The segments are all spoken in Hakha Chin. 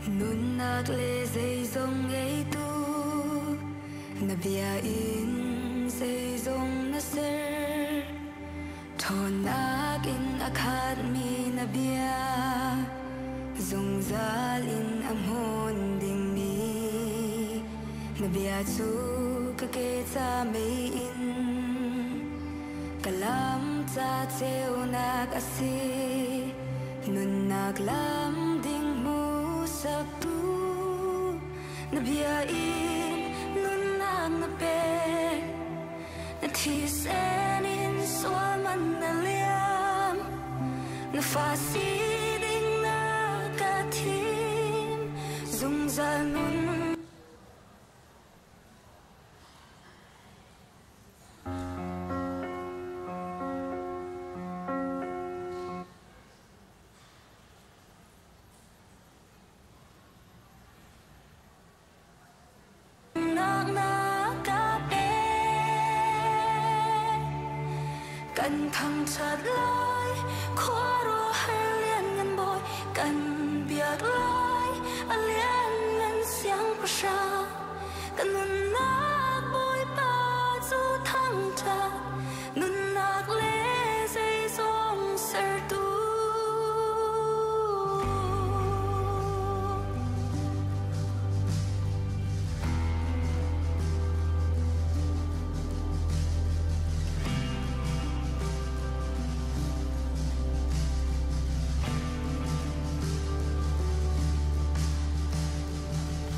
Nunnak le zeizong ngeitu na bia in zeizong na ser. Ṭhawnnak in a khatmi na bia zungzal in a hmun dingmi na bia cu ka ke ca mei in ka lam ca ceunak a si. Nunnak lam ding hmuhsaktu na bia in nunnak na pek. Na thisen in sual man na liam. Na fa si ding na ka thim. Zungzal nun nak na ka pek. Kan thangṭhat lai, khuaruahhar lianngan bawi, kan biak lai, a lianngan siangpahrang. Ka nunnak Bawipa cu thangṭhat, nunnak le zeizong sertu.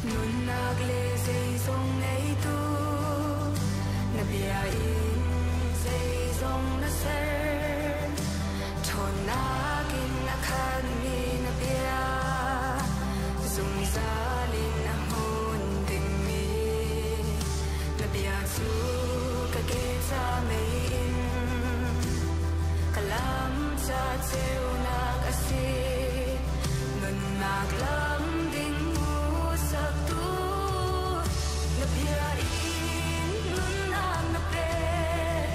Nunnak le zeizong ngeitu na bia in zeizong na ser. Ṭhawnnak in a khatmi na bia zungzal in a hmun dingmi na bia cu ka ke ca mei in ka lam ca ceunak a si. Nunnak lam ding hmuhsaktu na bia in nunnak na pek.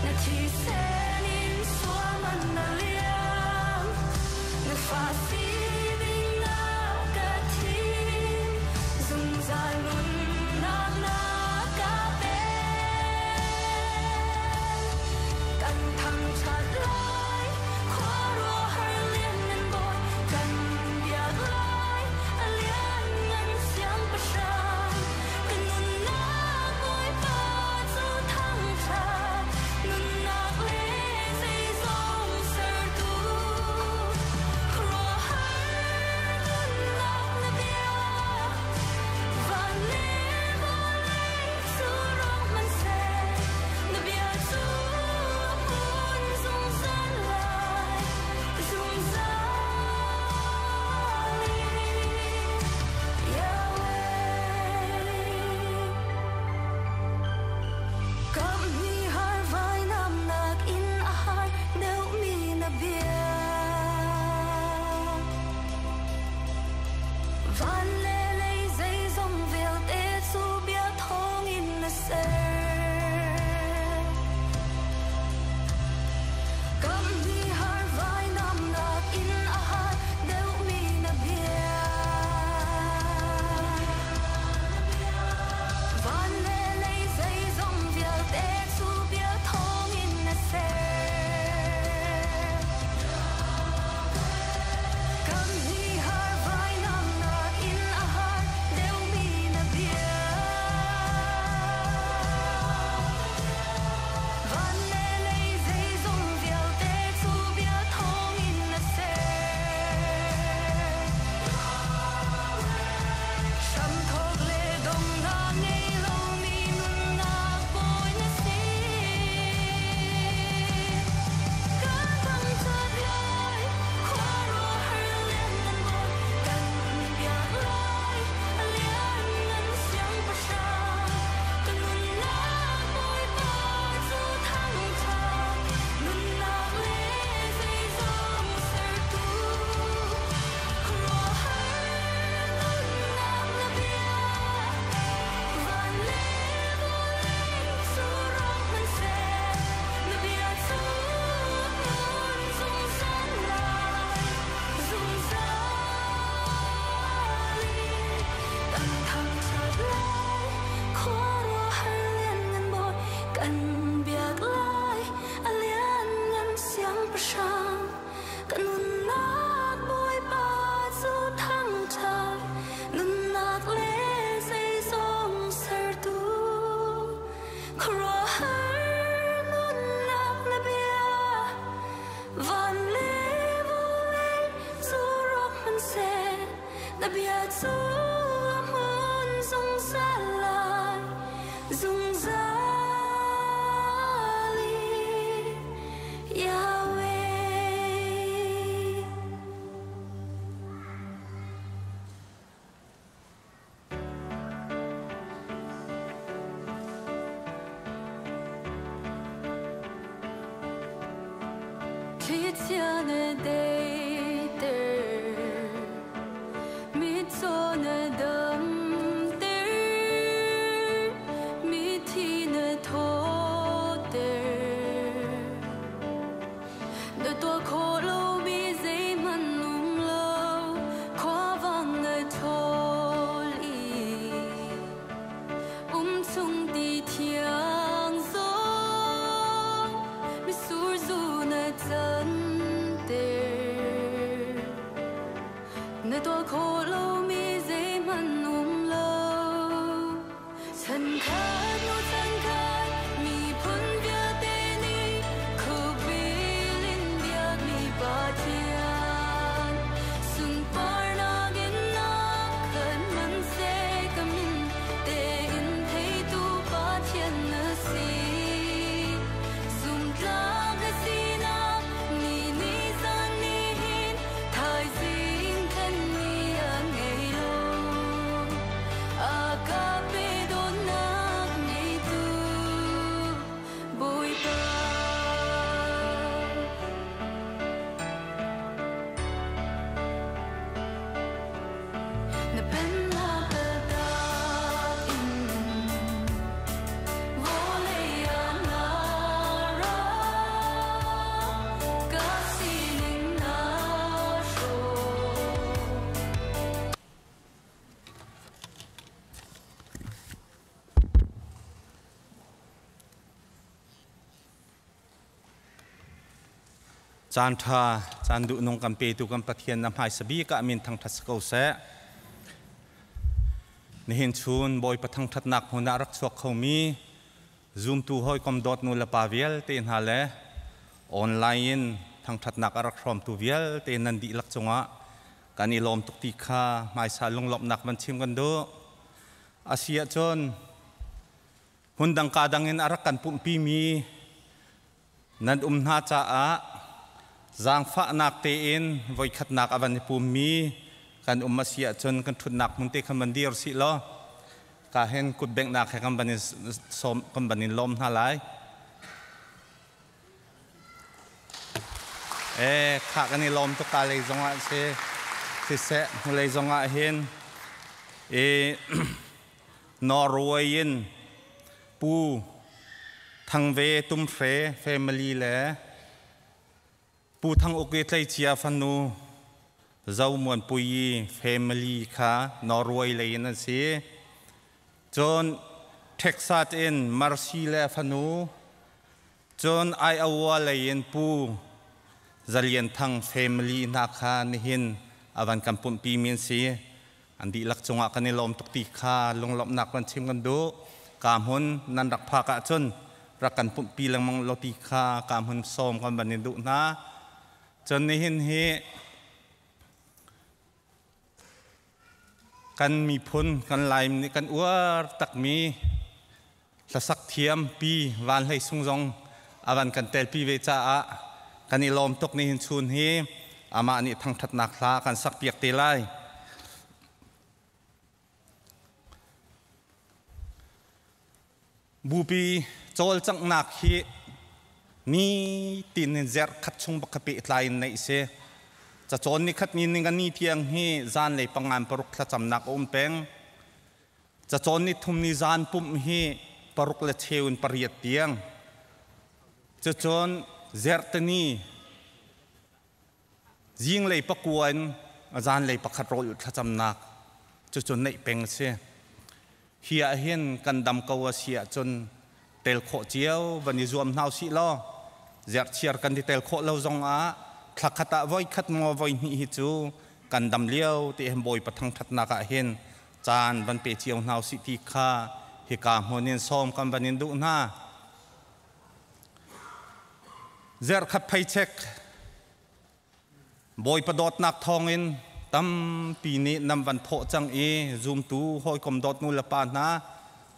Na thisen in sual man na liam. Na fa si ding na ka thim. Zungzal nunnak na ka pek. Kan thangṭhat lai, khuaruahhar lianngan bawi, kan biak lai, a lianngan siangpahrang. Ka nunnak Bawipa cu thangṭhat, nunnak le zeizong sertu. Khuaruahhar Na bia cu a hmun zungzal lai, zungzal in, Yahweh. Thlichia na deiter, mitcaw na damter, mithi na thawter. Na tuah khawh lomi zeihmanh um lo, khuavang na ṭhawl i umchung ti thiang zong mitsur zu na canter. Na tuah khawh lomi zeihmanh um lo. Chankhat hnu chankhat miphun vialte nih khuabil in biakmi Pathian sunparnak in na khat hmanhseh ka min tein theitu Pathian na si. Zumtlak na sinak ni ni zan ni hin thaizing khan ni a ngei lo. A ka pe dawtnak ngeitu Bawipa. Na pennak kaltak in vawlei ah na ra, ka sining na hrawh. Caan ṭha, caan duhnung kan petu kan Pathian na hmaisa bik ah min thangṭhat si ko seh. Nihin chun Bawipa thangṭhatnak hmun ah rak chuak khomi zumtu hawikom dawt nu le pa vialte hna le online in thangṭhatnak a rak hrawmtu vialte nan dihlak cungah kan i lawm tuk ti kha hmaisa lunglawmhnak van chim kan duh. A si ahcun hmundang ka dang in a rak kan pumhpimi nan um hna caah zaangfahnak tein voikhatnak a van i pummi kan um a si ahcun kan ṭhutnak hmun te khan van dir sih law ka hin kut benghnak he kan van in sawm kan van in lawm hna lai. E kha kan i lawm tuk ka lei zongah si siseh hnulei zongah hin e Norway in Pu Thangve Tumhre family le Pu Thang Uk i tleicia fanu Zo Muanpui family kha Norway lei in an si. Cun Texas in Marcy le a fanu cun Iowa lei in Pu Zalian Thang family hna kha nihin a van kan pumhpi mi an si. An dihlak cungah kan i lawm tuk ti kha lunglawmhnak van chim kan duh. Ka hmun nan rak phak ahcun rak kan pumhpi lengmang lo ti kha ka hmun sawm kan van in duh hna. Cun nihin hi kan miphun kan Laim nih kan uar takmi hlasak thiam Pi Van Hlei Sung zong a van kan telpi ve caah kan i lawm tuk nihin chun hi amah nih thangṭhatnak hla kan sakpiak te lai. Bupi cawlcanghnak hi nitin in zerh khat chung bak kha pehtlai in neih si. Cacawn ni khat ni ning ni tiang hi zanlei pangan paruk thlacamnak a um peng. Cacawn ni thum ni zan pumh hi paruk le cheu in pariat tiang. Cucun zerhtani zinglei pakua in zanlei pakhat rawl thlacamnak cucu neih peng a si. Hi ah hin kan dam ko a si ahcun tel khawh cio van i zuam hna usih law zerhchiar kan i tel khawh lo zong ah thlakhat ah voi khat maw voi hnih hi cu kan dam lio ti hin Bawipa thangṭhatnak ah hin caan van pe cio hna usih ti kha hika hmun in sawm kan van in duh hna. Zerhkhat pheichek Bawipa dawtnak thawngin Tampi nih nan van thawh cang i zumtu hawikom dawt nu le pa hna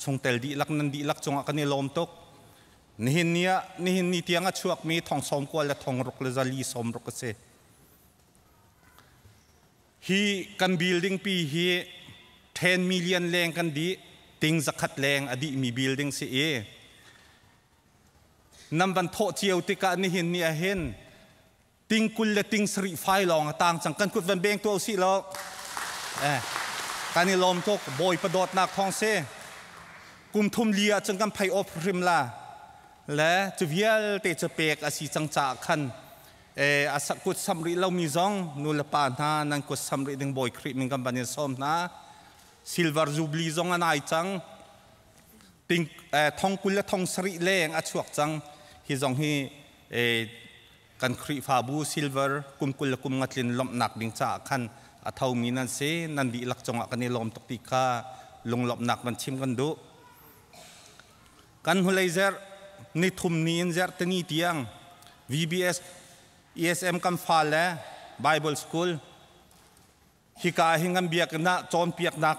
chungtel dihlak nan dihlak cungah kan i lawm tuk. Nihin ni ah nihin ni tiang a chuakmi thong 90 le 600 le 460 a si. Hi kan building pi hi 10 million leng kan dih, ting zakhat leng a dihmi building si i nan van thawh cio tikah nihin ni ah hin ting 20 le ting 70 fai lawng a tang cang. Kan kut van beng tuah usih law. Kan i lawm tuk. Bawipa dawtnak thawng si. Kum thum li ah cun kan phei off hrim la le cu vialte cu pek a si cang caah khan a kut sam rih lomi zong nu le pa hna nan kut sam rih ding Bawi Khrih min kan van in sawm hna. Silver Jubilee zong a nai cang. Ting thong 20 le thong 70 leng a chuak cang. Hi zong hi kan Khrihfabu silver kum 20 le kum nga tlin lawmhnak ding caah khan a thomi nan si. Nan dihlak cungah kan i lawm tuk ti kha lunglawmhnak van chim kan duh. Kan hnulei zerh ni thum ni in zerh tani tiang VBS ESM kan fa le Bible School hika hi ngan biakinn ah cawnpiaknak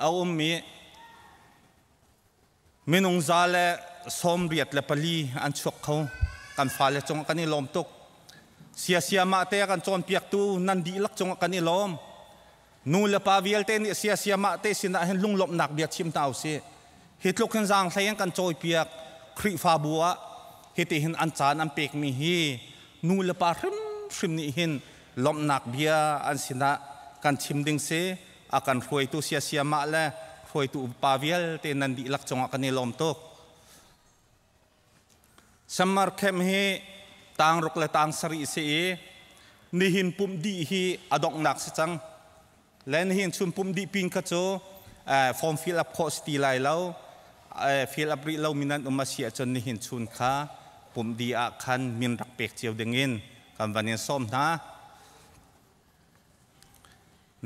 a um i minung 184 an chuak kho. Kan fale cungah kan i lawm tuk. Siasia mah te kan cawnpiaktu nan dihlak cungah kan i lawm. Nu le pa vialte nih siasia mah te sinah hin lunglawmhnak bia chim hna usih. Hi tluk hin zaanghlei an kan cawipiak. Khrihfabu ah hiti hin an caan an pekmi hi nu le pa hrimhrim nih hin lawmhnak bia an sinah kan chim ding si. A kan hruaitu siasia mah le hruaitu upa vialte nan dihlak cungah kan i lawm tuk. Summer camp hi tang ruk le tang sarih si i nihin pumh dih hi a donghnak si cang. Le nihin chun pumh dih pin kha cu form fill up khawh si ti lai lo. Fill up rih lomi nan um a si ahcun nihin chun kha pumh dih ah khan min rak pek cio dingin kan van in sawm hna.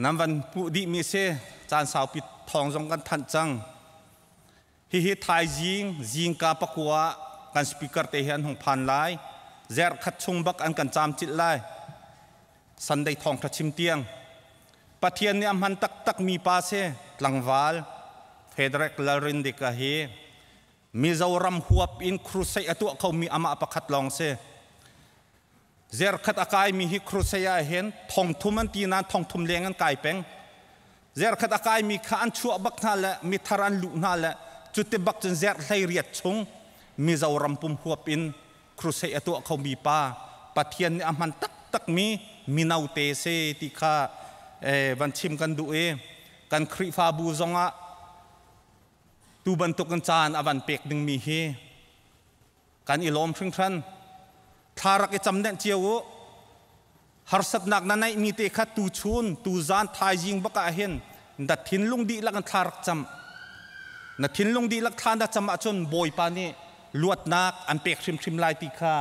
Nan van puh dihmi si. Caan saupi thawng zong kan thanh cang. Hihi thaizing zingka 9 kan speaker te hi an hung phan lai. Zer khat chung bak an kan caam cilh lai. Sunday thawngtha chim tiang. Pathian nih a hman taktak mi pa si. Tlangval Frederick Lalrindika hi Mizoram huap in crusade a tuah khomi amah pakhat lawng si. Zerkhat a kaimi hi crusade ah hin thong thum an ti nain thong thum leng an kai peng. Zerkhat a kaimi kha an chuah bak hna le mithar an luh hna le cuti bak cun zerh 18 chung Mizoram pum huap in crusade a tuah khomi pa, Pathian nih a hman taktakmi mino te si ti kha van chim kan duh i kan Khrihfabu zongah tu bantuk in caan a van pek dingmi hi kan i lawm hringhran. Thla rak i cam denh cio u. Harsatnak na neihmi te kha tu chun tu zan thaizing bak ah hin na thinlung dihlak in thla rak cam. Na thinlung dihlak thla na cam ahcun Bawipa nih luatnak an pek hrimhrim lai ti kha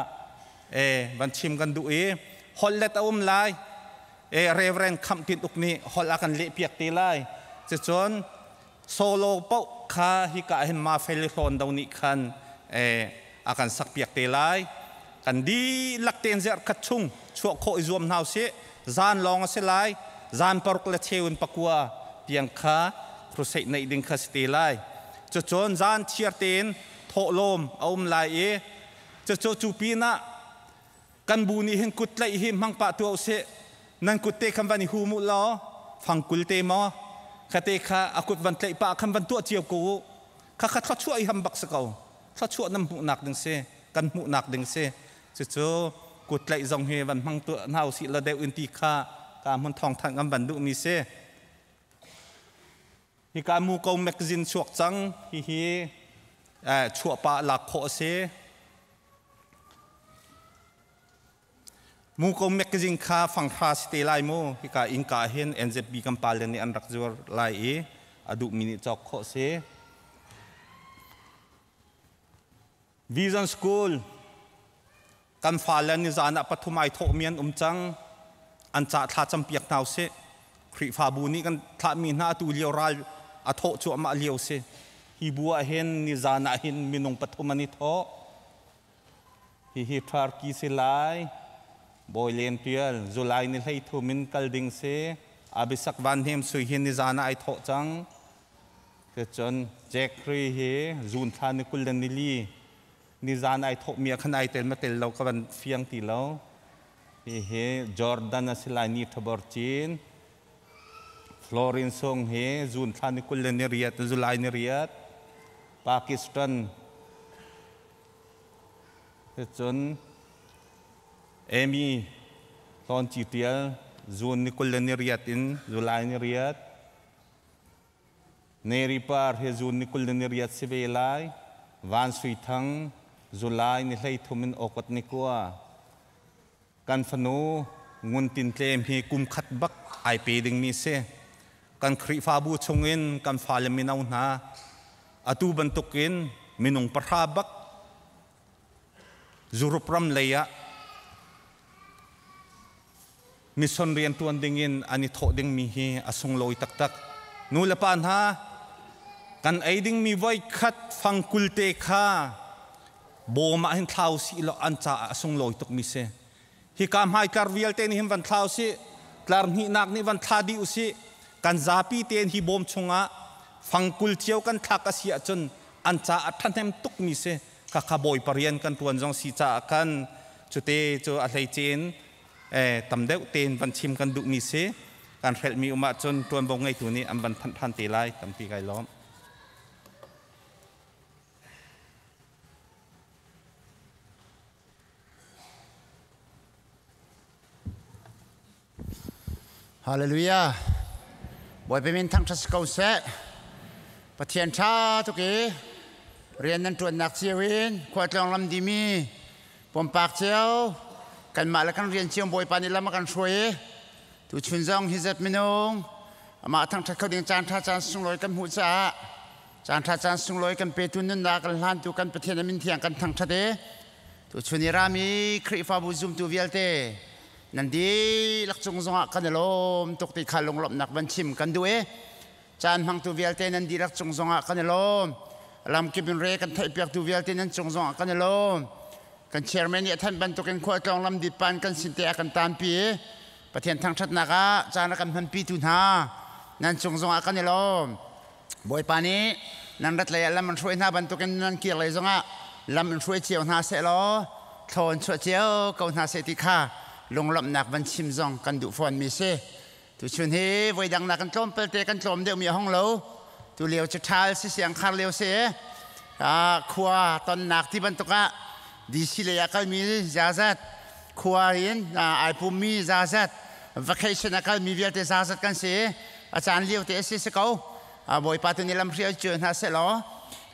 van chim kan duh i holh let a um lai. Reverend Khamh Tin Uk nih holh a kan leh piak te lai. Cucun solo paoh kha hika hin ma fel hlawn do nih khan a kan sak piak te lai. Kan dihlak tein zerh khat chung chuah khawh i zuam hna usih. Zan lawng a si lai. Zan 6 le cheu in 9 tiang kha crusade neih ding kha si te lai. Cucun zan chiar tein thawhlawm a um lai i cucu cu pinah kan bu nih hin kut tlaih hi hmang pah tuah usih. Nan kut te khan van i hum u law fangkul te maw khate kha a kut van tlaih pah khan van tuah cio ko u. Kha kha thluachuah i ham bak si ko. Thluachuah nan hmuhnak ding si, kan hmuhnak ding si. Cucu kut tlaih zong hi van hmang tuah hna usih la deuh in ti kha ka hmun thawng thanh kan van duhmi si. Hika Muko magazine chuak cang. Hihi chuah pah lak khawh a si. Muko magazine kha fanghra si te lai mu. Hika innka hin NZB kan pale nih an rak zuar lai i a duhmi nih cawk khawh si. Vision School kan fale ni zan ah pathum ai thawhmi an um cang. An ca thla campiak hna usih. Khrihfabu nih kan thlahmi hna atu lio ral a thawh cuahmah lio si. Hi bu ah hin ni zan ah hin minung pathum an i thawh. Hihi Turkey si lai. Bawi Len Tial July ni 13 in kal ding si. Abisak Van Hnem Sui hi nizan ah ai thawh cang. Cun Jeffrey hi June thla ni 24 nizan ai thawh mi ah khan ai tel ma tel lo ka van fiang ti lo. Hihi Jordan a si lai ni thabor cin. Florin Sung hi June thla ni 28 July ni riat Pakistan. Cun Amy Hlawn Ci Tial June ni 28 in July ni riat. Neri Par hi June ni 28 si ve lai. Van Sui Thang July ni 13 in August ni 9. Kan fanu Ngun Tin Tlem hi kum khat bak ai pe dingmi si. Kan Khrihfabu chungin kan fale mino hna atu bantukin minung pahra bak Europe ram lei ah mission rian ṭuan dingin an i thawh dingmi hi a sunglawi taktak. Nu le pa hna, kan ei dingmi voi khat fangkul te kha bawm ah hin thlau sih law an caah a sunglawi tukmi si. Hika hmaitlar vialte nih hin van thlau sih, tlar hnihnak nih van thla dih usih. Kan zapi tein hi bawm chungah fangkul cio kan thlak a si ahcun an caah ṭhahnem tukmi si. Khakha Bawipa rian kan ṭuan zong si caah khan cute cu a hleice in tam deuh tein van chim kan duhmi si. Kan hrelhmi um ahcun ṭuanvo ngeitu nih an van thanh ṭhan te lai. Tampi kai lawm. Hallelujah. Bawipa min thangṭhat si ko seh. Pathian ṭha tuk i rian nan ṭuannak cio in khualtlawng lam dimi pumpak cio kanmah le kan rian cio Bawipa nih lam a kan hruai i tuchun zong hi zat minung amah thangṭhat kho ding caan ṭha caan sunglawi kan hmuh caah caan ṭha caan sunglawi kan petu nunnak kan hlantu kan Pathian a min thiang kan thangṭhat i tuchun i rami Khrihfabu zumtu vialte nan dihlak cung zongah kan i lawm tuk ti kha lunglawmhnak van chim kan duh i caan hmangtu vialte nan dihlak cung zongah kan i lawm. Lamkip in re kan theihpiaktu vialte nan cung zongah kan i lawm. Kan chairman nih a thanh bantukin khualtlawng lam ditpan kan sin te a kan tanpi i Pathian thangṭhatnak ah caan a kan hmanpitu hna nan cung zongah kan i lawm. Bawipa nih nan rat lei ah lam an hruai hna bantukin nan kir lei zongah lam in hruai cio hna seh law thlawn chuah cio ko hna seh ti kha lunglawmhnak van chim zong kan duh fawnmi si. Tuchun hi voidang nak kan tlawm pelte kan tlawm deuhmi a hong lo. Tu lio cu ṭhal si siang khar lio si. Khua tonnak ti bantuk ah DC lei ah kalmi zazat, khua in ai pummi zazat, vacation a kalmi vialte zazat kan si. A caan lio te a si si ko. Bawipa tu nih lam hrial cio hna seh law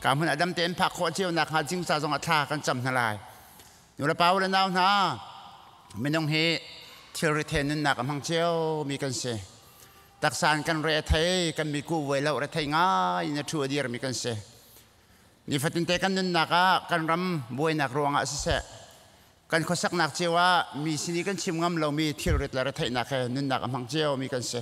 ka hmun ah dam tein phak khawh cio nak hnga jingca zong ah thla kan cam hna lai. Nu le pa le nau hna, minung hi thilri the nunnak a hmang cio mi kan si. Taksa in kan re a thei, kan miku vuai lo re thei ngai in a thu a dir mi kan si. Nifatin te kan nunnak ah kan ram buainak ruangah siseh, kan khuasaknak cio ah mi sin i kan chim ngam lomi thilrit le retheihnak he nunnak a hmang cio mi kan si.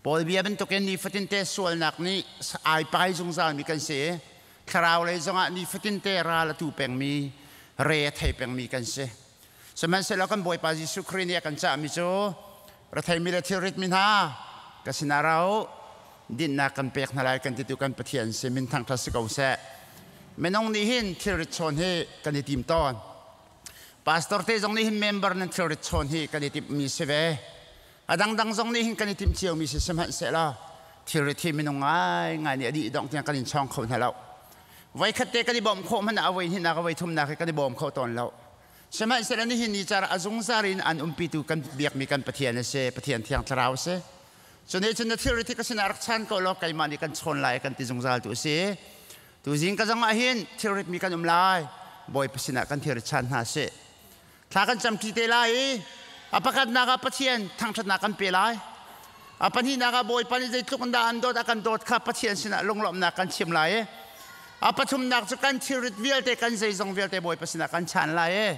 Paul bia bantukin nifatin te sualnak nih ai pai zungzal mi kan si i thlarau lei zongah nifatin te ral a tu pengmi re a thei pengmi kan si. Sihmanhsehlaw kan Bawipa Jesuh Khrih nih a kan cahmi cu retheimi le thilrit mi hna ka sinah ra u, dinhnak kan pek hna lai kan titu kan Pathian si min thangṭhat si ko seh. Minung nih hin thilrit chawn hi kan i tim tawn. Pastor te zong nih hin member nan thilrit chawn hi kan i timhmi si ve. A dangdang zong nih hin kan i timh ciomi si sihmanhsehlaw thilrit hi minung ngaingai nih a dih dongh tiang kan in chawng kho hna lo. Voikhat te kan i bawmh khawh hmanh ah a voi hnihnak a voi thumnak hi kan i bawm kho tawn lo. Sihmanhsehlaw nihin ni car a zungzal in an umpitu kan biakmi kan Pathian a si, Pathian Thiang Thlarau a si. Cu nih cun na thilrit hi ka sinah rak chan ko law keimah nih kan chawn lai kan ti zungzal tu a si. Tuzing ka zong ah hin thilrit mi kan um lai. Bawipa sinah kan thilrit chan hna sih. Thla kan camṭi te lai i a pakhatnak ah Pathian thangṭhatnak kan pe lai. A pahnihnak ah Bawipa nih zeitluk in dah an dawt a kan dawt kha Pathian sinah lunglawmhnak kan chim lai i a pathumnak cu kan thilrit vialte kan zeizong vialte Bawipa sinah kan chan lai i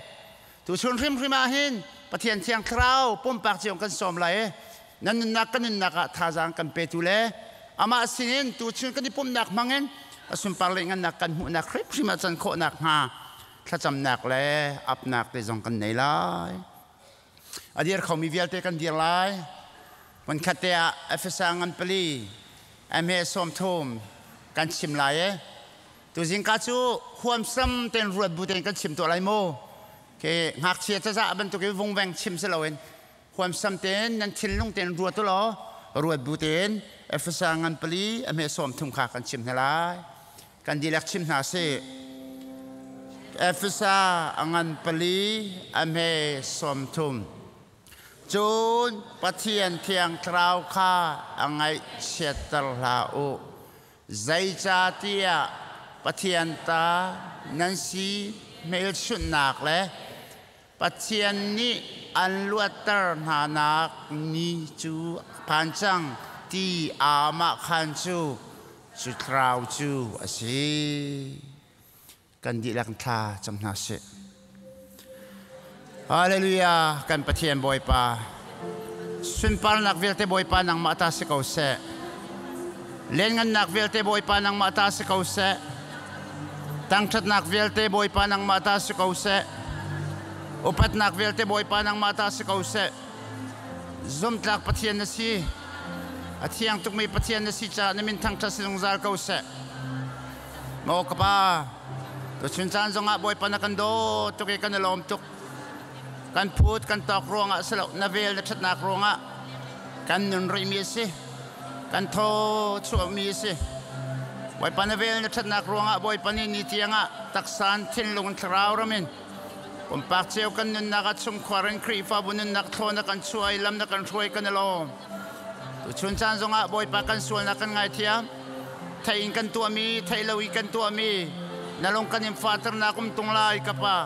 tuchun hrimhrim ah hin Pathian Thiang Thlarau pumpak cio kan sawm lai i nan nunnak kan nunnak ah thazaang kan petu le amah sinin tuchun kan i pumhnak hmangin a sunpar le ngannak kan hmuhnak hrimhrim ah can khawhnak hnga thlacamnak le apnak te zong kan nei lai. A dir khomi vialte kan dir lai. Hmunkhat te ah Efesa ngan pali MH 30 kan chim lai e. Tuzing ka cu huamsam ten ruat bu ten kan chim tuah lai mu. Ke ngakchia caza bantuk i vungveng chim si loin huamsam ten nan thinlung ten ruat u law ruat bu ten Efesa ngan pali a hme 30 kha kan chim hna lai. Kan dihlak chim hna sih. Efesa a ngan pali a hme 30. Cun Pathian Thiang Thlarau kha a ngaihchiatter hlah u. Zeicahtiah Pathian ta nan si hmelchunhnak le Pathian nih an luatter hnanak ni cu phan cang ti aamahkhan cu cu thlarau cu a si. Kan dihlak thla cam hna sih. Hallelujah kan Pathian Bawipa sunparnak vialte Bawipa nangmah ta si ko seh. Lianngannak vialte Bawipa nangmah ta si ko seh. Tangṭhatnak vialte Bawipa nangmah ta si ko seh. Upatnak vialte Bawipa nangmah ta si ko seh. Zumtlak Pathian na si. A thiang tukmi Pathian na si caah na min thangṭhat si zungzal ko seh. Maw ka pa, tuchun caan zongah Bawipa na kan daw tuk i kan i lawm tuk. Kan phut kan tawk ruangah si lo, na vel na ṭhatnak ruangah kan nun rihmi a si. Kan thaw chuahmi a si. Bawipa na vel na ṭhatnak ruangah Bawipa nih ni tiangah taksan thinlung thlarau ram in pumpak cio kan nunnak ah chungkhuar in Khrihfabu nunnak thlaw na kan chuah i lam na kan hruai kan i lawm. Tuchun caan zongah Bawipa kan sualnak kan ngaithiam. Thei in kan tuahmi, thei lo i kan tuahmi, na lung kan in faternak um tung lai ka pa.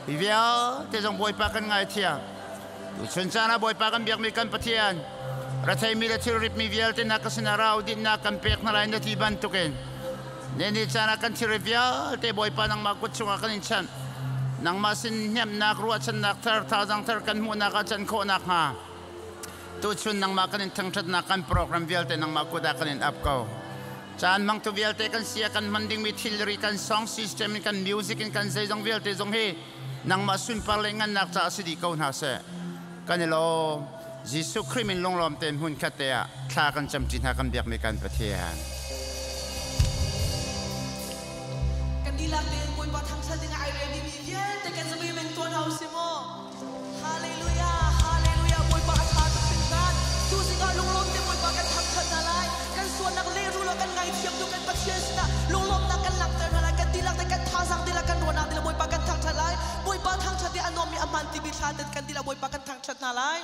Hi vialte zong Bawipa kan ngaithiam. Tuchun caan ah Bawipa kan biakmi kan Pathian, retheimi le thilritmi vialte na ka sinah rau dinnak kan pek hna lai na ti bantukin ne ni caan ah kan thilrit vialte Bawipa nangmah kut chungah kan in chanh. Nangmah sin hnemhnak, ruahchannak thar, thazaang thar kan hmuhnak ah can khawh nakhnga tuchun nangmah kan in thangṭhatnak kan program vialte nangmah kut ah kan in ap ko. Caan hmangtu vialte kan sia kan hman dingmi thilri kan song system in kan music in kan zeizong vialte zong hi nangmah sunpar le ngannak caah si dih ko hna seh. Kan i lawm. Jesuh Khrih min lunglawm tein hmun khat te ah thla kan camṭi hna kan biakmi kan Pathian. Kan dihlak tein Bawipa thangṭhat dingah ai rel dihmi vialte kan zapi men tuan hau si maw? Hallelujah, hallelujah, Bawipa a ṭha tuk hringhran. Tuzing ah lunglawm te Bawipa kan thangṭhat hna lai. Kan sualnak lehrul ah kan ngaithiam tu kan Pathian sinah lunglawmnak kan langhter hna lai. Kan dihlak te kan thazaang dihlak kan ruahnak dihlak Bawipa kan thangṭhat lai. Bawipa thangṭhat i a nuammi a hmaan timi thla ten kan dihlak Bawipa kan thangṭhat hna lai.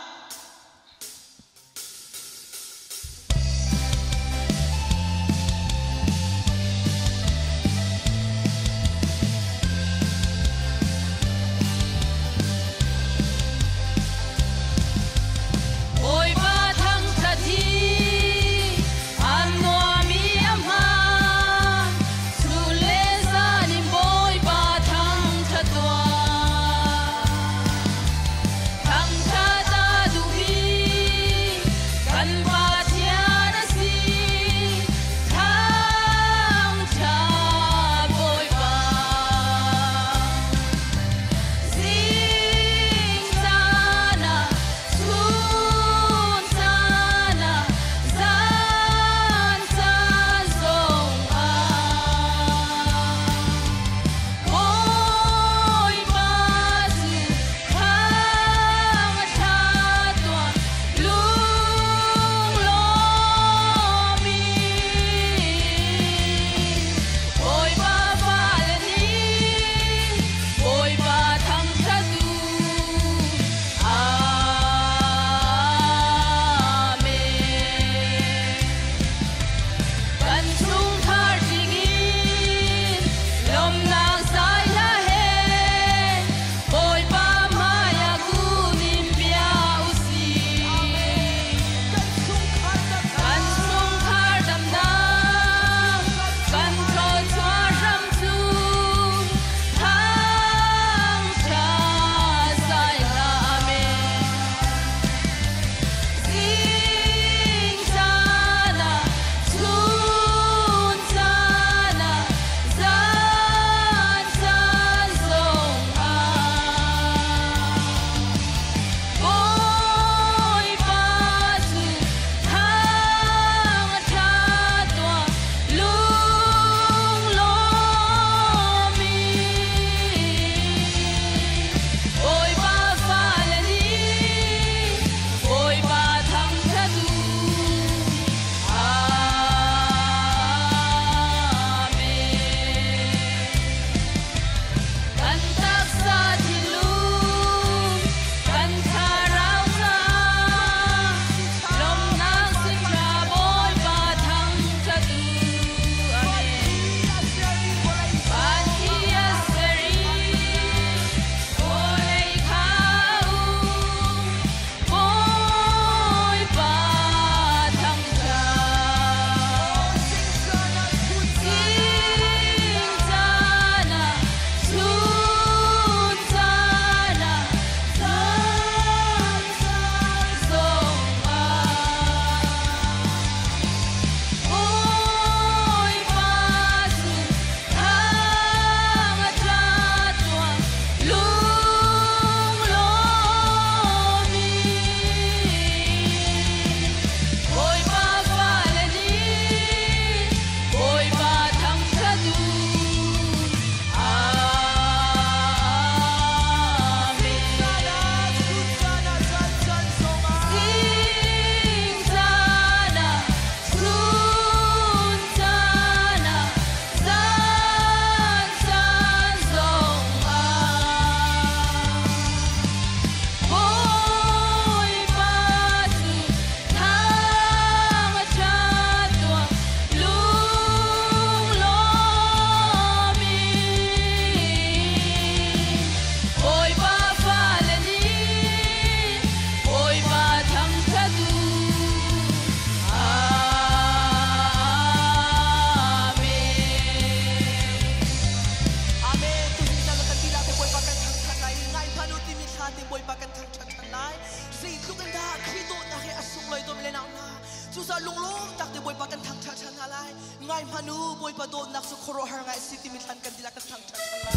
Cucaah lunglawm tak te Bawipa kan thangṭhat ṭhan hna lai. Ngai hmanh u, Bawipa dawtnak cu khuaruahhar ngai a si timi thlan kan dihlak kan thangṭhat ṭhan lai.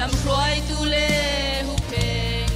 Lam hruai tu le hu pheng.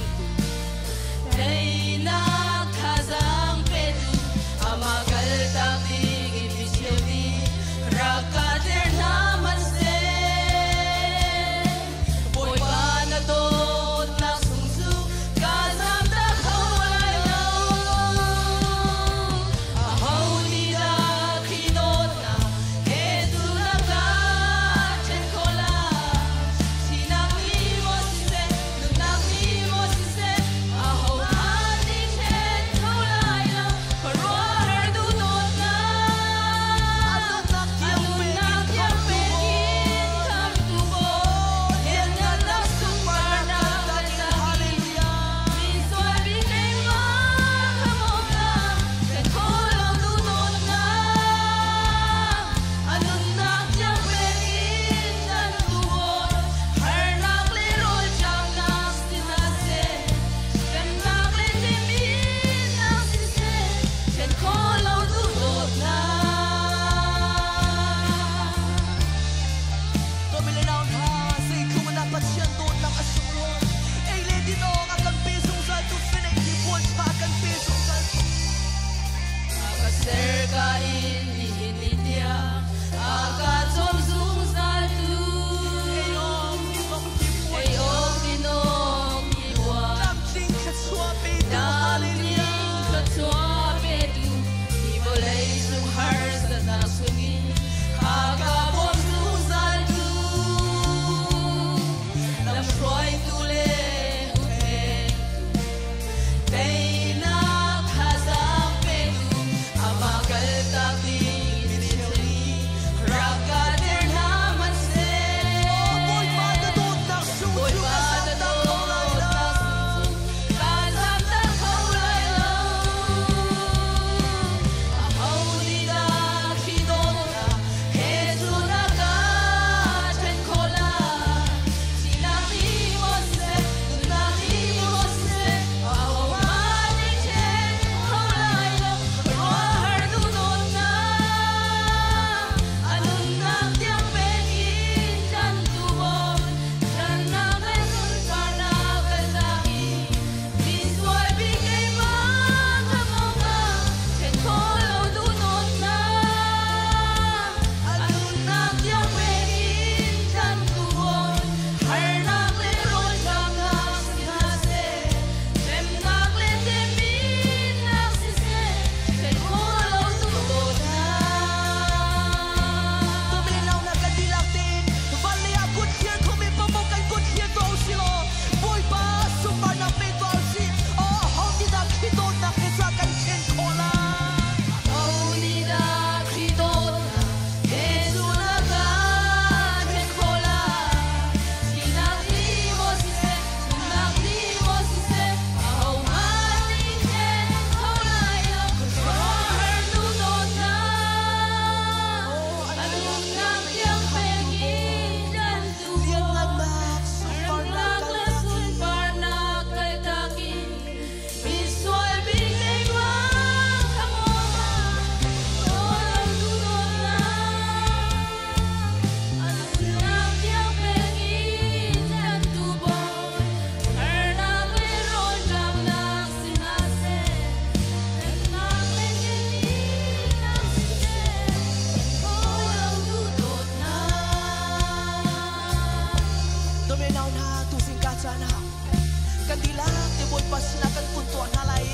te Bawipa sinah kan kun tuah hna lai.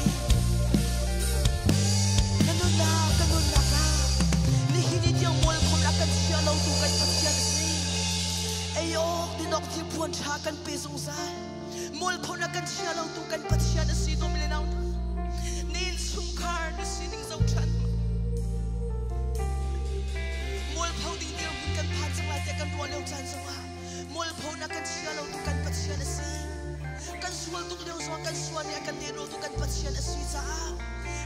Ka nunnak, ka nunnak ah nihin ni tiang mualphonak kan chia lo tu kan Pathian a si. Ei awk dinawk thilphuan ṭha kan pe zungzal. Mualphonak kan chia lo tu kan Pathian a si dawm le nau hna. Na innchungkhar na sining zoh ṭhan. Mualpho ding dirhmun kan phan cang lai tiah kan ruah lio caan zongah mualphonak kan chia lo tu kan Pathian a si. Kan sual tuk lio zongah kan sual nih a kan denro tu kan Pathian a si caah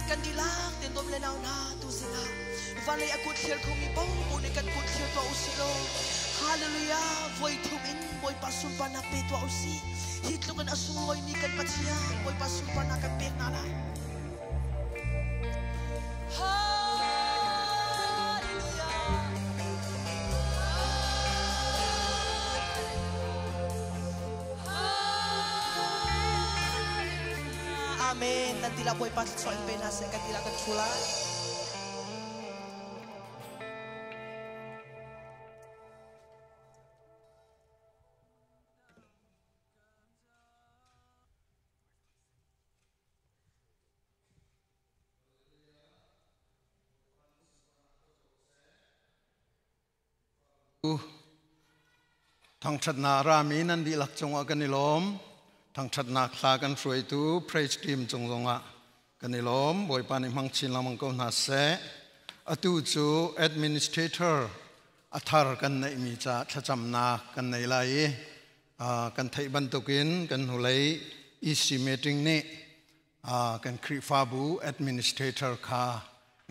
kan dihlak te dawm le nau hna tu sinah vawlei a kut thlir khomi paohpaoh nih kan kut thlir tuah usih law Hallelujah voi thum in Bawipa sunparnak pe tuah usih. Hi tluk in a sunglawimi kan Pathian Bawipa sunparnak kan pek hna lai. Amen. Nan tila Bawipa thluachuah in pe hna seh kan tila kan thu lai. Thangṭhatnak rami nan dihlak cungah kan i lawm. Thangṭhatnak hla kan hruaitu praise team cung zongah kan i lawm. Bawipa nih hmang chin lengmang ko hna seh. Atu cu administrator a thar kan neihmi ca thlacamnak kan nei lai i kan theih bantukin kan hnulei EC meeting nih kan Khrihfabu administrator kha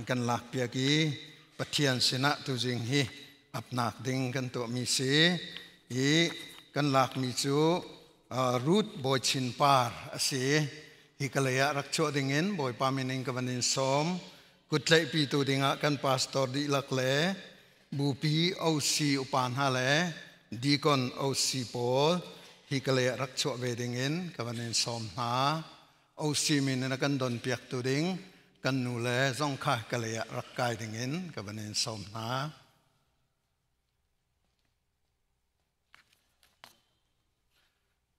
kan lakpiak i Pathian sinah tuzing hi apnak ding kan tuahmi si i kan lakmi cu Ruth Bawichin Par a si. Hi ka lei ah rak chuah dingin Bawipa min in ka van in sawm. Kutlaihpitu dingah kan pastor dihlak le bupi OC upa hna le deacon OC pawl hi ka lei ah rak chuah ve dingin ka van in sawm hna. OC min in a kan don piaktu ding kan nu le zong kha ka lei ah rak kai dingin ka van in sawm hna.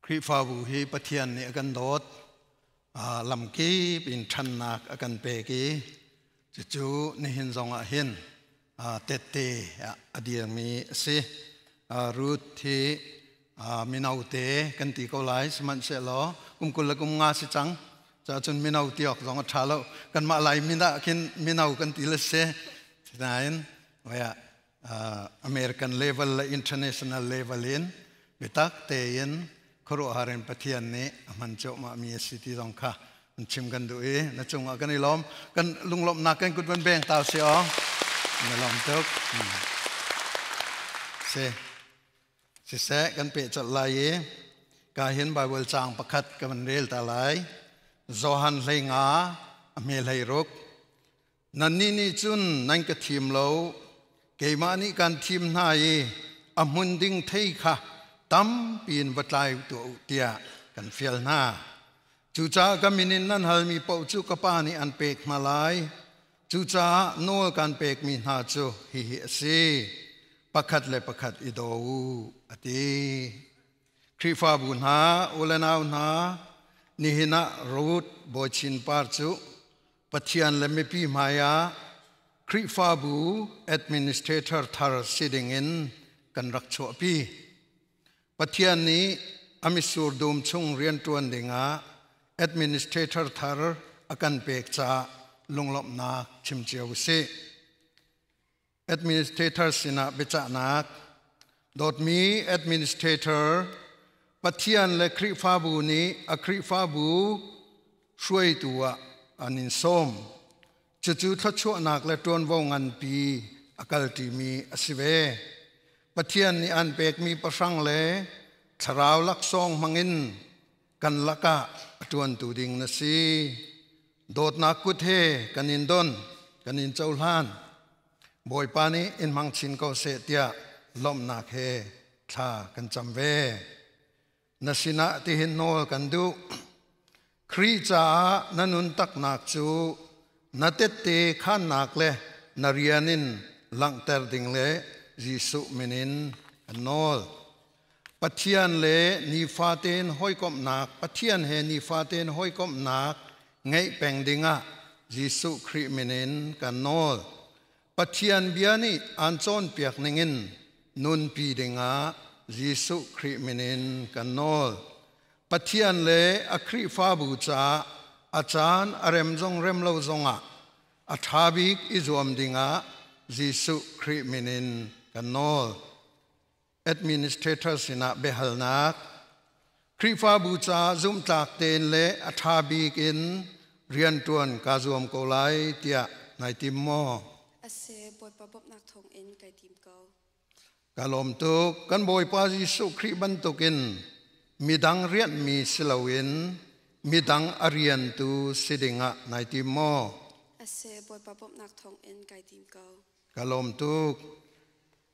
Khrihfabu hi Pathian nih a kan dawt. Lamkip in ṭhannak a kan pek i cucu nihin zongah hin tette a dirmi a si. Ruth hi mino te kan ti ko lai, sihmanhsehlaw kum 20 le kum 50 si cang. Cacun mino ti awk zong a ṭha lo. Kanmah Lai min ah khin mino kan ti le si. Sinain American level le international level in biatak tein khuaruahhar in Pathian nih a hman cuahmahmi a si ti zong kha an chim kan duh i na cungah kan i lawm. Kan lunglawmhnak kan kut van beng ta si aw. Na lawm tuk. Si. Siseh kan peh colh lai i ka hin Bible caang pakhat ka van rel ta lai. Johan 15 a hme 16. Nannih nih cun nan ka thim lo, keimah nih kan thim hna i a hmun ding thei kha tampi in va tlai tuah u tiah kan fial hna. Cucaah ka min in nan halmi paoh cu ka Pa nih an pek hna lai. Cucaah nawl kan pekmi hna cu hihi a si: pakhat le pakhat i daw u, a ti. Khrihfabu hna, u le nau hna, nihin ah Ruth Bawichin Par cu Pathian le mipi hmaiah Khrihfabu administrator thar si dingin kan rak chuahpi. Pathian nih a mitsur dum chung rianṭuan dingah administrator thar a kan pek caah lunglawmhnak chim cio usih. Administrator sinah biacahnak. Dawtmi administrator, Pathian le Khrihfabu nih a Khrihfabu hruaitu ah an in sawm. Cucu thluachuahnak le ṭuanvo nganpi a kalṭimi a si ve. Pathian nih an pekmi pahrang le thlarau laksawng hmangin kan lakah a ṭuantu ding na si. Dawtnak kut he kan in don, kan in cohlan. Bawipa nih in hmang chin ko seh tiah lawmhnak he thla kan cam ve. Na sinah tihin nawl kan duh. Khrih caah na nun taknak cu na tette khannak le na rian in langhter ding le Jesuh min in kan nawl. Pathian le nifatein hawikomhnak Pathian he nifatein hawikomhnak ngeih peng dingah Jesuh Khrih min in kan nawl. Pathian bia nih aan cawnpiak ningin nunpi dingah Jesuh Khrih min in kan nawl. Pathian le a Khrihfabu caah a caan a rem zong rem lo zongah a ṭha bik i zuam dingah Jesuh Khrih min in kan nawl. Administrator sinah biahalnak Khrihfabu caah zumhtlak tein le a ṭha bik in rianṭuan kaa zuam ko lai tiah nai tim maw? Ase Bawipa bawmhnak thawngin kai tim ko. Ka lawm tuk. Kan Bawipa Jesuh Khrih bantukin midang rianhmi si loin midang a riantu si dingah nai tim maw? Ase Bawipa bawmhnak thawngin kai tim ko. Ka lawm tuk.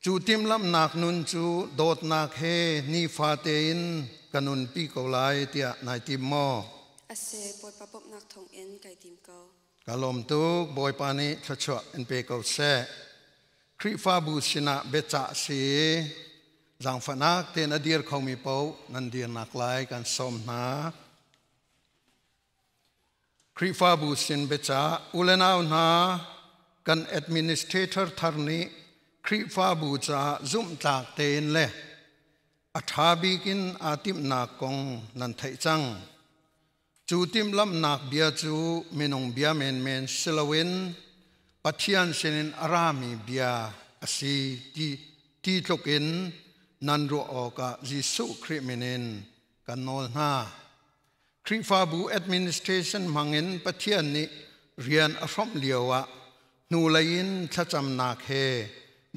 Cu timhlamhnak nun cu dawtnak he nifate in ka nunpi ko lai tiah nai tim maw? Ase Bawipa bawmhnak thawngin kai tim ko. Ka lawm tuk. Bawipa nih thluachuah in pe ko seh. Khrihfabu sinah biacah si zaangfahnak tein a dir khomi paoh nan dirnak lai kan sawm hna. Khrihfabu sin biacah u le nau hna kan administrator thar nih Khrihfabu caah zumhtlak tein le a ṭha bik in aa timhnak kong nan theih cang. Cu timhlamhnak bia cu minung bia menmen si loin Pathian sinin a rami bia a si ti tluk in nan ruah awkah Jesuh Khrih min in kan nawl hna. Khrihfabu administration hmangin Pathian nih rian a hrawmh lioah hnulei in thlacamnak he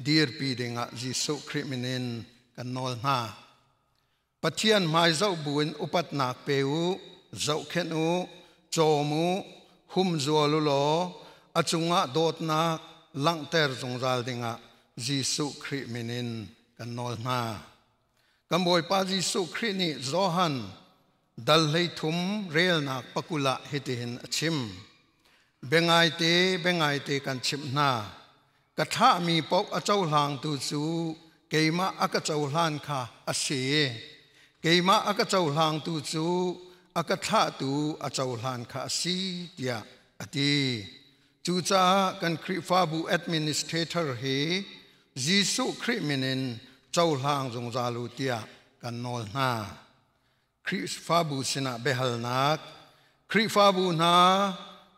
dirpi dingah Jesuh Khrih min in kan nawl hna. Pathian hmai zoh buin upatnak pe u, zohkhenh u, cawm u, humzual u law a cungah dawtnak langhter zungzal dingah Jesuh Khrih min in kan nawl hna. Kan Bawipa Jesuh Khrih nih Johan dal 13 relnak 20 ah hitihin a chim. Biangaite, biangaite kan chimh hna. Ka thlahmi paoh a cohlangtu cu keimah a ka cohlan kha a si. Keimah a ka cohlangtu cu a ka thlahtu a cohlan kha a si, tiah a ti. Cucaah kan Khrihfabu administrator hi Jesuh Khrih min in cohlang zungzal u tiah kan nawl hna. Khrihfabu sinah biahalnak Khrihfabu hna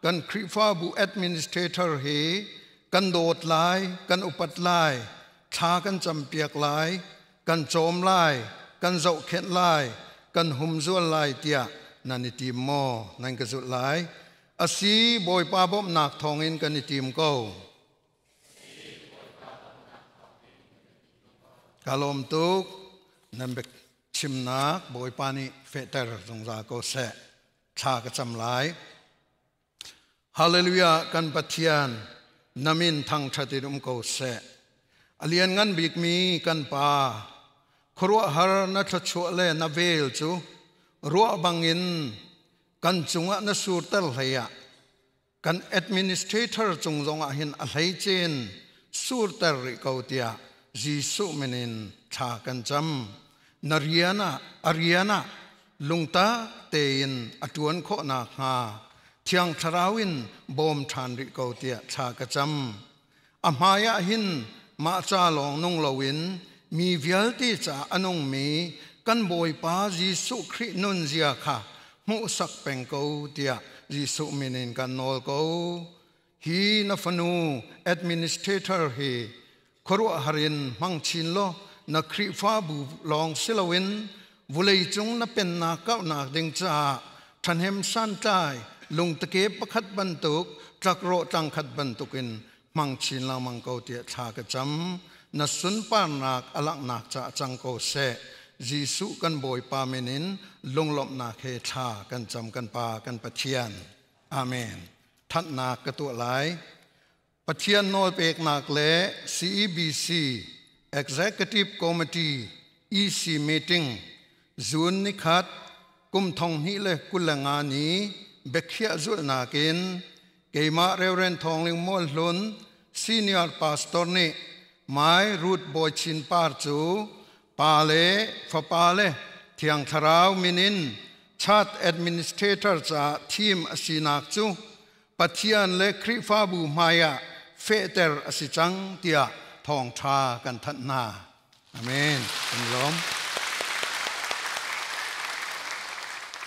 kan Khrihfabu administrator hi kan dawt lai, kan upat lai, thla kan campiak lai, kan cawm lai, kan zohkhenh lai, kan humzual lai tiah nan i tim maw? Nan ka zulh lai. Asi Bawipa bawmhnak thawngin kan i tim ko. Ka lawm tuk. Nan bek chimnak Bawipa nih fehter zungzal ko seh. Thla ka cam lai. Hallelujah kan Pathian na min thangṭhat in um ko seh. A lianngan bikmi kan Pa, khuaruahhar na thluachuah le na vel cu ruah bangin kan cungah na surter hlei ah kan administrator cung zongah hin a hleicin surter rih ko tiah Jesuh min in thla kan cam. Na rian ah a rian ah lungtak tein a ṭuan khawh nakhnga Thiang Thlarau in bawm ṭhan rih ko tiah thla ka cam. A hmai ah hin mah ca lawng nung loin mi vialte ca a nungmi kan Bawipa Jesuh Khrih nunzia kha hmuhsak peng ko tiah Jesuh min in kan nawl ko. Hi na fanu administrator hi khuaruahhar in hmang chin law na Khrihfabu lawng si loin vuleicung na pennak kauhnak ding caah ṭhahnem santlai lungtake pakhat bantuk tlakrawh tlangkhat bantukin hmang chin lengmang ko tiah thla ka cam. Na sunparnak a langhnak caah cang ko seh. Jesuh kan Bawipa min in lunglawmhnak he thla kan cam kan Pa kan Pathian. Amen. Thanhnak ka tuah lai. Pathian nawlpeknak le CEBC Executive Committee EC meeting June nikhat kum 2025 ni biakhiah zulhnak in keimah Reverend Thawng Ling Mual Hlun Senior Pastor nih Mai Ruth Bawi Chin Par cu Pa le Fapa le Thiang Thlarau min in Church Administrator caah thim a sinak cu Pathian le Khrihfabu hmaiah fehter a si cang tiah thawngṭha kan thanh hna. Amen. Kan lawm.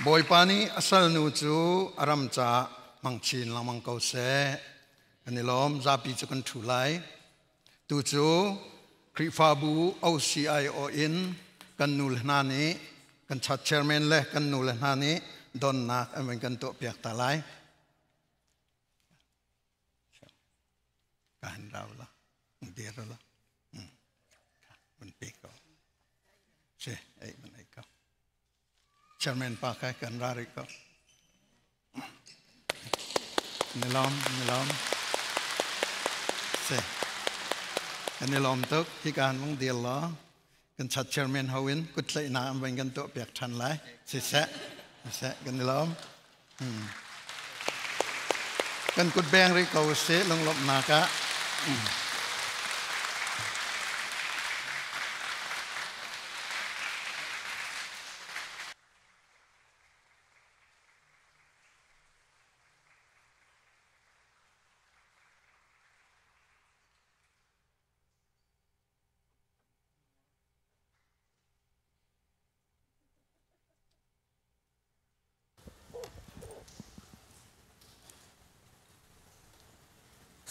Bawipa nih a salnu cu a ram caah hmang chin lengmang ko seh. Kan i lawm. Zapi cu kan ṭhu lai. Tu cu Khrihfabu OCIO in kan nu le hna nih kan chat chairman le kan nu le hna nih donnak an van kan tuahpiak ta lai. Ka han rau la, dir la. Van pe ko. Si, ei van ei ko. Chairman pa kai kan ra rih ko. Nilom, nilom. Si. Kan i lawm tuk. Hi kan mung dil law. Kan chat chairman ho in kut tlaihnak an van kan tuah piak than lai. Siseh. Siseh kan i lawm. Kan kut beng rih ko sih lunglawmhnak ah.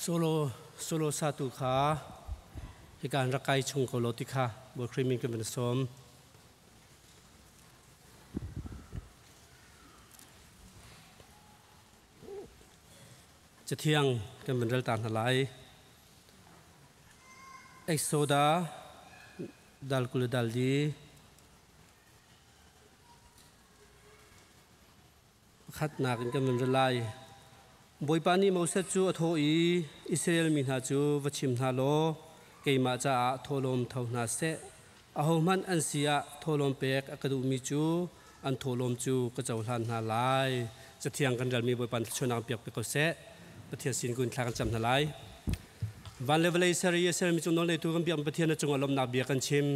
Solo solo satu kha hika an rak kai chung ko lo ti kha Bawi Khrih min kan van sawm. Cathiang kan van rel ta hna lai. Exoda dal kul dal di Pakhatnak in kan vun ra lai. Bawipa nih Moses cu a thawh i, Israel mi hna cu va chim hna law keimah caah thawhlawm tho hna seh. Ahohmanh an si ah thawhlawm pek a ka duhmi cu an thawhlawm cu ka cohlan hna lai. Cathiang kan relmi Bawipa nih thluachuahnak piak pe ko seh. Pathian sin kun thla kan cam hna lai. Van le vawlei ser i a sermi cung nawlneitu kan biakmi Pathian na cungah lawmhnak bia kan chim.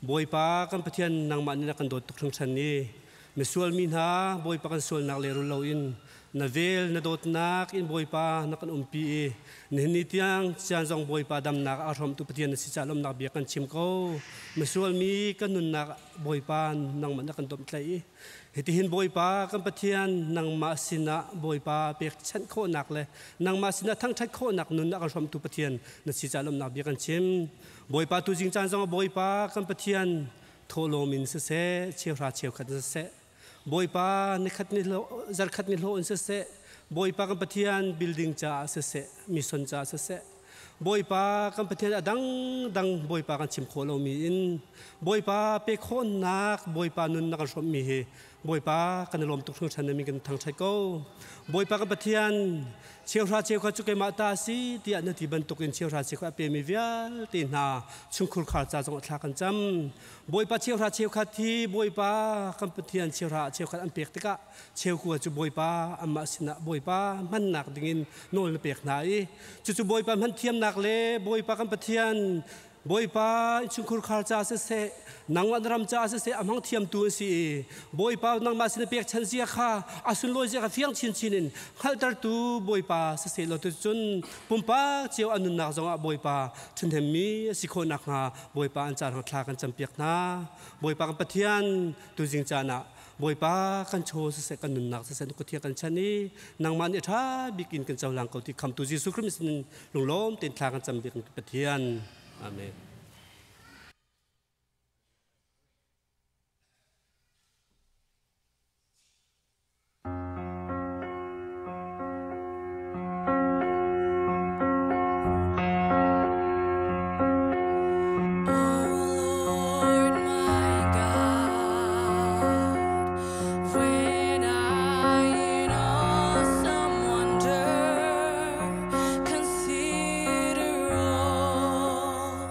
Bawipa kan Pathian nangmah nih na kan dawt tuk hringhran i misual mi hna Bawipa kan sualnak lehrul loin na vel na dawtnak in Bawipa na kan umpi i nihin ni tiang sian zong Bawipa damnak a hrawmtu Pathian na si caah lawmhnak bia kan chim ko. Misual mi kan nunnak Bawipa nangmah na kan domhtlaih i Hitihin Bawipa kan Pathian nangmah sinah Bawipa pekchanh khawhnak le nangmah sinah thangṭhat khawhnak nun a kan hrawmtu Pathian na si caah lawmhnak bia kan chim. Bawipa tu zing caan zongah Bawipa kan Pathian thawhlawm in siseh, cheuhra cheukhat in siseh, Bawipa nikhat ni hlawh, zarkhat ni hlawh in siseh, Bawipa kan Pathian building caah siseh, mission caah siseh, Bawipa kan Pathian a dangdang Bawipa kan chim khawh lomi in Bawipa pe khawhnak Bawipa nun na kan hrawmhmi hi Bawipa kan i lawm tuk hringhran na min kan thangṭhat ko. Bawipa kan Pathian cheuhra cheukhat cu keimah ta a si tiah na ti bantukin cheuhra cheukhat a pemi vialte hna chungkhur khar ca zong thla kan cam. Bawipa cheuhra cheukhat hi Bawipa kan Pathian cheuhra cheukhat an pek tikah cheukua cu Bawipa amah sinah Bawipa hmannak dingin nawl na pek hna i cucu Bawipa hman thiamnak le Bawipa kan Pathian Bawipa innchungkhur khar ca siseh nangmah na ram ca siseh a hmang thiamtu an si i Bawipa nangmah sin pekchan zia kha a sunlawi zia kha fiang chinchin in hngalhtertu Bawipa siseh law tucun pumpak cio an nunnak zongah Bawipa ṭhahnemmi a si khawh nakhnga Bawipa an caan thla kan campiak hna Bawipa kan Pathian tuzing caan ah Bawipa kan chaw siseh kan nunnak siseh na kut kan chan i nangmah nih ṭha bik in kan cohlang ko ti khamtu Jesuh Christ min lunglawm tein thla kan cam bik Pathian. Amen. O Lord my God, when I in awesome wonder consider all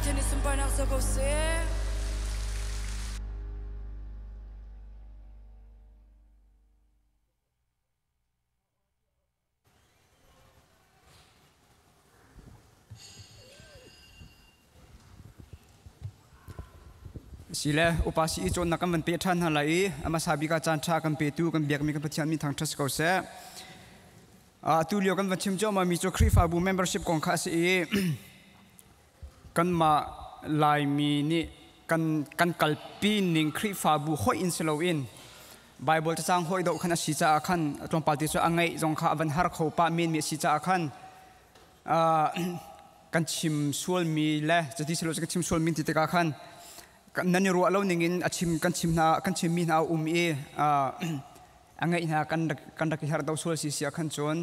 Pathian nih sunparnak co ko seh. Sile upa si i cawnnak kan van pe ṭhan hna lai i a hmasa bik ah caan ṭha kan petu kan biakmi kan Pathian min thangṭhat si ko seh. Atu lio kan van chim cuahmah mi cu Khrihfabu membership kong kha a si i kanmah Laimi nih kan kan kalpi ning Khrihfabu hoih in si loin Bible cacang hawi doh khan a si caah khan tlawmpal te cu a ngeih zong kha a van har kho pah men mi a si caah khan kan chim sualmi le cuti silo kan chim sualmi ti tikah khan nan i ruah lo ning in a chim kan chim hna kan chimmi hna a um i a ngeih hna kan kan rak i herh do sual si sia khan cun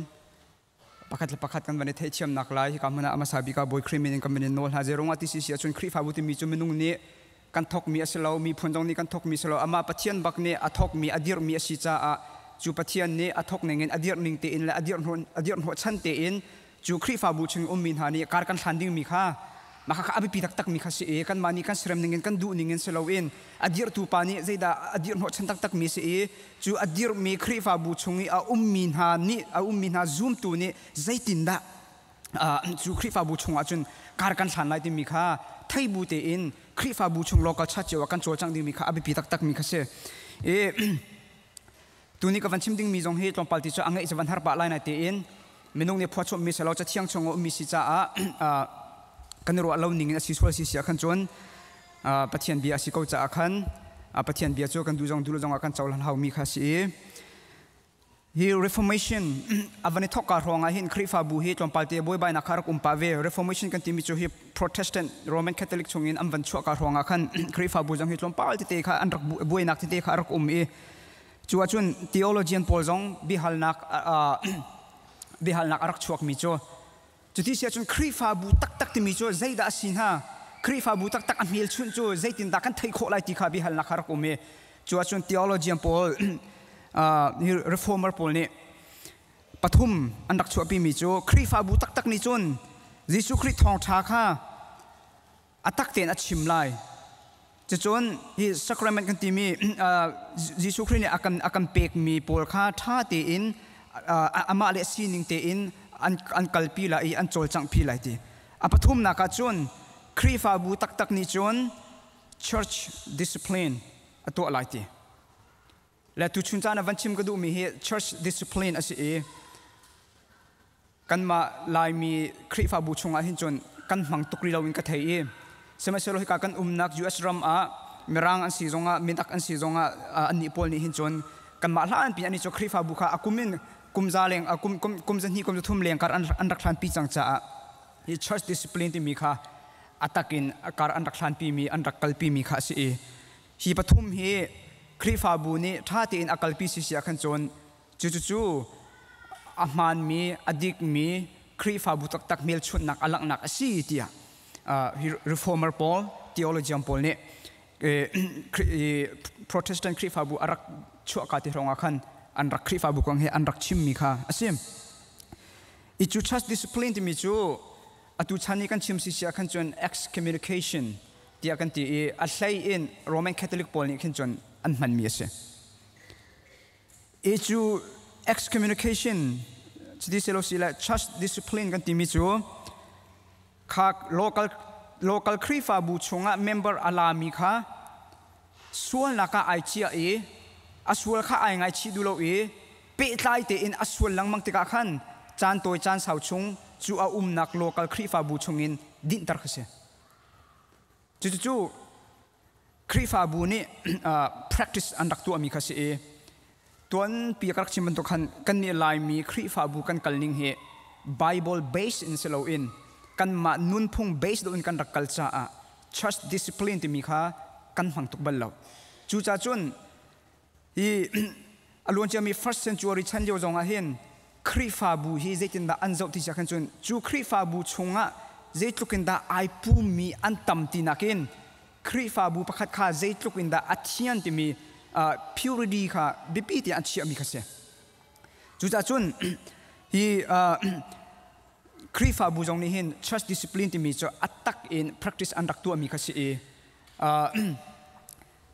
pakhat le pakhat kan van i theihthiamnak lai hika hmun ah a hmasa bik ah Bawi Khrih min in kan van in nawl hna zeirung ah ti si si ahcun Khrihfabu timi cu minung nih kan thokmi a si lo miphun zong nih kan thokmi si lo amah Pathian bak nih a thokmi a dirhmi a si caah cu Pathian nih a thok ning in a dirh ning tein le a dirh hnawh chan tein cu Khrihfabu chung ummi hna nih kar kan hlan dingmi kha mah kha a biapi taktakmi kha si i kanmah nih kan serem ning in kan duh ning in si loin a dirhtu pa nih zeidah a dirh hnawh chan taktakmi si i cu a dirhmi Khrihfabu chung i a ummi hna nih a ummi hna zumtu nih zeitindah cu Khrihfabu chungah cun kar kan hlan lai timi kha thei bu tein Khrihfabu chung local church cio ah kan cawlcangh dingmi kha a biapi taktakmi kha si. I tuni ka van chim dingmi zong hi tlawmpal ti cu a ngeih cu van har pah lai na tein minung nih phuahchommi si lo cathiang chung a ummi si caah kan i ruah lo ning in a si sual si si ah khan cun Pathian bia a si ko caah khan Pathian bia cu kan duh zong duh lo zong ah kan cohlan haumi kha a si i hi Reformation a van i thawkka hrawng ah hin Khrihfabu hi tlawmpal te buaibainak kha rak um pah ve. Reformation kan timi cu hi Protestant Roman Catholic chungin an van chuahka hrawng ah khan Khrihfabu zong hi tlawmpal tete kha an rak buainak tete kha a rak um i cu ahcun theologian pawl zong biahalnak biahalnak a rak chuakmi cu Cuti si ahcun Khrihfabu taktak timi cu zeidah a si hnga? Khrihfabu taktak a hmelchunh cu zeitindah kan theih khawh lai ti kha biahalnak kha rak um i cu ahcun theologian pawl reformer pawl nih pathum an rak chuahpimi cu Khrihfabu taktak nih cun Jesuh Khrih thawngṭha kha a tak tein a chim lai. Cucun hi sacrament kan timi Jesuh Khrih nih a kan pekmi pawl kha ṭha tein amah le sining tein an kalpi lai i an cawlcanghpi lai ti. A pathumnak ah cun Khrihfabu taktak nih cun church discipline a tuah lai ti. Le tuchun caan ah van chim ka duhmi hi church discipline a si i kanmah Laimi Khrihfabu chungah hin cun kan hmang tuk rih loin ka thei i sihmanhsehlaw hika kan umnak US ram ah Mirang an si zongah minak an si zongah annih pawl nih hin cun kanmah hlan pin annih cu Khrihfabu kha a kum in kum za leng kum kum kum zahnih kum zathum leng kar an rak hlanpi cang caah hi church discipline timi kha a takin kar an rak hlanpi mi an rak kalpi mi kha a si i hi pathum hi Khrihfabu nih ṭha tein a kalpi si si ah khan cun Cucu a hmaanmi, a dikmi Khrihfabu taktak hmelchunhnak a langhnak a si tiah Reformer pawl, theologian pawl nih Protestant Khrihfabu a rak chuahka ti hrawng ah khan an rak Khrihfabu kong he an rak chimmi kha a si. I cu church discipline timi cu atu chan i kan chim si ah khan cun excommunication tiah kan ti i a hlei in Roman Catholic pawl nih khin cun an hmanmi a si. I cu excommunication chiti selo si le church discipline kan timi cu kha local local Khrihfabu chungah member a lami kha sualnak ah ai chia i a sual kha ai ngaichih duh lo i pehtlai tein a sual lengmang tikah khan caan tawi caan sau chung cu a umnak local Khrihfabu chungin dinhter kha si. Cucu Khrihfabu nih practice an rak tuahmi kha si i tuanpi ka rak chim bantuk khan kannih Laimi Khrihfabu kan kal ning hi Bible base in si loin kanmah nunphung base deuh in kan rak kal caah church discipline timi kha kan hmang tuk bal lo. Cucaah cun hi a luanciami first century chan lio zong ah hin Khrihfabu hi zeitindah an zoh ti siah khan cun cu Khrihfabu chungah zeitluk in dah ai pummi an tam ti nakin Khrihfabu pakhat kha zeitluk in dah a thian timi purity kha biapi tiah an chiahmi kha si. Cucaah cun hi Khrihfabu zong nih hin church discipline timi cu a tak in practice an rak tuahmi kha si i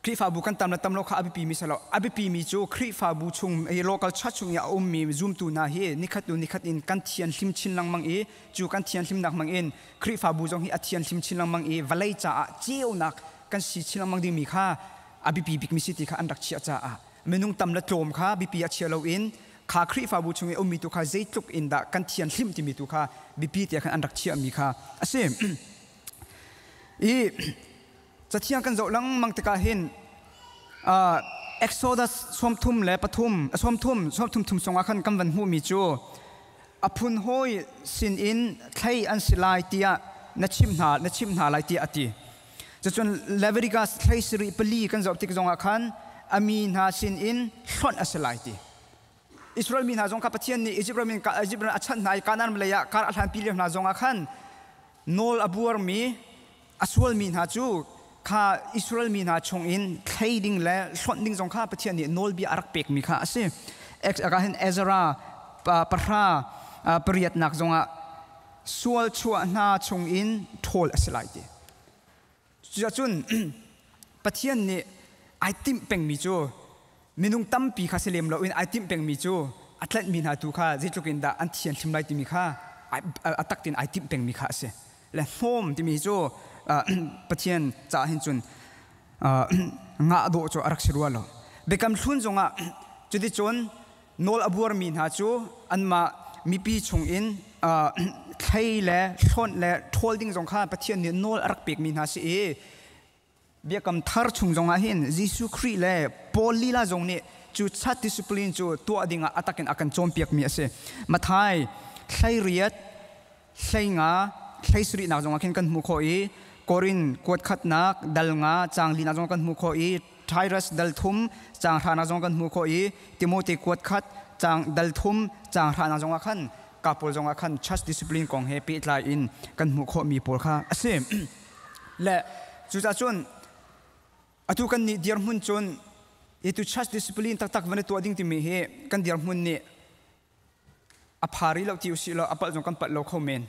Khrihfabu kan tam le tam lo kha a biapi mi si lo. A biapi mi cu Khrihfabu chung hi local church chung i a ummi zumtu hna hi nikhat hnu nikhat in kan thian hlim chin lengmang i cu kan thian hlimnak hmang in Khrihfabu zong hi a thian hlim chin lengmang i vawlei caah ceunak kan si chin lengmang dingmi kha a biapi bikmi si ti kha an rak chiah caah minung tam le tlawm kha biapi ah chia loin kha Khrihfabu chung i ummi tu kha zeitluk in dah kan thian hlim timi tu kha biapi tiah khan an rak chiahmi kha a si. I cathiang kan zoh lengmang tikah hin Exodus sawmthum le pathum sawmthum sawmthum thum chungah khan kan van hmuhmi cu a phun hawi sin in thlei an si lai tiah na chimh hna na chimh hna lai tiah a ti. Cucun Leviticus thlei sarih pali kan zoh tik zongah khan a mi hna sin in hlonh a si lai ti. Israel mi hna zong kha Pathian nih Egypt ram in Egypt ram a chanh hna i Kanaan lei ah kar a hlanpi lio hna zongah khan nawl a buarmi a sualmi hna cu kha Israel mi hna chungin thlei ding le hlonh ding zong kha Pathian nih nawlbia a rak pekmi kha a si. Aka hin Ezra pahra pariatnak zongah sual chuah hna chungin ṭhawl a si lai ti. Cucun Pathian nih ai timh pengmi cu minung tampi kha si lem loin ai timh pengmi cu a tlanhmi hna tu kha zeitluk in dah an thian hlim lai timi kha a tak tein ai timh pengmi kha a si. Le hnawm timi cu Pathian caah hin cun ngah dawh cu a rak si rua lo. Biakam hlun zongah cuticun nawl a buarmi hna cu anmah mipi chungin thlei le hlawnh le ṭhawl ding zong kha Pathian nih nawl a rak pekmi hna si i Biakam thar chung zongah hin Jesuh Khrih le Paul lila zong nih cu chat discipline cu tuah dingah a takin a kan cawnpiakmi a si. Matthai 18 hleinga hleisarihnak zongah khin kan hmuh khawh i Korin kuat khatnak dal nga caang linak zong kan hmuh khawh i Titus dal thum caang hranak zong kan hmuh khawh i Timote kuat khat caang dal thum caang hranak zongah khan ka pawl zongah khan church discipline kong he pehtlai in kan hmuh khawhmi pawl kha a si. Le cucaah cun atu kan nih dirhmun cun hi tu church discipline taktak van i tuah ding timi hi kan dirhmun nih a pha rih lo ti usih law a palh zong kan palh lo kho men.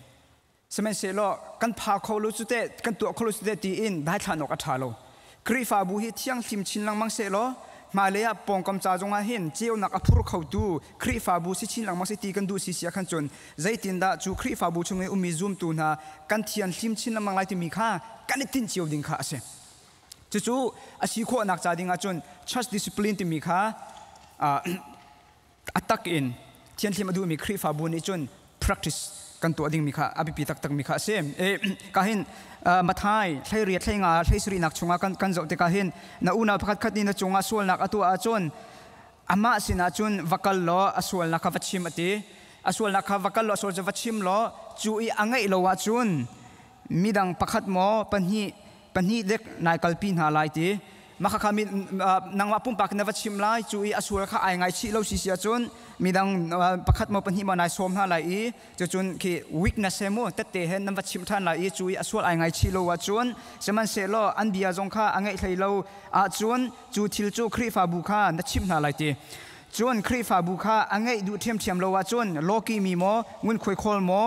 Sihmanhsehlaw kan pha kho lo cu teh kan tuah kho lo cu teh tiin daithlan awk a ṭha lo. Khrihfabu hi thianghlim chin lengmang sehlaw hmailei ah pawngkam ca zongah hin ceunak a phur khotu Khrihfabu si chin lengmang si ti kan duh si si ah khan cun zeitindah cu Khrihfabu chung i ummi zumtu hna kan thianghlim chin lengmang lai timi kha kan i tinh cio ding kha a si. Cucu a si khawhnak ca ding ahcun church discipline timi kha a tak in thianhlim a duhmi Khrihfabu nih cun practice kan tuah dingmi kha a biapi taktakmi kha a si. Ka hin Mathai hleiriat hleinga hleisarihnak chungah kan kan zoh tikah hin na unau pakhat khat nih na cungah sualnak a tuah ahcun amah sinah cun va kal law a sualnak kha va chim a ti. A sualnak kha va kal law a sual cu va chim law cu i a ngeih lo ahcun midang pakhat maw pahnih pahnih dek nai kalpi hna lai ti mah kha mi nangmah pumpak na va chim lai cu i a sual kha ai ngaichih lo si si ahcun midang pakhat maw pahnih maw nai sawm hna lai i cucun khi weakness he mu tette he nan va chim ṭhan lai i cu i a sual ai ngaichih lo ahcun sihmanhsehlaw an bia zong kha a ngeih hlei lo ahcun cu thil cu Khrihfabu kha na chimh hna lai ti cun Khrihfabu kha a ngeih duh ṭhiamṭhiam lo ahcun lawki mi maw ngunkhuai khawl maw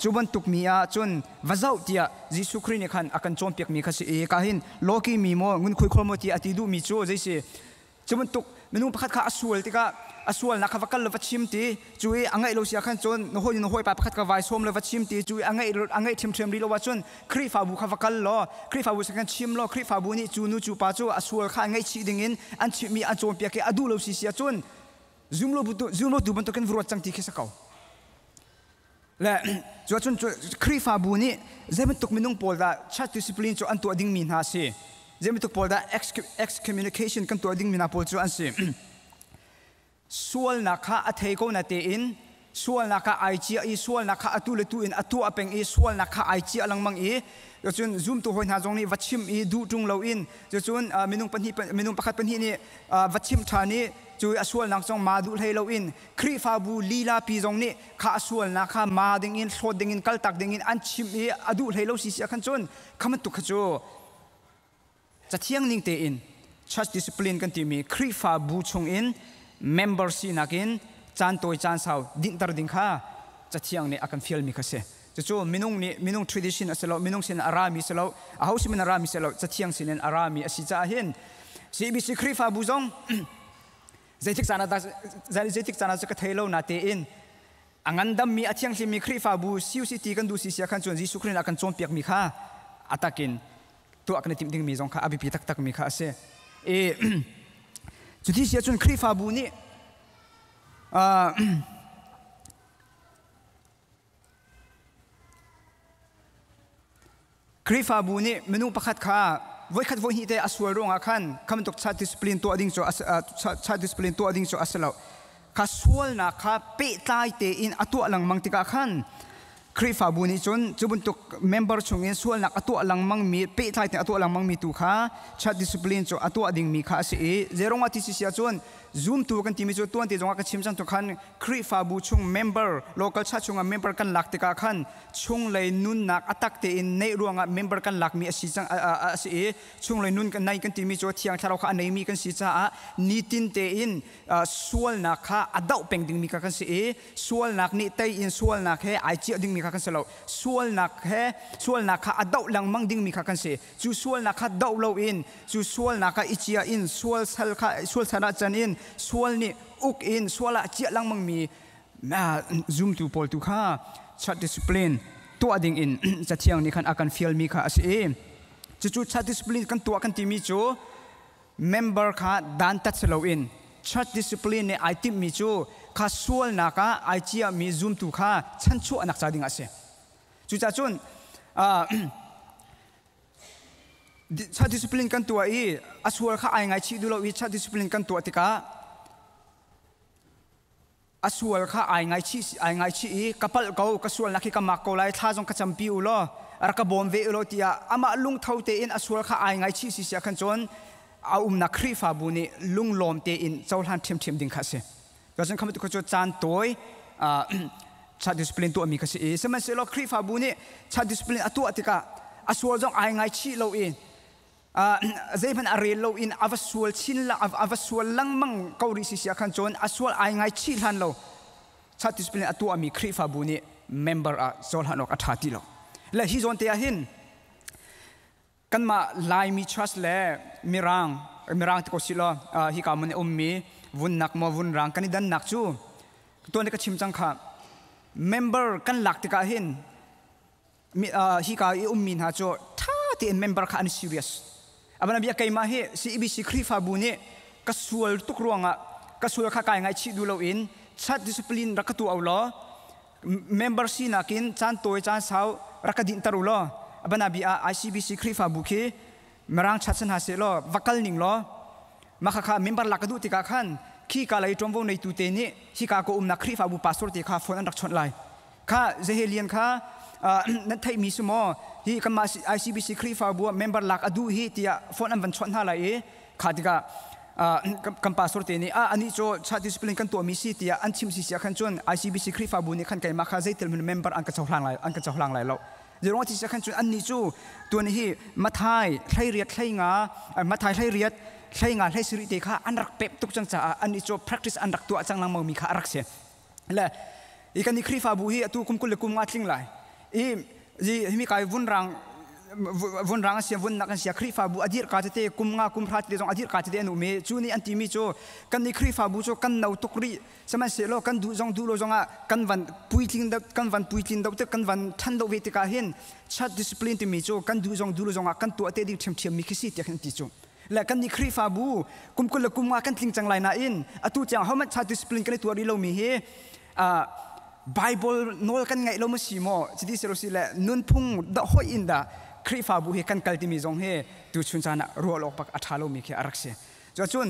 cu bantuk mi ah cun va zoh tiah Jesuh Khrih nih khan a kan cawnpiakmi kha si i ka hin lawki mi maw ngunkhui khawl maw ti a ti duhmi cu zei si cu bantuk minung pakhat kha a sual tikah a sualnak kha va kal le va chim ti cu i a ngaih lo si ah khan cun na hawi na hawipa pakhat kha vai sawm le va chim ti cu i a ngaih a ngaih ṭhiamṭhiam rih lo ahcun Khrihfabu kha va kal law Khrihfabu sin khan chim law Khrihfabu nih cu nu cu pa cu a sual kha ngaihchih dingin an chimhmi an cawnpiak i a duh lo si si ahcun zum lo zum lo tu bantukin va ruat cang ti khi si ko. Le cuacun Khrihfabu nih zei bantuk minung pawl dah church discipline cu an tuah dingmi hna si zei bantuk pawl dah excommunication kan tuah dingmi hna pawl cu an si sualnak kha a thei ko na tein sualnak kha ai cia i sualnak kha atu le tu in a tuah peng i sualnak kha ai cia lengmang i cun zumtu hawi hna zong nih va chim i duh ṭung loin cucun minung pahnih minung pakhat pahnih nih va chim ṭhan i cu a sualnak zong ma duh hlei loin Khrihfabu lila pi zong nih kha a sualnak kha ma dingin hlawt dingin kaltak dingin an chimh i a duh hlei lo si si ah khan cun kha bantuk kha cu cathiang ning tein church discipline kan timi Khrihfabu chungin member sinak in caan tawi caan sau dinhter ding kha cathiang nih a kan fialmi kha si. Cucu minung nih minung tradition a si lo, minung sin a rami si lo, aho sin a rami si lo, cathiang sin in a rami a si caah hin CBC Khrihfabu zong zeitik caan ah zeitik caan ah cu ka thei lo na tein a ngandammi a thianghlimmi Khrihfabu CUCT kan duh si sia khan cun Jesuh Khrih a kan cawnpiakmi kha a takin tuah kan i timh dingmi zong kha a biapi taktakmi kha a si. I cuti si ahcun Khrihfabu nih Khrihfabu nih minung pakhat kha voikhat voihnih te a sual ruangah khan kha bantuk child discipline tuah ding cu child discipline tuah ding cu a si lo. Kha sualnak kha pehtlai tein a tuah lengmang tikah khan Khrihfabu nih cun cu bantuk member chungin sualnak a tuah lengmangmi pehtlai tein a tuah lengmangmi tu kha child discipline cu a tuah dingmi kha a si i zeirong ah ti si si ahcun zumtu kan timi cu tuan te zongah ka chim cang tu khan Khrihfabu chung member local church chungah member kan lak tikah khan chunglei nunnak a tak tein neih ruangah member kan lakmi a si cang a si i chunglei nun kan nei kan timi cu thiang thlarau kha a neimi kan si caah nitin tein sualnak kha a doh peng dingmi kha kan si i sualnak nih tei in sualnak he ai ciah dingmi kha kan si lo sualnak he sualnak kha a doh lengmang dingmi kha kan si cu sualnak kha doh loin cu sualnak kha i cia in sual sal kha sual sal ah can in sual nih uk in sual ah ciah lengmang mi zumtu pawl tu kha church discipline tuah ding in cathiang nih khan a kan fial mi kha a si i cucu church discipline kan tuah kan timi cu member kha dantat si loin church discipline nih ai timhmi cu kha sualnak ah ai ciami zumtu kha chanchuahnak ca ding a si. Cucaah cun church discipline kan tuah i a sual kha ai ngaichih duh lo i church discipline kan tuah tikah A sual kha ai ngaichih ai ngaichih i ka palh ko ka sualnak hi ka mak ko lai thla zong ka campi u law rak ka bawm ve u law tiah amah lungtho tein a sual kha ai ngaichih si sia khan cun a umnak Khrihfabu nih lunglawm tein cohlan ṭhiamṭhiam ding kha a si. Cun kha bantuk cu caan tawi church discipline tuahmi kha si i sihmanhsehlaw Khrihfabu nih church discipline a tuah tikah a sual zong ai ngaichih lo i zeihmanh a rel lo in a va sual chin a va sual lengmang ko rih si sia khan cun a sual ai ngai chih hlan lo church discipline a tuahmi Khrihfabu nih member ah cohlan awk a ṭha ti lo le hi zawn te ah hin kanmah Laimi church le Mirang Mirang ti ko si law hi ka mun ummi vunnak maw vunrang kan i dannak cu tuan ka chim cang kha member kan lak tikah hin hika i ummi hna cu ṭha tein member kha an serious. Abana bia keimah hi CEBC Khrihfabu nih ka sual tuk ruangah ka sual kha kai ngaichih duh loin chat discipline rak ka tuah u law member sinak in caan tawi caan sau rak ka dinhter u law abana bia ah ICBC Khrihfabu khi mirang chat san hna seh law va kal ning law mah kha member lak ka duh tikah khan khi ka lei ṭuanvo neitu te nih hika ka umnak Khrihfabu pastor te kha phone an rak chawnh lai Kha Zehelian kha nan theihmi si maw hi kanmah ICBC Khrihfabu ah member lak a duh hi tiah phone an van chawnh hna lai i kha tikah kan pastor te nih ah anih cu church discipline kan tuahmi si tiah an chim si sia khan cun ICBC Khrihfabu nih khan keimah kha zeitil hmun member an ka cohlang lai an ka cohlang lai lo zeirong ti sia khan cun annih cu tuan hi Mathai 18 hleinga Mathai 18 hleinga 17 te kha an rak pep tuk cang caah annih cu practice an rak tuah cang lengmang mi kha a rak si Le i kan i Khrihfabu hi atu kum 25 tling lai i himi kai vunrang vunrang an sia vunnak an sia Khrihfabu a dir ka tete kum nga kum hra tete zong a dir ka tete an um i cu nih an timi cu kan i Khrihfabu cu kan no tuk rih sihmanhsehlaw kan duh zong duh lo zong ah kan van puitling kan van puitlin do tik kan van ṭhan do ve tikah hin church discipline timi cu kan duh zong duh lo zong ah kan tuah te ding ṭhiamṭhiam mi khi si tiah khin an ti cu le kan nih Khrihfabu kum kul le kum nga kan tling cang lai nain atu tiang hohmanh child discipline kan i tuah rih lomi hi Bible nawl kan ngaih lo ma si maw chiti si lo si le nunphung da hoi in dah Khrihfabu hi kan kal timi zong hi tu chun caan ah ruah awk bak a ṭha lomi khi a rak si. Cuacun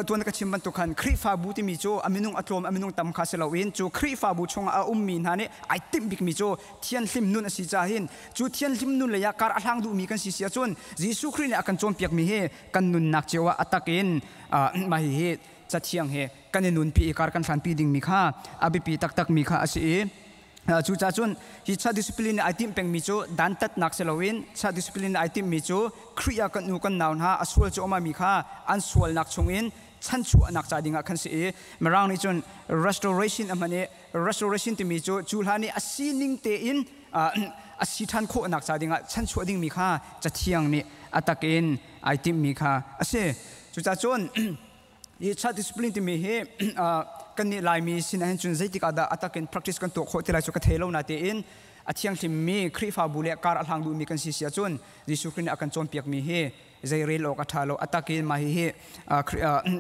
tuan ka chim bantuk khan Khrihfabu timi cu a minung a tlawm a minung tam kha si loin cu Khrihfabu chungah a ummi hna nih ai timh bikmi cu thianhlim nun a si caah hin cu thianhlim nun lei ah kar a hlang duhmi kan si si ahcun Jesuh Khrih nih a kan cawnpiakmi hi kan nunnak cio ah a tak in mah hihi cathiang hi kan i nunpi i kar kan hlanpi dingmi kha a biapi taktakmi kha a si i cucaah cun hi child discipline ai timh pengmi cu dantatnak si loin child discipline ai timhmi cu Khrih ah kan u kan nau hna a sual cu mi kha an sualnak chungin chanchuahnak ca dingah khan si i Mirang nih cun restoration a hman i restoration timi cu cu hlan i a sining tein a si ṭhan khawhnak ca dingah chanchuah dingmi kha Cathiang nih a takin ai timhmi kha a si. Cucacun hi child discipline timi hi kan nih Laimi sin ahhin cun zeitik ah dah a takin practice kan tuah khawh ti lai cu ka thei lo natein a thianghlimmi Khrihfabu le kar a hlang duhmi kan si si ahcun Jesuh Khrih nih a kan cawnpiakmi hi zei rel awk a ṭha lo. A takin mah hihi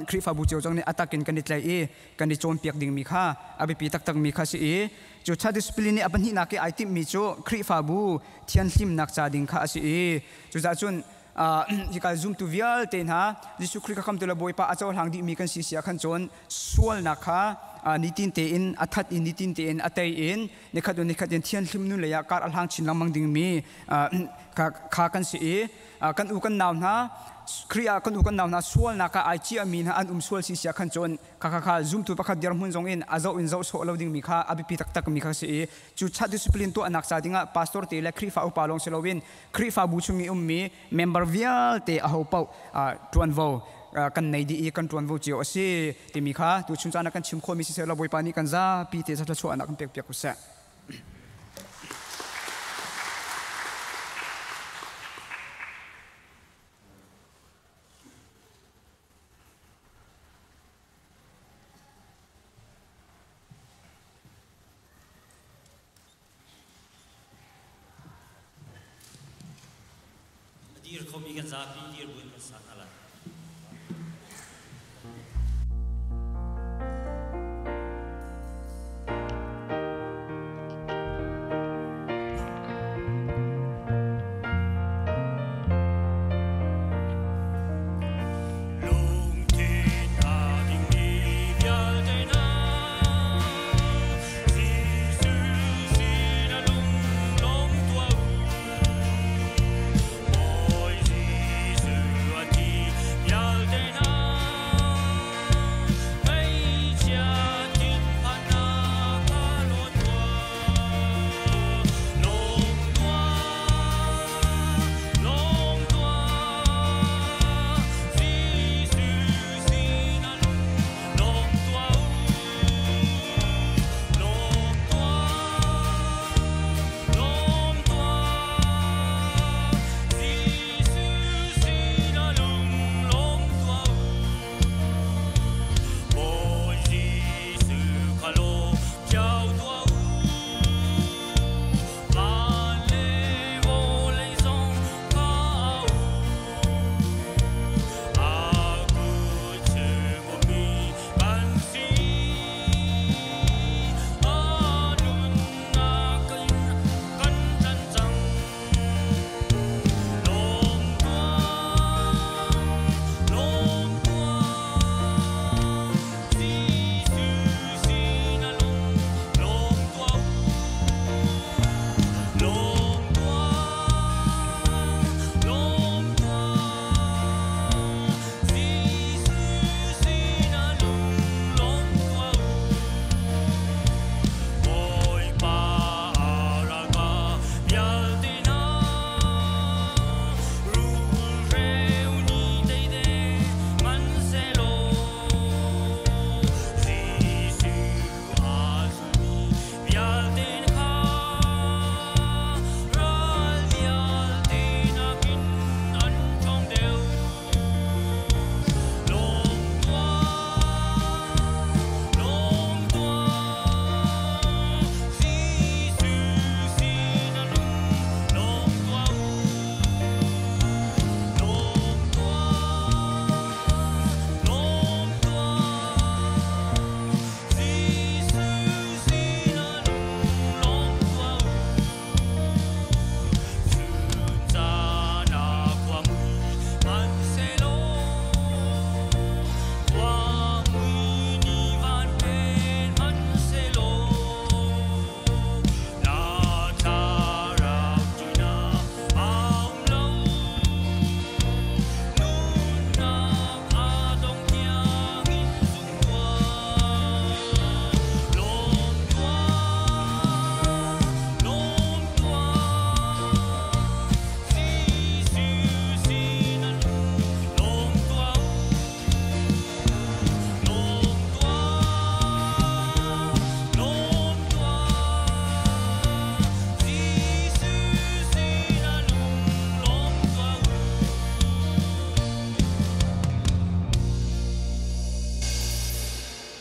Khrihfabu cio zong nih a takin kan i tlaih i kan i cawnpiak dingmi kha a biapi taktakmi kha si i cu child discipline nih a pahnihnak i ai timhmi cu Khrihfabu thianhlimnak ca ding kha a si i cucaah cun hika zumtu vialte hna Jesuh Khrih kha khamtu le Bawipa a cohlang dihmi kan si si ah khan cun sualnak kha nitin tein a that i nitin tein a tei in nikhat nikhat in thianhlim nun lei ah kar a hlang chin lengmang dingmi kha kan si i kan u kan nau hna Khrih ah kan u kan nau hna sualnak ah ai ciami hna an um sual si sia khan cun kha kha kha zumtu pakhat dirhmun zong in a zoh in zoh sawh lo dingmi kha a biapi taktak mi kha si i cu chat discipline tuahnak ca dingah pastor te le Khrihfa upa lawng si loin Khrihfabu chung i ummi member vialte a ho paoh ṭuanvo kan nei dih i kan ṭuanvo cio a si timi kha tu chung caan ah kan chim khawhmi siseh law Bawipa nih kan zapi te thluachuahnak kan pekpiak u seh. A dir khomi kan zapi dir buin kan sa hna lai. Lungthin a dingmi vialte hna, Jesuh sinah lunglawm tuah u. Bawi Jesuh a thi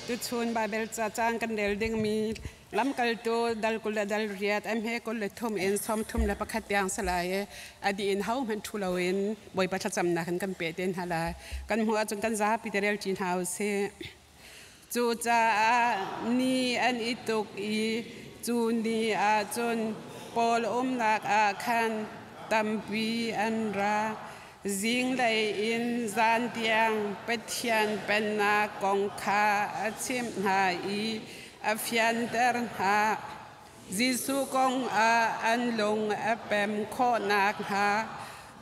Tuchun Baibal ca caang kan rel dingmi lamkaltu dal 20 le dal 8 a hme 23 in 31 tiang si lai i a dih in hohmanh ṭhu loin Bawipa thlacamnak in kan peh te hna lai. Kan hmuh ahcun kan zapi te rel ṭi hna u sih. Cucaah ni an i tuk i cu ni ah cun Paul umnak ah khan tampi an ra. Zinglei in zan tiang Pathian Pennak kong kha a chimh hna i a fianter hna. Jesuh kong ah an lung a pem khawh nakhnga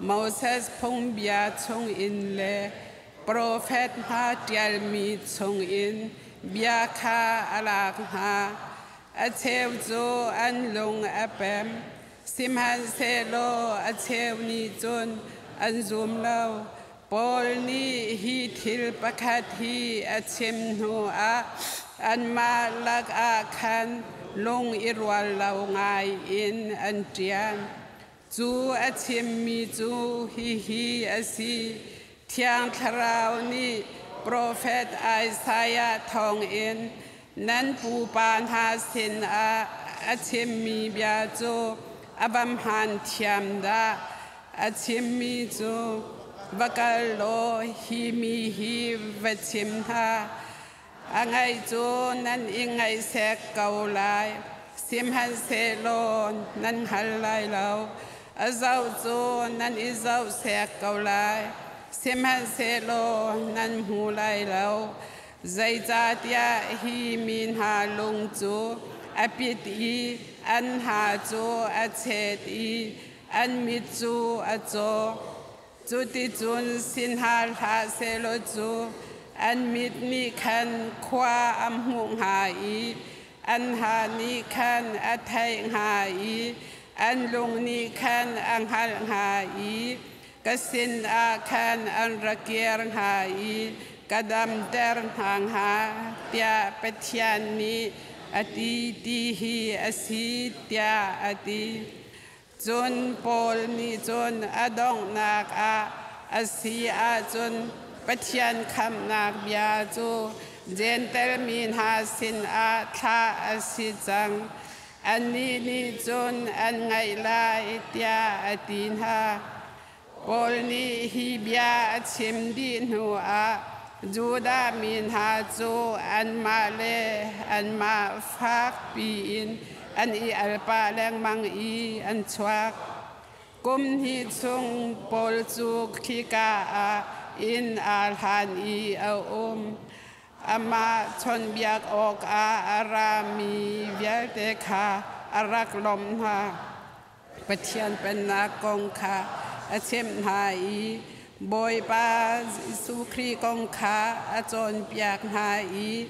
Moses phungbia chungin le profet hna ṭialmi chungin bia kha a lak hna. A cheu cu an lung a pem, sihmanhsehlaw a cheu nih cun an zum lo. Paul nih hi thil pakhat hi a chim hnuah anmah lakah khan lung i rual lo ngai in an ṭian. Cu a chimmi cu hihi a si: Thiang Thlarau nih profet Isaiah thawngin nan pupa hna sinah a chimmi bia cu a va hmaan thiam dah. A chimmi cu, Va kal law hi mi hi va chim hna. A ngaih cu nan i ngaihsek ko lai, sihmanhsehlaw nan hngal lai lo. A zoh cu nan i zohsek ko lai, sihmanhsehlaw nan hmu lai lo. Zeicahtiah hi mi hna lung cu a pit i an hna cu a chet i an mit cu a caw. Cuticun si hna hlah sehlaw cu an mit nih khan khua a hmuh hnga i an ha nih khan a theih hnga i an lung nih khan a hngalh hnga i ka sinah khan an ra kir hnga i ka damter hna hnga, tiah Pathian nih a ti ti hi a si, tiah a ti. Cun Paul nih cun a donghnak ah a si ahcun Pathian khamhnak bia cu Jentail mi hna sinah thlah a si cang. Annih nih cun an ngaih lai, tiah a ti hna. Paul nih hi bia a chim dih hnuah Judah mi hna cu anmah le anmah fakpi in an i al pah lengmang i an chuak. Kum hnih chung Paul cu khika ah inn aa hlan i a um. Amah chawnhbiak awkah a rami vialte kha a rak lawmh hna. Pathian Pennak kong kha a chimh hna i Bawipa Jesuh Khrih kong kha a cawnpiak hna i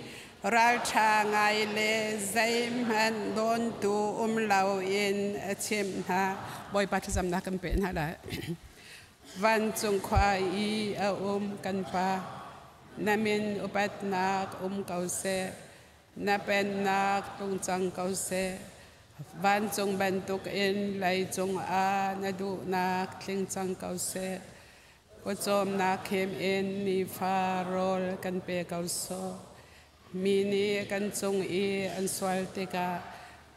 ralṭha ngai le zeihmanh dawntu um loin a chimh hna. Bawipa thlacamnak kan peh hna lai. Vancung khua i a um kan Pa, na min upatnak um ko seh. Na pennak tlung cang ko seh. Vancung bantukin leicung ah na duhnak tling cang ko seh. Pawcawmnak khim in nifa rawl kan pe ko sawh. Mi nih kan cung i an sual tikah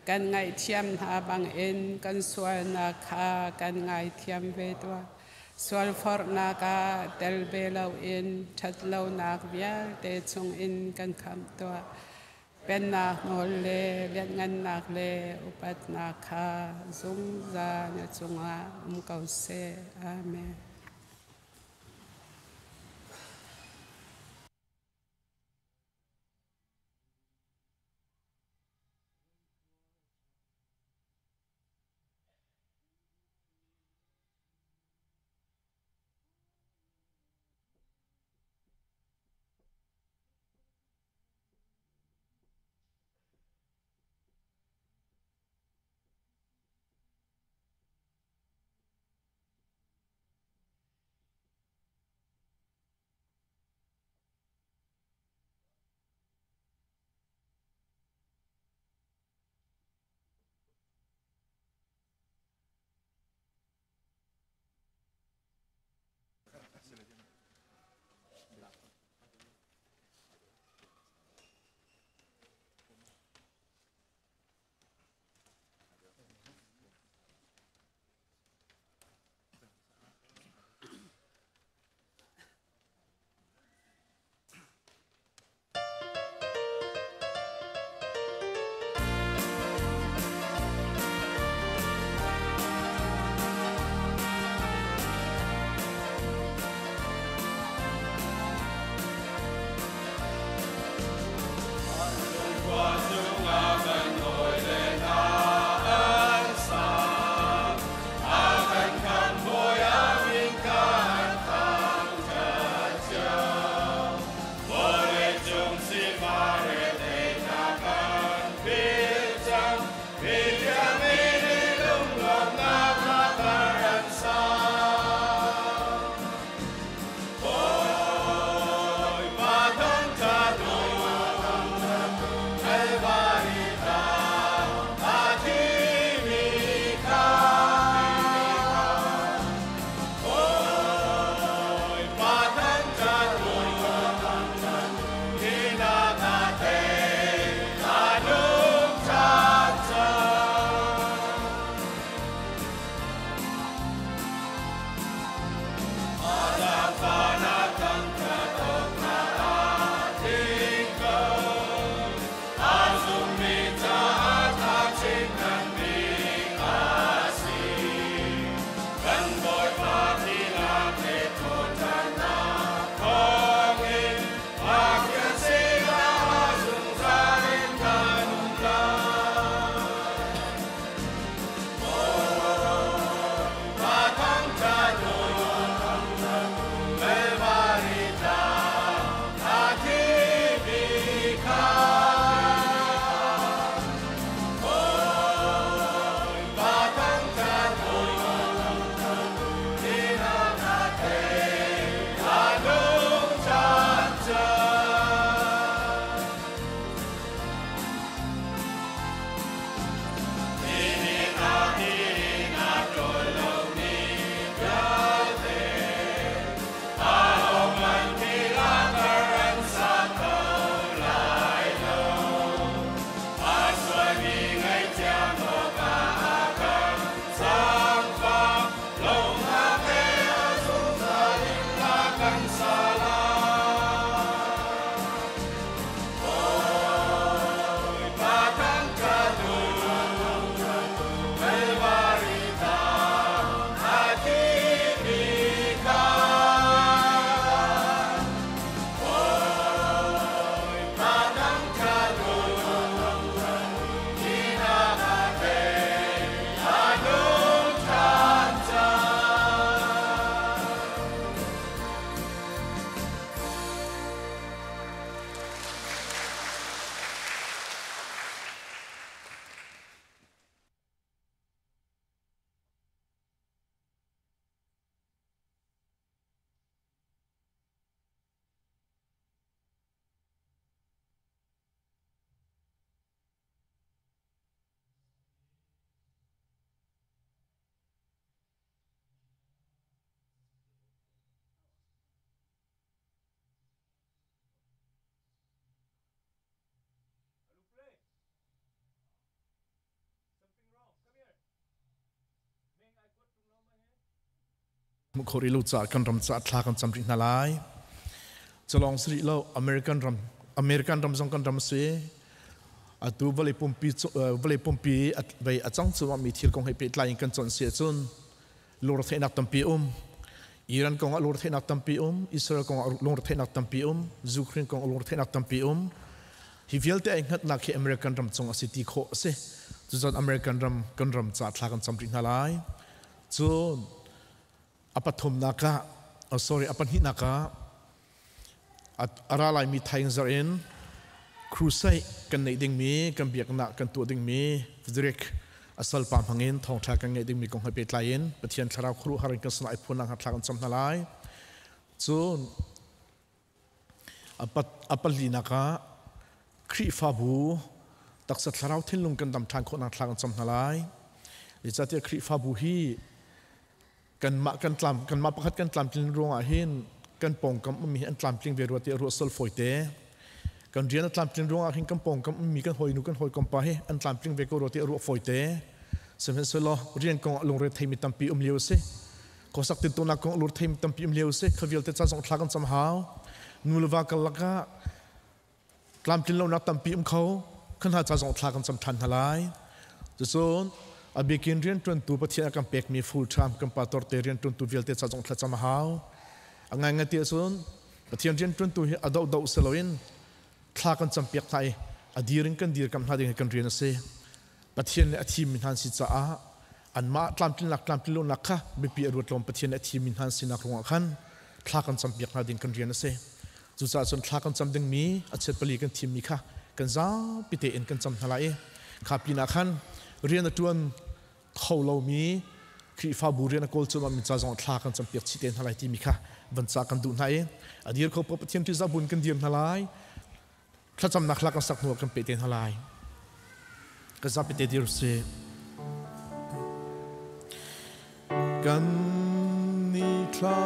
kan ngaihthiam hna bangin kan sualnak kha kan ngaithiam ve tuah. Sualforhnak ah tel ve loin ṭhatlonak vialte chungin kan khamh tuah. Pennak nawl le lianhngannak le upatnak kha zungzal na cungah um ko seh. Amen. Hmuh kho rih lo caah kan ram caah thla kan cam rih hna lai. Calong si rih lo, American ram, American ram zong kan ram si. Atu vawlei pumpi vawlei pumpi vei a cang cuahmah mi thil kong he pehtlai in kan chawnh si ahcun lungretheihnak tampi um. Iran kong ah lungretheihnak tampi um, Israel kong ah lungretheihnak tampi um, Ukraine kong ah lungretheihnak tampi um. Hi vialte ai hngatnak hi American ram cung a si ti khawh a si. Cucun American ram kan ram ca thla kan cam rih hna lai. Cun a pathumnak ah, oh sorry, a pahnihnak ah a ra laimi thaing zarh in crusade kan neih dingmi, kan biaknak kan tuah dingmi Frederick a salpa hmangin thawngṭha kan ngeih dingmi kong he pehtlai in Pathian thlarau khuaruahhar in kan sinah i phuan nakhnga thla kan cam hna lai. Cun a palinak ah Khrihfabu taksa thlarau thinlung kan dam ṭhan khawhnak thla kan cam hna lai. Zeicahtiah Khrihfabu hi kanmah kan tlam kanmah pakhat kan tlamtlin ruangah hin kan pawngkam ummi hi an tlamtling ve rua tiah ruah sol fawite. Kan rian a tlamtlin ruangah hin kan pawngkam ummi kan hawinu kan hawikom pa hi an tlamtling ve ko rua tiah ruah fawite. Sihmanhsehlaw rian kong ah lungre theimi tampi um lio a si. Khuasak tintunak kong lur theim tampi um lio si. Kha vialte ca zong thla kan cam hau. Nu le va karlak ah tlamtlin lonak tampi um kho. Kha hna ca zong thla kan cam ṭhan hna lai. Cucun a bikin rianṭuantu Pathian a kan pekmi full time kan pastor te rianṭuantu vialte ca zong thla cam a hau. A ngaingai ti ahcun Pathian rianṭuantu hi a dohdoh si loin thla kan campiak hna i a dir in kan dirkamh hna ding hi kan rian a si. Pathian nih a thimmi hna an si caah anmah tlamtlinnak tlamtlinlonak kha biapi a ruat lawm. Pathian nih a thimmi hna an sinak ruangah khan thla kan campiak hna ding kan rian a si. Cucaah cun thla kan cam dingmi a chiat pali kan thimmi kha kan zapi tein kan cam hna lai i kha pinah khan rian a ṭuan kho lomi Khrihfabu rian a kawl cuahmahmi ca zong thla kan campiak chih te hna lai timi kha van ca kan duh hna i a dir kho poah Pathian ṭihzah buin kan dir hna lai. Thlacamnak hla kan sak hnu ah kan peh te hna lai. Ka zapi te dir si. Kan ni thlacamnak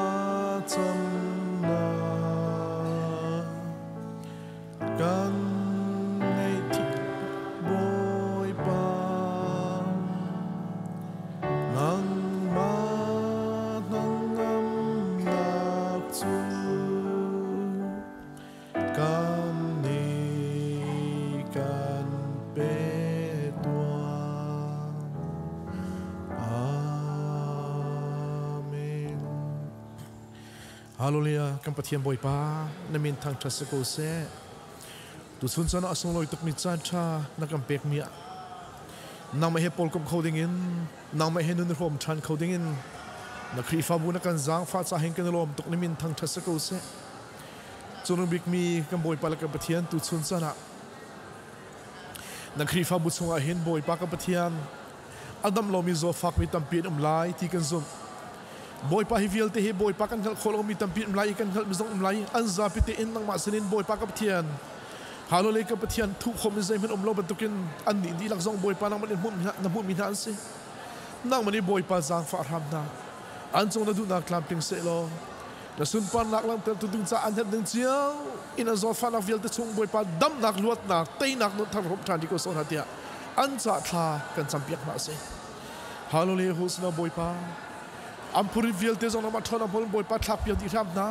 kan ngaihthik Bawipa, nangmah hnangamnak cu kan nih kan pe tuah. Amen. Hallelujah. Kan Pathian Bawipa, na min thangṭhat si ko seh. Tuchun caan ah a sunglawi tukmi caan ṭha na kan pekmi ah nangmah he pawlkomh kho dingin, nangmah he nun i hrawm ṭhan kho dingin na Khrihfabu na kan zaangfah caah hin kan i lawm tuk. Na min thangṭhat si ko seh. Cunung bikmi kan Bawipa le kan Pathian, tuchun caan ah na Khrihfabu chungah hin Bawipa kan Pathian, a dam lomi zawtfakmi tampi an um lai ti kan zumh. Bawipa, hi vialte hi Bawipa kan hngalh khawh lomi tampi um lai i kan hngalhmi zong um lai. An zapi tein nangmah sinin Bawipa ka Pathian, Hallelujah, ka Pathian, thuh khawhmi zeihmanh um lo bantukin annih dihlak zong Bawipa nangmah nih na hmuhmi hna an si. Nangmah nih Bawipa zaangfah hram hna. An cung na duhnak tlamtling seh law na sunparnak langhtertu ding caah an herh ding cio in an zawtfahnak vialte chung Bawipa damnak, luatnak, teinak nun thar hrawm ṭhan dih ko sawh hna tiah an ca thla kan campiak hna a si. Hallelujah, Hosana Bawipa. An phurit vialte zong namah ṭhawn hmol Bawipa thlakpiak dih hram hna.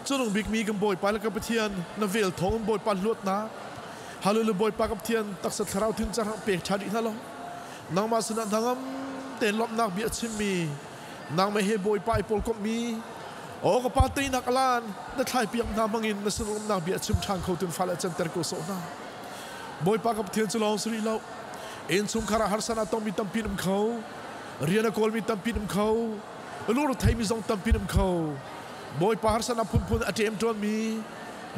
Cunung bikmi kan Bawipa le kan Pathian, na vel thawng in Bawipa luatnak. Hallelujah, Bawipa kan Pathian, taksa thlarau thin carang pek ṭha dih hna law nangmah sinah hnangam tein lawmhnak bia a chimmi, nangmah he Bawipa i pawlkomhmi, aw ka Pa, teinak alan na thlaipiak hna hmangin na sin lawmhnak bia a chim ṭhan kho tun fale canter ko sawh hna. Bawipa ka Pathian, cu lawng si rih lo, innchungkhar ah harsa na tongmi tampi um kho, rian a kawlmi tampi um kho, lur theimi zong tampi um kho. Bawipa, harsa na phunphun a ṭem ṭuanmi,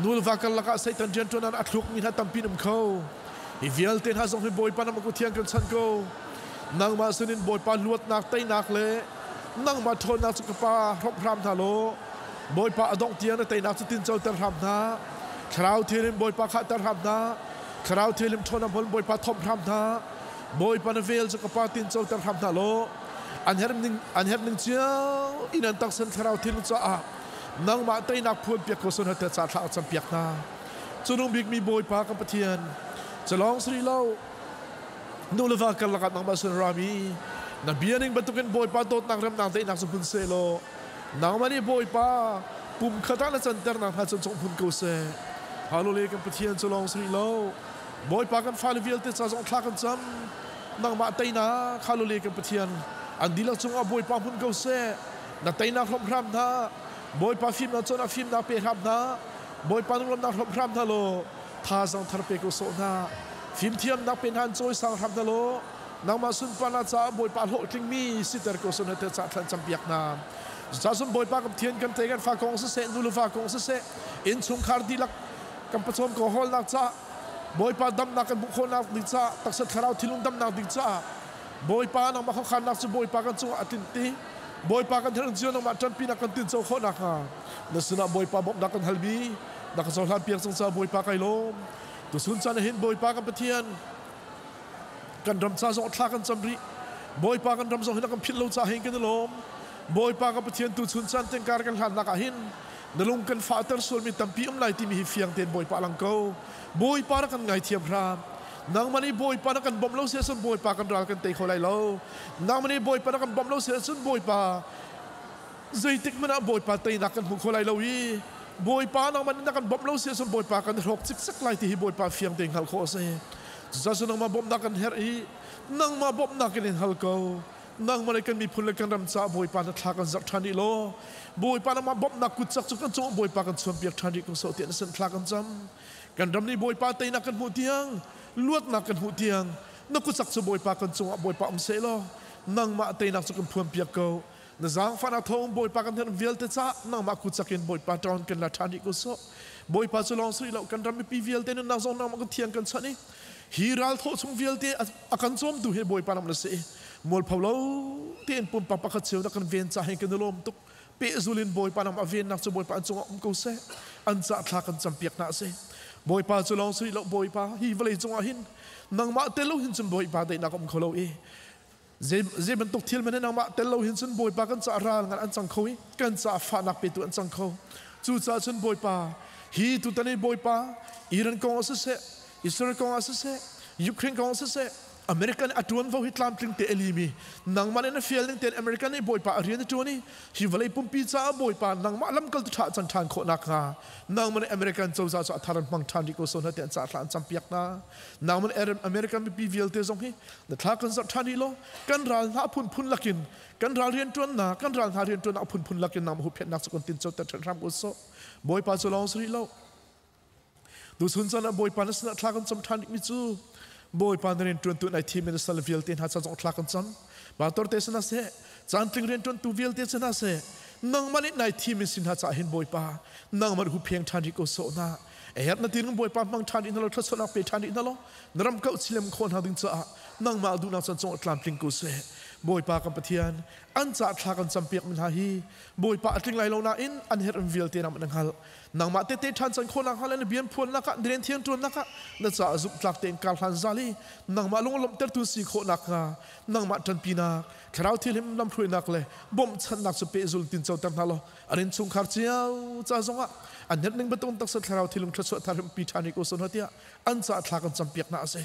nu le va karlak ah Satan rianṭuan an a thlukmi hna tampi um kho. Hi vialte hna zong hi Bawipa na kut thiang kan chanh ko. Nangmah sinin Bawipa luatnak, teinak le nangmah ṭhawnnak cu ka Pa hrawmh hram hna law Bawipa a dongh tiang na teinak cu tincoter hram hna. Thlarau thianghlim Bawipa khahter hram hna. Thlarau thianghlim ṭhawnnak hmul Bawipa thomh hram hna. Bawipa na vel cu ka Pa tincoter hram hna law an herh ning cio in an taksan thlarau thianghlim caah nangmah teinak phuan piak ko sun te ca thla cam piak hna. Cunung bikmi Bawipa kan Pathian, calong sri lo, nu le va karlak ah nangmah sin rami Na bia ning bantukin Bawipa dawtnak remnak daihnak cu hmun seh law nangmah nih Bawipa pum khat ah na canternak hna cu cung hmun ko seh. Hallelujah kan Pathian cu lawng si rih lo. Bawipa kan fale vialte ca zong thla kan cam. Nangmah teinak hallelujah kan Pathian an dihlak cungah Bawipa hmun ko seh. Na teinak hlawm hram hna. Bawipa fimnak cun a fimnak pe hram hna. Bawipa nunglawmnak hlawm hram hna law thazaang thar pe ko sawh hna. Fimthiamnak pe hna an cawisang hram hna law nangmah sunparnak caah Bawipa hlawhtlingmi siter ko sawh hna tiah ca thlan campiak hna. Cucaah Bawipa kan Pathian kan te kan fa kong siseh nu le va kong siseh innchungkhar dihlak kan pachawm ko hawlnak caah Bawipa damnak kan hmuh khawhnak ding caah taksa thlarau thinlung damnak ding caah Bawipa nangmah khuakhannak cu Bawipa kan cungah a tlin ti Bawipa kan herh cio nangmah ṭanpinak kan tinco khawh nakhnga na sinah Bawipa bawmhnak kan halmi na ka cohlan piak cang caah Bawipa kai lawm tuchun caan hin Bawipa kan Pathian kan ram ca zong thla kan cam rih Bawipa kan ram zong hin a kan philh lo caah hin kan i lawm Bawipa kan Pathian tuchun caan tengkar kan hlannak ah hin na lung kan fahter sualmi tampi um lai timi hi fiang tein Bawipa lang ko Bawipa na kan ngaithiam hram nangmah nih Bawipa na kan bawmh lo si ahcun Bawipa kan ral kan tei kho lai lo nangmah nih Bawipa na kan bawmh lo si ahcun Bawipa zeitik hmanh ah Bawipa teinak kan hmu kho lai lo i Bawipa nangmah nih na kan bawmh lo si ahcun Bawipa kan hrawk cikcek lai ti hi Bawipa fiang tein hngalh khawh a si cucaah nangmah bawmhnak kan herh i nangmah bawmhnak in in hal ko nangmah le kan miphun le kan ram caah Bawipa na thla kan zarh ṭhan rih law Bawipa nangmah bawmhnak kutcak cu kan cung Bawipa kan chuanpiak ṭhan rih ko sawh tiah na sin thla kan cam kan ram nih Bawipa teinak kan hmuh tiang luatnak kan hmuh tiang na kutcak cu Bawipa kan cungah Bawipa um seh law nangmah teinak cu kan phuanpiak ko na zaangfahnak thawng Bawipa kan herh vialte caah nangmah kutcak in Bawipa ṭawn kan la ṭhan rih ko sawh Bawipa cu lawng si lo kan ram mipi vialte nunnak zong nangmah kan thiang kan chanh i hi ral thawh chung vialte a kan cawmtu hi Bawipa nam na si mualpho lo tein pumpak pakhat cio na kan ven ca hin kan i lawm tuk pehzul in Bawipa nam a vennak cu Bawipa an cungah um ko seh an ca thla kan campiak hna si Bawipa cu lawng si lo Bawipa hi vawlei cungah hin nangmah tel lo hin cun Bawipa daihnak um kho lo i zei bantuk thil man nangmah tel lo hin cun Bawipa kan ca ral ngan an cang kho i kan ca fahnak petu an cang kho cucaah cun Bawipa hi tutan i Bawipa Iran kong ah siseh Israel kong ah siseh Ukraine kong ah siseh American a ṭuanvo hi tlamtling te a limi nangmah nih na fial ning tein American nih Bawipa a rian a ṭuan i hi vawlei pumpi caah Bawipa nangmah lamkaltu ṭha can ṭhan khawh nakhnga nangmah nih American cozah cu a thar an hmang ṭhan rih ko so hna tiah an cah thla an campiak hna nangmah nih American mipi vialte zong hi na thla kan zarh ṭhan rih law kan ral hna a phunphun lakin kan ral rianṭuannak kan ral hna rianṭuannak a phunphun lakin nangmah huhphenhnak cu kan tincoter ṭhan hram ko sawh Bawipa cu lawng si rih lo Tuchun caan ah Bawipa na sinah thla kan cam ṭhan rihmi cu Bawipa na rianṭuantu nai thim in na sal vialte hna ca zong thla kan cam. Pastor te sinah seh, caantling rianṭuantu vialte sinah seh, nangmah nih nai thim in sin hna caah hin Bawipa nangmah nih hupheng ṭhan rih ko sawh hna. A herh na tin Bawipa hmang ṭhan rih hna law thluachuahnak pe ṭhan rih hna law na ram kauh chilem khawh hna ding caah nangmah duhnak caan cungah tlamtling ko seh. Bawipa kan Pathian, an ca thla kan campiak mi hna hi Bawipa a tling lai lo nain an herh vialte nangmah na hngalh. Nangmah tete ṭhan can khawhnak hnga le na bian phuannak ah na rian thiang ṭuannak ah na caah zumhtlak tein kar hlan zal i nangmah lunglawmhtertu si khawhnak hnga nangmah ṭanpinak thlarau thianghlim lamhruainak le bawmhchanhnak cu pehzul tincoter hna law an innchungkhar cio ca zongah an herh ning bantuk taksa thlarau thilung thluachuah thar pi ṭhan rih ko sawh hna tiah an caah thla kan campiak hna a si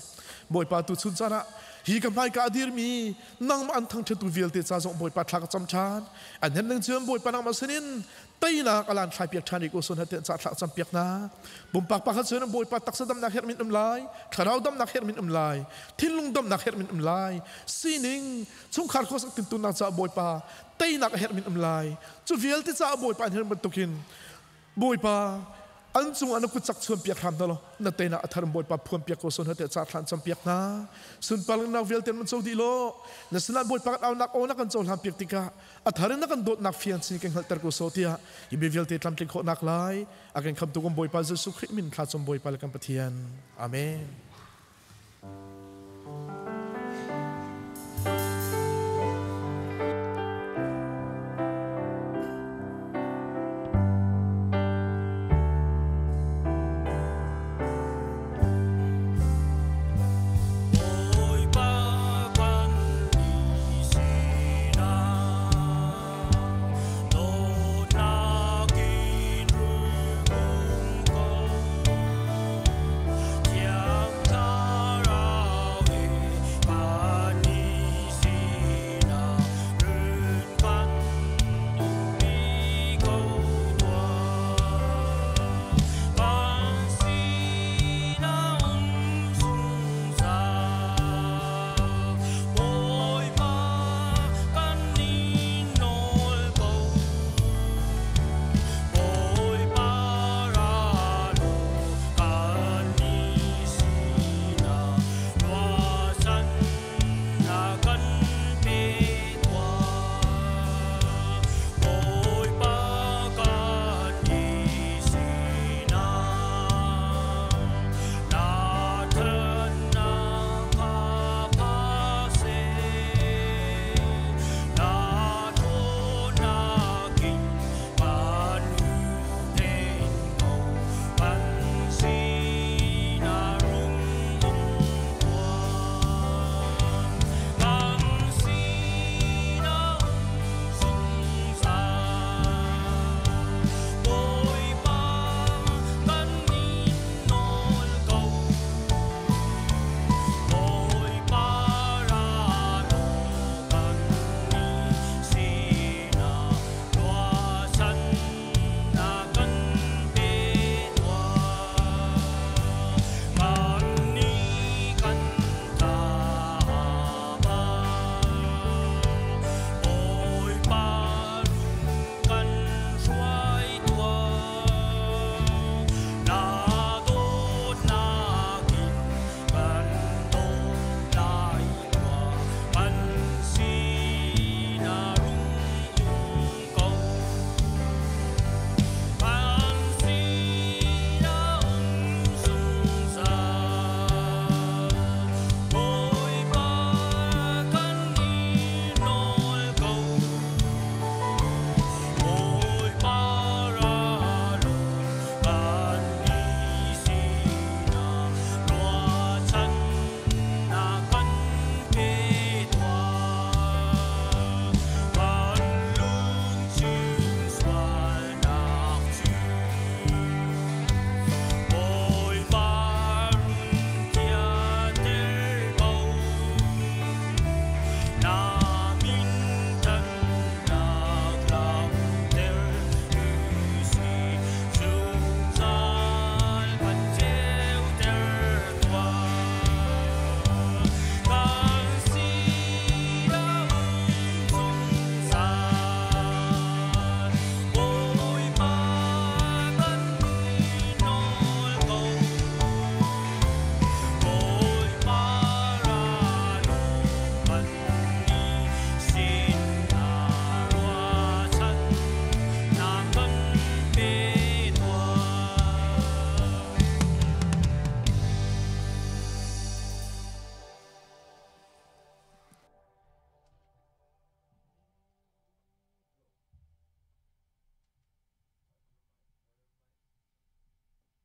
Bawipa tu chun caan ah hi ka hmaika a dirmi nangmah an thangṭhattu vialte ca zong Bawipa thla ka cam ṭhan an herh ning cun Bawipa nangmah sinin teinak alan thlai piak ṭhan ko sun hate ca thlak cam piak na pumpak pakhat cun Bawipa taksa damnak herh min um lai thlarau damnak herh min um lai thinlung damnak herh min um lai sining chungkhar khuasak tintunak ca Bawipa teinak herh min um lai cu vialte ca Bawipa an herh bantukin Bawipa an cung ah na kut cak chuan piak hram hna law na teinak a thar Bawipa phuan piak ko sun hate ca thlan cam piak hna sunparnak vialte man co dih law na sinah Bawipa kan aunak aw na kan cohlan piak tikah a thar in na kan dawtnak fiang chin kan hngalhter ko so tiah hi bia vialte tlamtling khawhnak lai a kan khamtu kan Bawipa Jesuh Khrih min thla cum Bawipa le kan Pathian amen. Bawipa kan sinah dawtnak in rung um ko. Thiang Thlarau he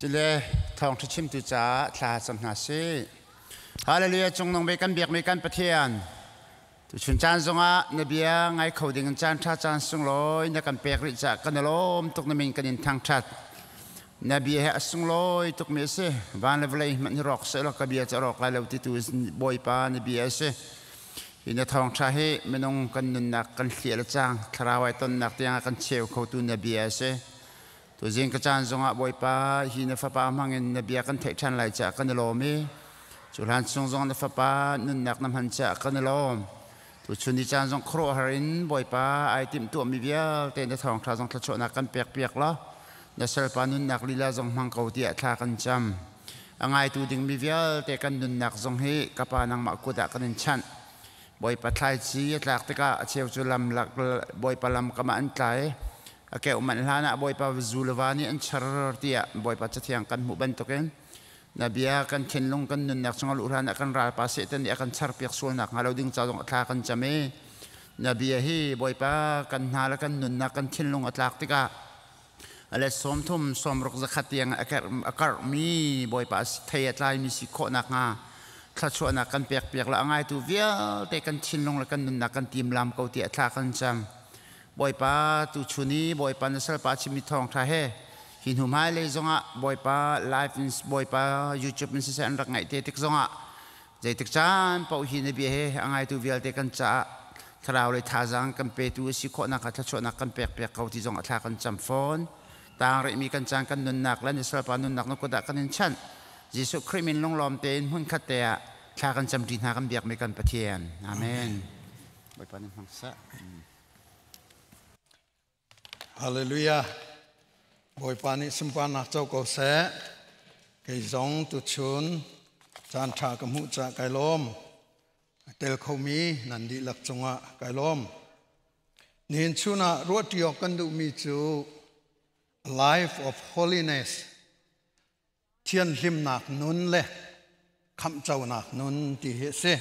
Tile thawngṭha chimtu caah thla cam hna sih. Hallelujah cungnung bik kan biakmi kan Pathian. Tuchun caan zongah na bia ngai kho ding in caan ṭha caan sunglawi na kan pek rih caah kan i lawm tuk na min kan in thangṭhat. Na bia he a sunglawi tukmi a si. Van le vawlei hmanh hi rawk sehlaw ka bia cu a rawk lai lo ti tu Bawipa na bia a si. Hi na thawngṭha hi minung kan nunnak kan hliah le cang thlarau ai tonnak tiangah kan cheu khotu na bia a si. Tuzing ka caan zongah Bawipa hi na fapa hmangin na bia kan theih ṭhan lai caah kan i lawm i cu hlan chung zong na fapa nunnak na hman caah kan i lawm. Tuchun ni caan zong khuaruahhar in Bawipa ai timhtuahmi vialte na thawngṭha zong thluachuahnak kan pekpiak law na salpa nunnak lila zong hmang ko tiah thla kan cam. A ngaitu dingmi vialte kan nunnak zong hi ka pa nangmah kut ah kan in chanh. Bawipa thlaici a tlak tikah a cheu cu lam lak Bawipa lam kam ah an tlai. A keuh manh hlan ah Bawipa zu le va nih an char tiah Bawipa Cathiang kan hmuh bantukin na bia kan thinlung kan nunnak chungah luh hlan ah kan ralpa Satan nih a kan charpiak sualnak hnga lo ding ca zong a thla kan cam i na bia hi Bawipa kan hna le kan nunnak kan thinlung a tlak tikah a let 30 60 100 tiang a karhmi Bawipa thei a tlaimi si khawh nakhnga thluachuahnak kan pekpiak le a ngaitu vialte kan thinlung le kan nunnak kan timlam ko tiah thla kan cam. Bawipa tuchun i Bawipa na salpa chimmi thawngṭha he hi hnu hmailei zongah Bawipa live in Bawipa YouTube in siseh an rak ngaih te tik zongah zeitik caan paoh hi na bia he a ngaitu vialte kan caah thlarau lei thazaang kan petu a si khawhnak kha thluachuahnak kan pekpiak ko ti zong a thla kan cam fawn. Tang rihmi kan caan kan nunnak le na salpa nunnak na kut ah kan in chanh. Jesuh Khrih min lunglawm tein hmunkhat te ah thla kan camṭi hna kan biakmi kan Pathian. Amen. Bawipa nih hmang seh. Hallelujah. Bawipa nih sunparnak co ko seh. Kei zong tuchun caan ṭha ka hmuh caah kai lawm. A tel khomi nan dihlak cungah kai lawm. Nihin chun ah ruahṭi awk kan duhmi cu Life of Holiness thianhlimnak nun le khamhconak nun ti hi a si.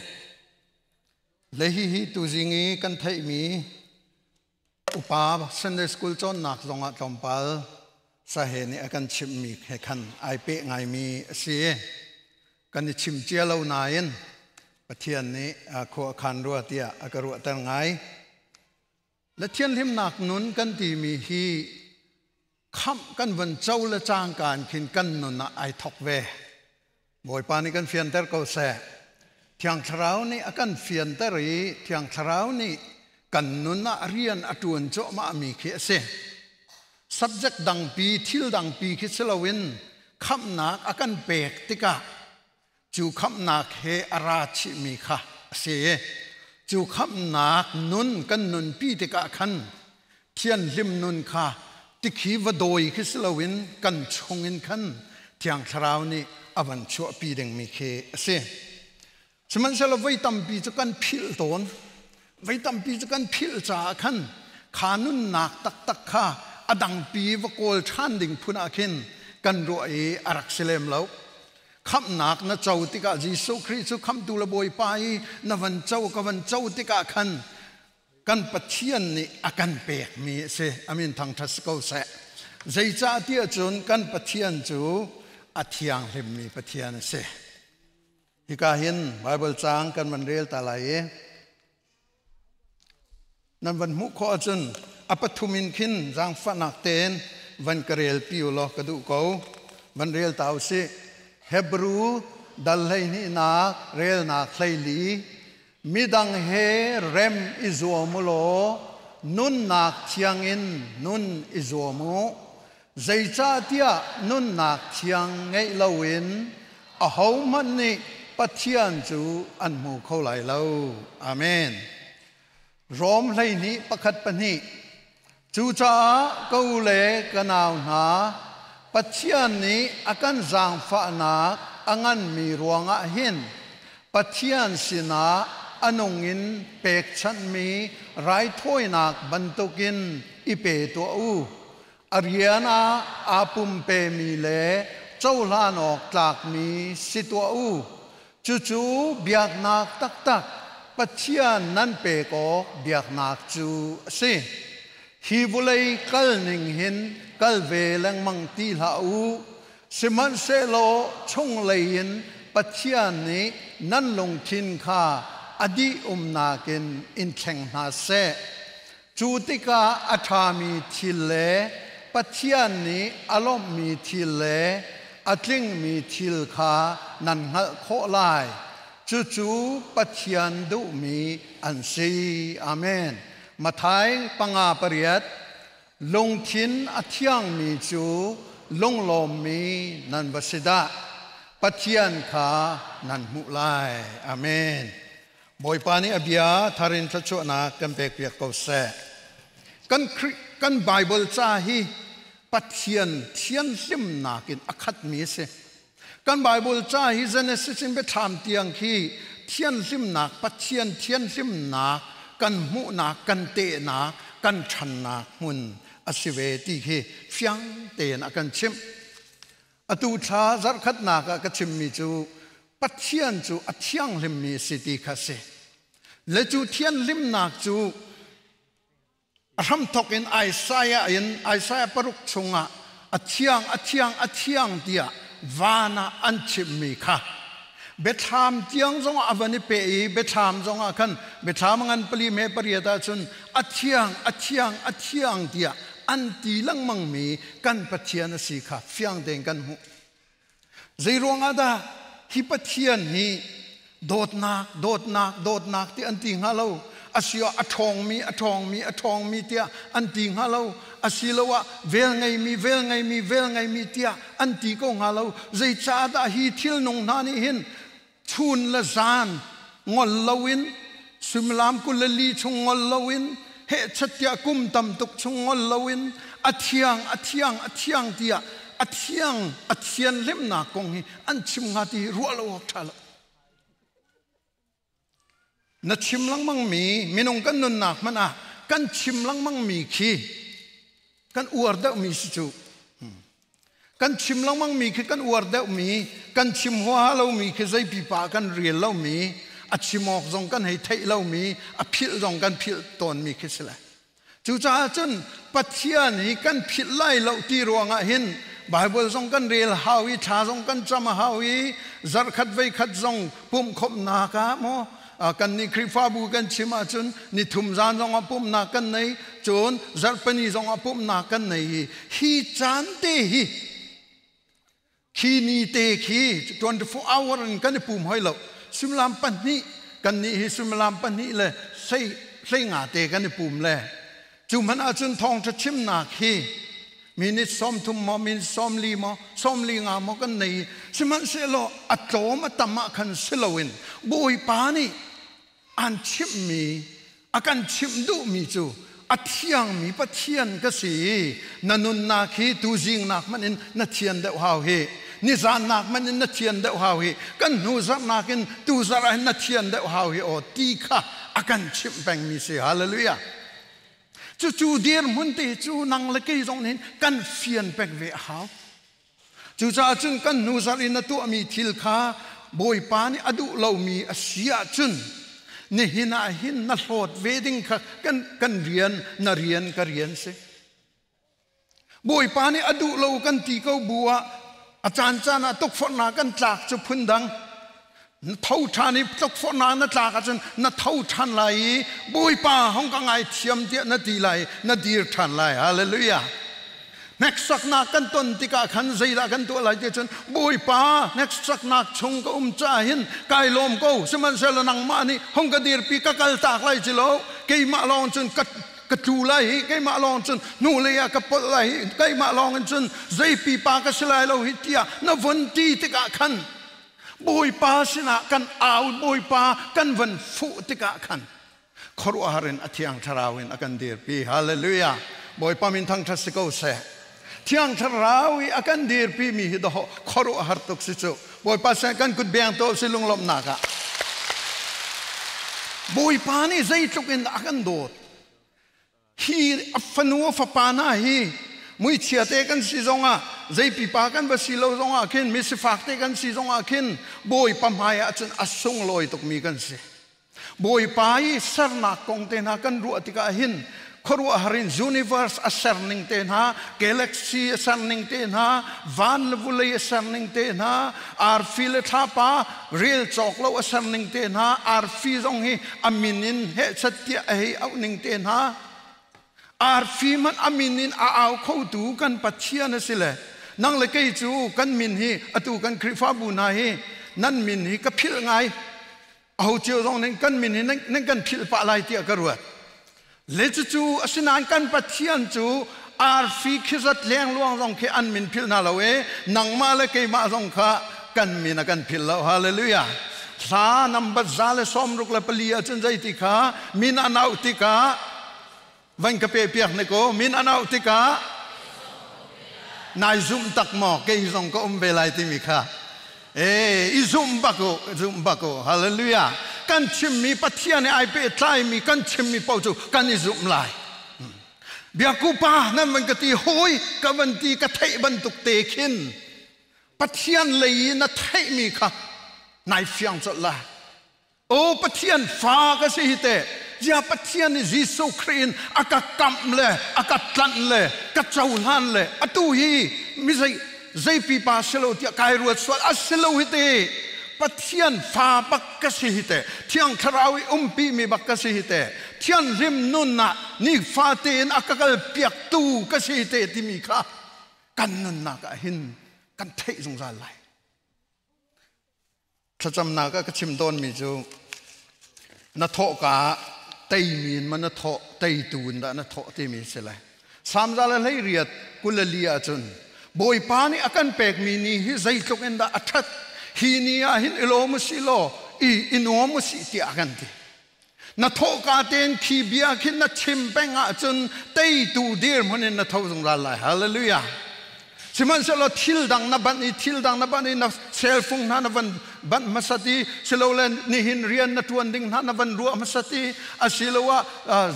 Le hihi tuzing i kan theihmi upa Sunday School cawnnak zongah tlawmpal sahe nih a kan chimhmi he khan ai peh ngaimi a si. Kan i chim cia lo nain Pathian nih khua a khan rua tiah a ka ruahter ngai. Le thianhlimnak nun kan timi hi khamh kan van co le cangka in khin kan nun ah ai thok ve. Bawipa nih kan fianter ko seh. Thiang Thlarau nih a kan fianter i Thiang Thlarau nih kan nun ah rian a ṭuan cuahmah mi khi a si. Subject dangpi, thil dangpi khi si loin khamhnak a kan pek tikah cu khamhnak he a ra chihmi kha a si. Cu khamhnak nun kan nunpi tikah khan thianhlim nun kha tikhi va dawi khi si loin kan chungin khan Thiang Thlarau nih a van chuahpi dingmi khi a si. Sihmanhsehlaw voi tampi cu kan philh tawn. Voi tampi cu kan philh caah khan kha nunnak taktak kha a dangpi va kawl ṭhan ding phun ah khin kan ruah i a rak si lem lo. Khamhnak na co tikah Jesuh Khrih cu khamhtu le Bawipa i na van co ka van co tikah khan kan Pathian nih a kan pekmi a si. Amin thangṭhat si ko seh. Zeicah tiah cun kan Pathian cu a thianghlimmi Pathian a si. Hika hin Baibal caang kan van rel ta lai i nan van hmuh khawh ahcun a pathum in khin zaangfahnak tein van ka rel pi u law ka duh ko. Van rel ta u sih. Hebru dal 12nak relnak 14 midang he rem i zuam u law nunnak thiang in nun i zuam u. Zeicahtiah nunnak thiang ngeih loin ahohmanh nih Pathian cu an hmu kho lai lo. Amen. Rom 12 pakhat pahnih. Cucaah ka u le ka nau hna, Pathian nih a kan zaangfahnak a nganmi ruangah hin Pathian sinah a nung in pekchanhmi raithawinak bantukin i pe tuah u. A rian ah aa pumpemi le cohlan awk tlakmi si tuah u. Cucu biaknak taktak Pathian nan pek awk biaknak cu a si. Hi vawlei kal ning hin kal ve lengmang ti hlah u. Sihmanhsehlaw chunglei in Pathian nih nan lungthin kha a dih umnak in in thleng hna seh. Cu tikah a ṭhami thil le Pathian nih a lawmhmi thil le a tlingmi thil kha nan hngalh khawh lai. Cucu Pathian duhmi an si. Amen. Matthai 5:8. Lungthin a thiangmi cu lunglawmmi nan va si dah. Pathian kha nan hmuh lai. Amen. Bawipa nih a bia thar in thluachuahnak kan pekpiak ko seh. Kan kan Bible ca hi Pathian thianhlimnak in a khatmi a si. Kan Bible ca hi Genesis in Biathlam tiang khi thianhlimnak, Pathian thianhlimnak kan hmuhnak, kan tehnak, kan ṭhannak hmun a si ve ti khi fiang tein a kan chimh. Atu thla zarhkhatnak ah ka chimmi cu Pathian cu a thianghlimmi a si ti kha a si. Le cu thianhlimnak cu a hramthawk in Isaiah in Isaiah 6 chungah a thiang a thiang a thiang tiah van ah an chimmi kha Biathlam tiang zongah a van i peh i Biathlam zongah khan Biathlam ngan pali me pariat ahcun a thiang a thiang a thiang tiah an ti lengmangmi kan Pathian a si kha fiang tein kan hmuh. Zei ruangah dah hi Pathian hi dawtnak, dawtnak, dawtnak ti an ti hnga lo? Asiloah a ṭhawngmi, a ṭhawngmi, a ṭhawngmi tiah an ti hnga lo? Asiloah vel ngeimi, vel ngeimi, vel ngeimi tiah an ti ko hnga lo? Zeicahdah hi thilnung hna nih hin chun le zan ngol loin suimilam 24 chung ngol loin hehchat tiah kum tam tuk chung ngol loin a thiang a thiang a thiang tiah a thiang a thian lemnak kong hi an chim hnga ti ruah lo awk ṭha lo. Na chim lengmang mi minung kan nunnak hmanh ah kan chim lengmang mi khi kan uar deuhmi si cu. Kan chim lengmangmi khi kan uar deuhmi, kan chim huaha lomi khi zei pipa kan rel lomi, a chim awk zong kan hei theih lomi, a philh zong kan philh tawnmi khi si lai. Cucaah cun Pathian hi kan philh lai lo ti ruangah hin Bible zong kan rel hau i thla zong kan cam a hau i zarhkhat veikhat zong pumhkhawmhnak ah maw kan nih Khrihfabu kan chim ahcun ni thum zan zongah pumhnak kan nei, cun zarhpini zongah pumhnak kan nei i hi caan te hi khi ni te khi 24 hour in kan i pum hoi lo. Suimilam 2 kan nih hi suimilam 2 le 15 te kan i pum le cu hmanh ahcun thawngṭha chimnak hi minute 30 maw minute 40 maw 45 maw kan nei. Sihmanhsehlaw a tlawm a tam ah khan si loin Bawipa nih an chimhmi a kan chimh duhmi cu a thiangmi Pathian ka si i na nunnak hi tuzing nak hmanh in na thian deuh hau hi, nizan nak hmanh in na thian deuh hau hi, kan hnu zarh nakin tu zarh ah hin na thian deuh hau hi aw ti kha a kan chimh pengmi si. Hallelujah. Cucu dirhmun te cu nang le kei zong nih kan fian pek ve a hau. Cucaah cun kan hnu zarh in na tuahmi thil kha Bawipa nih a duh lomi a si ahcun nihin ah hin na hlawt ve ding kha kan rian na rian ka rian si. Bawipa nih a duh lo kan ti ko bu ah a caancaan ah tukforhnak kan tlak cu phundang. Na tho ṭhan i tukforhnak na tlak ahcun na tho ṭhan lai i Bawipa hong ka ngaithiam tiah na ti lai, na dir ṭhan lai. Hallelujah. Hneksaknak kan ton tikah khan zeidah kan tuah lai ti cun Bawipa hneksaknak chung ka um caah hin kai lawm ko, sihmanhsehlaw nangmah nih hong ka dirpi, ka kal tak lai ci lo, keimah lawng cun ka ka tlu lai hi, keimah lawng cun hnulei ah ka polh lai hi, keimah lawng in cun zei pipa ka si lai lo hi tiah na vun ti tikah khan Bawipa sinah kan au, Bawipa kan van fuh tikah khan khuaruahhar in a Thiang Thlarau in a kan dirpi. Hallelujah. Bawipa min thangṭhat si ko seh. Thiang Thlarau i a kan dirpi mi hi dawh khuaruahhar tuk si cu. Bawipa sin kan kut beng to si lunglawmhnak ah. Bawipa nih zeitluk in a kan dawt. Hi a fanu a fapa hna hi muichia te kan si zongah, zei pipa kan va si lo zongah khin, mi sifak te kan si zongah khin, Bawipa hmai ah cun a sunglawi tukmi kan si. Bawipa i sernak kong te hna kan ruah tikah hin Khuaruahhar in universe a ser ning te hna, galaxy a ser ning te hna, van le vulei a ser ning te hna, arfi le thlapa rel cawk lo a ser ning te hna, arfi zong hi a min in hehchat tiah a hei auh ning te hna. Arfi hmanh a min in a au khotu kan Pathian a si le nang le kei cu kan min hi atu kan Khrihfabu hna hi nan min hi ka philh ngai. Aho cio zong nih kan min hi nan kan philh pah lai tiah ka ruat. Le cucu asinain kan Pathian cu arfi khizat lengluang zong khi an min philh hna lo i nangmah le keimah zong kha kan min a kan philh lo. Hallelujah. Hla nambat 164 ahcun zeiti kha min an auh tikah van ka pe piak ne ko min an auh tikah nai zumh tak maw kei zong ka um ve lai timi kha e i zumh bak u zumh bak u hallelujah kan chimmi Pathian he ai pehtlaimi kan chimmi paoh cu kan i zumh lai biaku pa nan van ka ti hawi ka van ti ka theih bantuk te khin Pathian lei i na theihmi kha nai fiang colh lai O Pathian fa ka si hi teh zia Pathian nih Jesuh Khrih in a ka kamh le a ka tlanh le ka cohlan le atu hi mi zei zei pipa si lo tiah kai ruat sual a si lo hi te Pathian fa bak ka si hi te Thiang Thlarau i umpi mi bak ka si hi te Thianghlim nun ah nifate in a ka kal piaktu ka si hi te timi kha kan nunnak ah hin kan theih zungzal lai. Thlacamnak ah ka chim tawnmi cu na thawhka ah teimi in ma na thawh teitu in dah na thawh timi si lai. Salm 128:24 ahcun Bawipa nih a kan pekmi ni hi zeitluk in dah a ṭhat hi ni ah hin i lawm u sih law i nuam u sih tiah a kan ti. Na thawhka tein khi bia khin na chim peng ahcun teitu dirhmun in na tho zungzal lai. Hallelujah. Sihmanhsehlaw thil dang na banh i thil dang na banh i na cellphone hna na van banh hmasat i silole nihin rian na ṭuan ding hna na van ruah hmasat i asiloah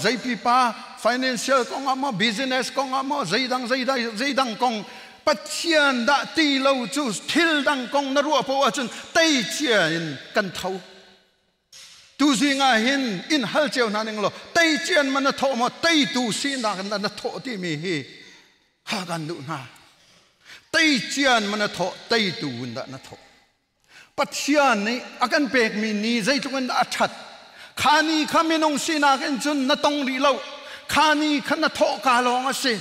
zeipipa financial kong ah maw business kong ah maw zeidang zeidang zeidang kong Pathian dah ti lo cu thil dang kong na ruah poah ahcun tei cia in kan tho. Tuzing ah hin in hal cio hna ning law tei cian man na thawh maw teitu sinak in na thawh timi hi hal kan duh hna. Tei cian man na thawh teitu in dah na thawh. Pathian nih a kan pekmi ni zeitluk in dah a ṭhat. Kha ni kha minung sinak in cun na tong rih lo. Kha ni kha na thawh ka lawng a si.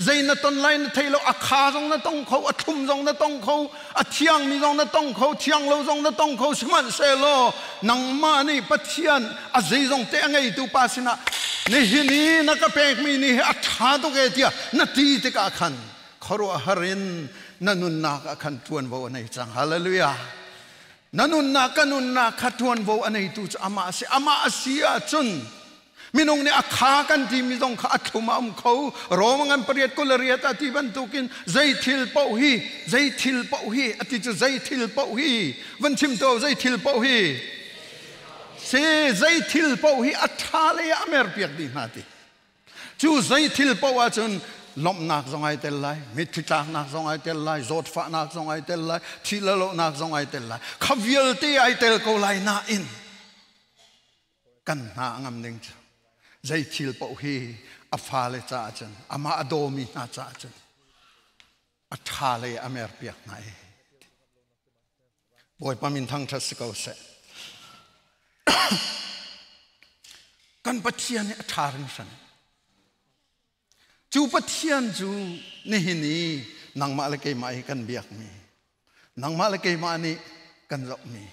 Zei na ton lai na thei lo a kha zong na tong kho a thlum zong na tong kho a thiangmi zong na tong kho thiang lo zong na tong kho sihmanhsehlaw nangmah nih Pathian a zeizong te a ngeitu pa sinah nihin i na ka pekmi ni hi a ṭha tuk e tiah na ti tikah khan khuaruahhar in na nunnak ah khan ṭuanvo a nei cang hallelujah na nunnak ka nunnak kha ṭuanvo a neitu cu amah a si amah a si ahcun Minung nih a kha kan timi zong kha a thlum a um kho. Rom ngan 8:28 a ti bantukin zei thil paoh hi zei thil paoh hi a ti cu zei thil paoh hi van chim to zei thil paoh hi si zei thil paoh hi a ṭha lei ah a merpiak dih hna ti. Cu zei thil paoh ahcun lawmhnak zong ai tel lai, mitthli tlaknak zong ai tel lai, zawtfahnak zong ai tel lai, thih le lohnak zong ai tel lai. Kha vialte ai tel ko lai nain kan hna a ngam ding cu zei thil paoh hi a fale caah cun amah a dawmi hna caah cun a ṭha lei a merpiak hna i Bawipa min thangṭhat si ko seh. Kan Pathian hi a ṭha hringhran. Cu Pathian cu nihin i nangmah le keimah hi kan biakmi nangmah le keimah nih kan zohmi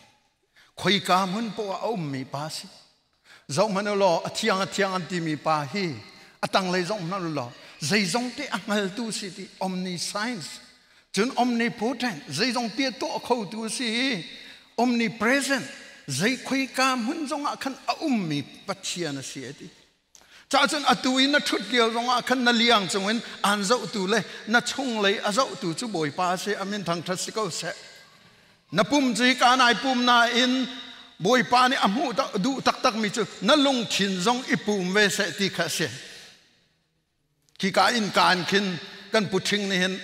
khoika hmun poah a ummi pa si zohhmanh u law a thiang a thiang an timi pa hi a tanglei zong hmanh u law zeizong te a hngaltu si ti omniscience cun omnipotent zeizong te tuah khotu si i omnipresent zei khoika hmun zongah khan a ummi Pathian a si a ti Cahcun atu i na ṭhut lio zongah khan na liang cungin aan zohtu le na chunglei a zohtu cu Bawipa a si. A min thangṭhat si ko seh. Na pum cu hika nai pum nain Bawipa nih a hmuh duh taktakmi cu na lungthin zong i pum ve seh ti kha a si. Khika innka in khin kan puṭhing nih hin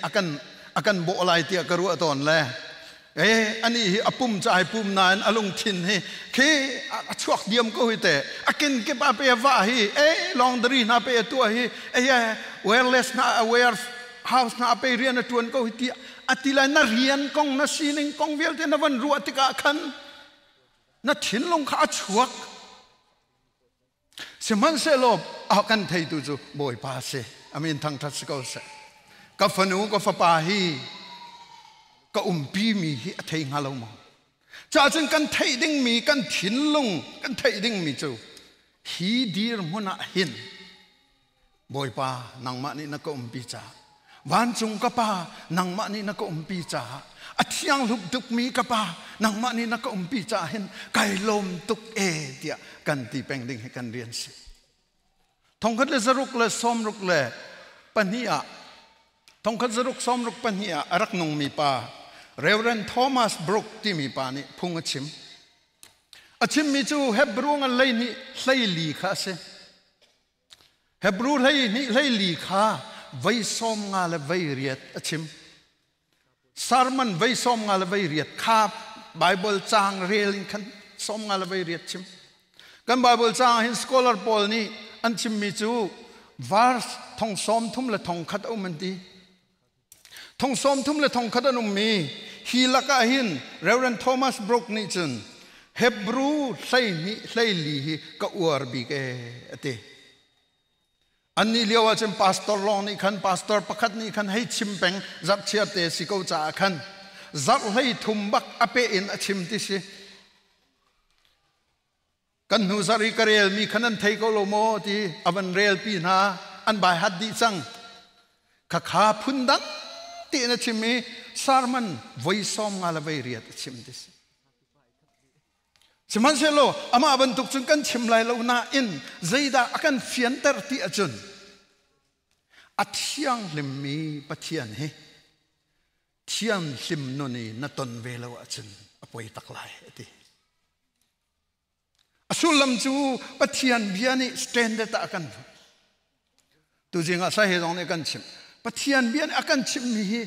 a kan bawh lai tiah ka ruah tawn le E ani hi apum cha ai pum nain alung thin hi khi a chuak diam ko hi te akin ke pa pe wa hi e laundry na pe tua hi e wireless na wire house na pe rian a tuan ko hi ti atila na rian kong na sining kong vialte na van ruah tikah khan na thinlung kha a chuak. Sihmanhsehlaw a kan theitu cu Bawipa a si. Amin thangṭhat si ko seh. Ka fanu ka fapa hi ka umpimi hi a thei hnga lo maw? Cacun kan theih dingmi kan thinlung kan theih dingmi cu hi dirhmun ah hin Bawipa nangmah nih na ka umpi caah vancung ka pa nangmah nih na ka umpi caah a thianghlup tukmi ka pa nangmah nih na ka umpi caah hin kai lawm tuk e tiah kan ti peng ding hi kan rian si. 1662 ah 1662 ah a rak nungmi pa Reverend Thomas Brooke timi pa nih phung a chim. A chimmi cu Hebrew ngan lei nih hleili kha a si. Hebrew 12 14 kha vei 58 le vei riat a chim. Sermon vei 50 le vei riat kha Bible caang rel in khan 50 le vei riat chim. Kan Bible caang hin scholar pawl nih an chimmi cu verse 31 le 100 a um an ti. 33 le 100 an ummi hi lakah hin Reverend Thomas Brooke nih cun Hebrew 12 14 hi ka uar bik e a ti. Annih lio ah cun pastor lawng nih khan pastor pakhat nih khan hei chim peng zarhchiar te si ko caah khan zarh 33 bak a peh in a chim ti si. Kan hnu zarh i ka relmi khan an thei ko lo maw ti a van relpi hna an bai hat dih cang. Khakha phundang tiin a chim i sermon voi 50 le voi riat a chim ti si. Sihmanhsehlaw amah bantuk cun kan chim lai lo nain zeidah a kan fianter ti ahcun a thianghlimmi Pathian hi thianghlim nun i na ton ve lo ahcun a poi tak lai a ti. A sullam cu Pathian bia nih standard ah a kan hmuh. Tuzing ah sahe zong nih kan chimh. Pathian bia nih a kan chimhmi hi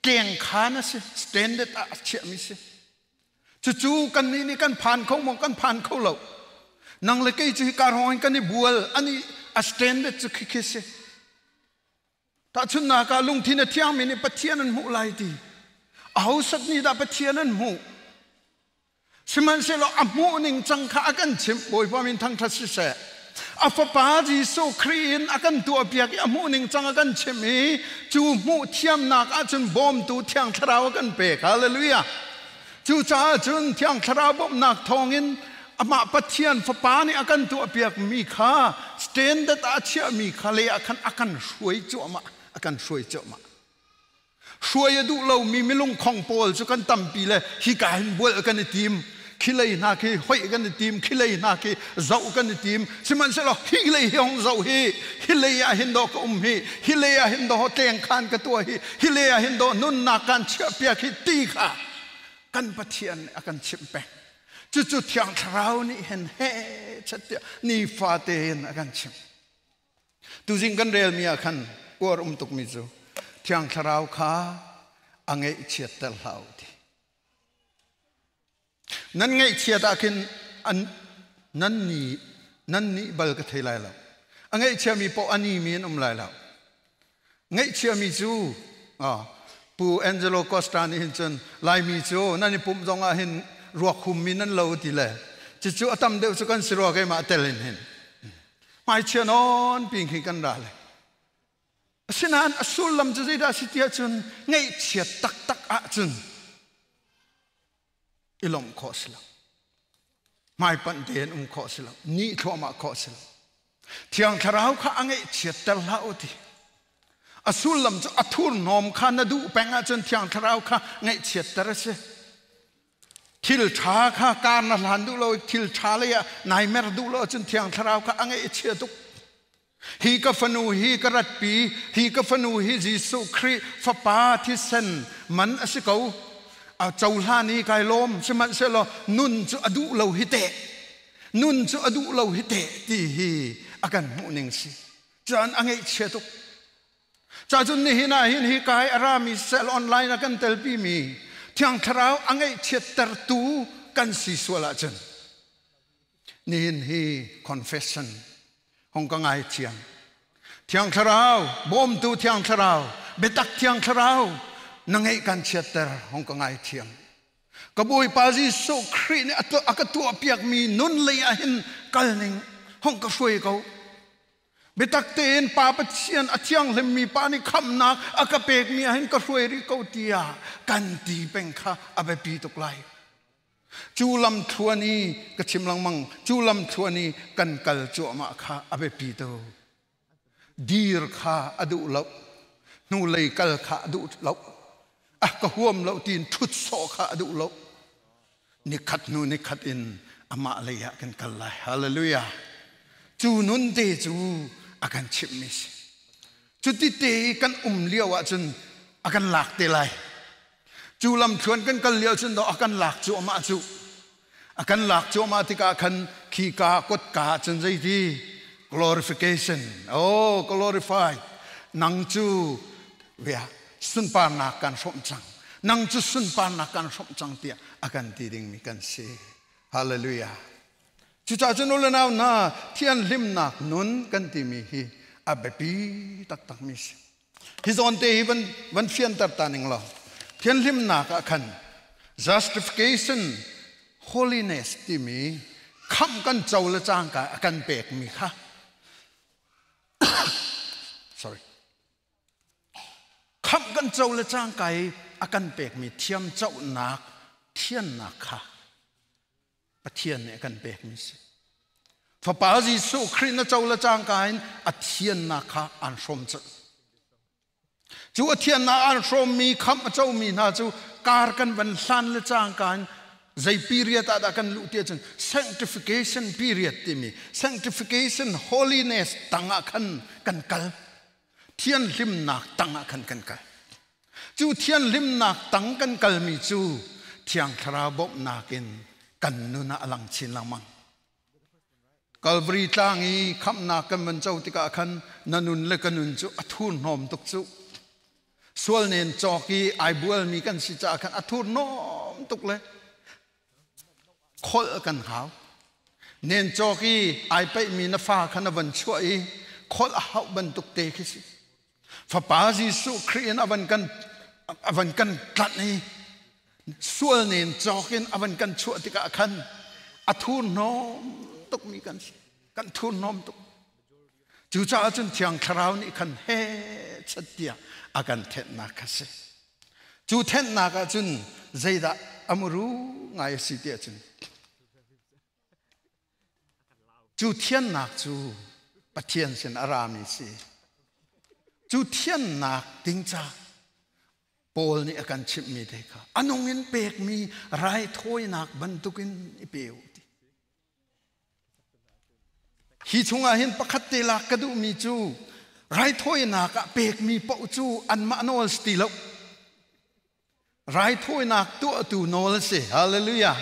tlengkhan a si, standard ah a chiahmi si. Cucu kannih nih kan phan kho maw kan phan kho lo. Nang le kei cu hi kar hawng in kan i bual, ani a standard cu khikhi si. Tahchunhnak ah lungthin a thiangmi nih Pathian an hmuh lai ti. Aho sat nih dah Pathian an hmuh? Sihmanhsehlaw a hmuh ning cang kha a kan chimh. Bawipa min thangṭhat siseh. A fapa Jesuh Khrih in a kan tuahpiak i a hmuh ning cang a kan chimh i cu hmuh thiamnak ahcun bawmtu Thiang Thlarau a kan pek. Hallelujah. Cucaah cun Thiang Thlarau bawmhnak thawngin amah Pathian Fapa nih a kan tuahpiakmi kha standard ah a chiahmi kha le ah khan a kan hruai cuahmah, a kan hruai cuahmah. Hruai a duh lomi milungkhong pawl cu kan tampi le hika hin bual kan i tim, khi lei hna khi hoih kan i tim, khi lei hna khi zoh kan i tim. Sihmanhsehlaw hi lei hi hong zoh hi, hi lei ah hin dawh ka um hi, hi lei ah hin dawh tleng khan ka tuah hi, hi lei ah hin dawh nunnak kan chiahpiak hi ti kha kan Pathian nih a kan chimh peng. Cucu Thiang Thlarau nih hin he chat tiah nifate in a kan chimh. Tuzing kan relmi ah khan uar um tukmi cu Thiang Thlarau kha a ngaihchiatter hlah u ti. Nan ngaihchiat ah khin an nan ni nan nih bal ka thei lai lo. A ngaihchiami paoh a ni mi an um lai lo. Ngaihchiami cu Pu Angelo Costa nih hin cun Laimi cu nan i pumh zong ah hin ruak hummi nan lo ti le cucu a tam deuh cu kan si rua keimah tel in hin hmaichia nawn pin khi kan ra le. Asinain a sullam cu zeidah a si ti ahcun ngaihchiat taktak ahcun i lawmh khawh a si lo. Hmaipanh tein um khawh a si lo. Nih thluahmah khawh a si lo. Thiang Thlarau kha a ngaihchiatter hlah u ti. A sullam cu a thurhnawm kha na duh peng ahcun Thiang Thlarau kha ngaihchiatter a si. Thil ṭha kha kar na hlan duh lo i thil ṭha lei ah nai mer duh lo ahcun Thiang Thlarau kha a ngaih a chia tuk. Hi ka fanu hi ka ratpi, hi ka fanu hi Jesuh Khrih Fapa thisen man a si ko. A cohlan i kai lawm, sihmanhsehlaw nun cu a duh lo hi teh. Nun cu a duh lo hi teh ti hi a kan hmuh ning si. Caan a ngaihchia tuk. Cacun nihin ah hin hi kai a rami cell online a kan telpi mi Thiang Thlarau a ngaihchiattertu kan si sual ahcun nihin hi confession hong ka ngai thiam. Thiang Thlarau, bawmtu Thiang Thlarau, biatak Thiang Thlarau na ngeih kan chiatter hong ka ngai thiam. Ka Bawipa Jesuh Khrih nih a ka tuahpiakmi nun lei ah hin kal ning hong ka hruai ko. Biatak tein Pa Pathian a thianghlimmi Pa nih khamhnak a ka pekmi ah hin ka hruai rih ko tiah kan ti peng kha a biapi tuk lai. Cu lam thluan i ka chim lengmang, cu lam thluan i kan kal cuahmah kha a biapi tuk. Dir kha a duh lo, hnulei kal kha a duh lo, a ka huam lo tiin ṭhut sawh kha a duh lo. Nikhat hnu nikhat in amah lei ah kan kal lai. Hallelujah. Cu nun te cu a kan chimhmi si. Cuti te i kan um lio ahcun a kan lak te lai. Cu lamthluan kan kal lio cun a kan lak cuahmah cu. A kan lak cuahmah tikah khan khi ka kotka cun zeiti glorification. Oh, glorify. Nang cu via sunparnak kan hrawmh cang. Nang cu sunparnak kan hrawmh cang tiah a kan ti dingmi kan si. Hallelujah. Cucaah cun u le nau hna thianhlimnak nun kan timi hi a biapi taktakmi si. Hi zawn te hi van, van fianter ta ning law thianhlimnak ah khan justification holiness timi khamh kan co le cangka a kan pekmi kha sorry khamh kan co le cangka i a kan pekmi thiamcohnak thiannak kha Pathian nih a kan pekmi si. Fapa Jesuh Khrih na co le cangka in a thiannak kha an hrawm colh. Cu a thiannak an hrawmmi khamh a comi hna cu kar kan van hlan le cangka in zei period ah dah kan luh ti ahcun sanctification period timi sanctification holiness tangah khan kan kal. Thianhlimnak tangah khan kan kal. Cu thianhlimnak tang kan kalmi cu Thiang Thlarau bawmhnak in kan nun ah a lang chin lengmang. Calvary tlang i khamhnak kan van co tikah khan na nun le ka nun cu a thurhnawm tuk cu. Sual nen cawk i ai bualmi kan si caah khan a thurhnawm tuk le kholh kan hau. Nen cawk i ai paihmi na fa kha na van chuah i kholh a hauh bantuk te khi si. Fapa Jesuh Khrih in a van kan a van kan tlanh i sual nen cawk in a van kan chuah tikah khan a thurhnawm tukmi kan si. Kan thurhnawm tuk. Cucaah cun Thiang Thlarau nih khan he chat tiah a kan thenhnak kha si. Cu thenhnak ah cun zeidah a muru ngai a si tiah cun Cu thiannak cu Pathian sin a rami si. Cu thiannak ding ca Paul nih a kan chimhmi te kha a nung in pekmi raithawinak bantukin i pe u ti. Hi chungah hin pakhat te lak ka duhmi cu raithawinak ah pekmi paoh cu anmah nawl si ti lo. Raithawinak tuahtu nawl a si. Hallelujah.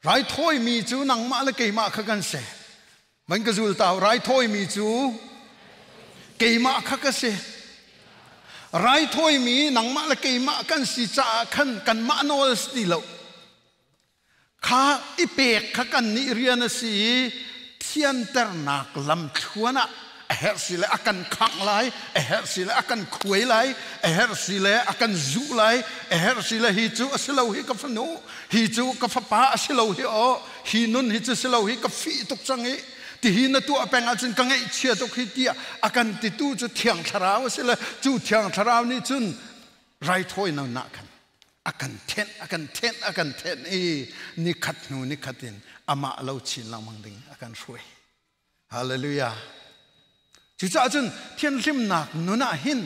Raithawimi cu nangmah le keimah kha kan si. Van ka zul tau raithawimi cu keimah kha ka si. Raithawimi nangmah le keimah kan si caah khan kanmah nawl si ti lo. Kha i pek kha kan nih rian a si i thianternak lamthluan ah a herh si le a kan khangh lai, a herh si le a kan khuai lai, a herh si le a kan zuh lai, a herh si le hi cu a si lo hi ka fanu, hi cu ka fapa a si lo hi aw, hi nun hi cu si lo hi ka fih tuk cang i tihi na tuah peng ahcun ka ngaihchia tuk hi tiah a kan titu cu Thiang Thlarau a si le cu Thiang Thlarau nih cun raithawinak nah khan a kan thenh a kan thenh a kan thenh i nikhat hnu nikhat in amah lo chin lengmang ding a kan hruai. Hallelujah. Cucaah cun thianhlimnak nun ah hin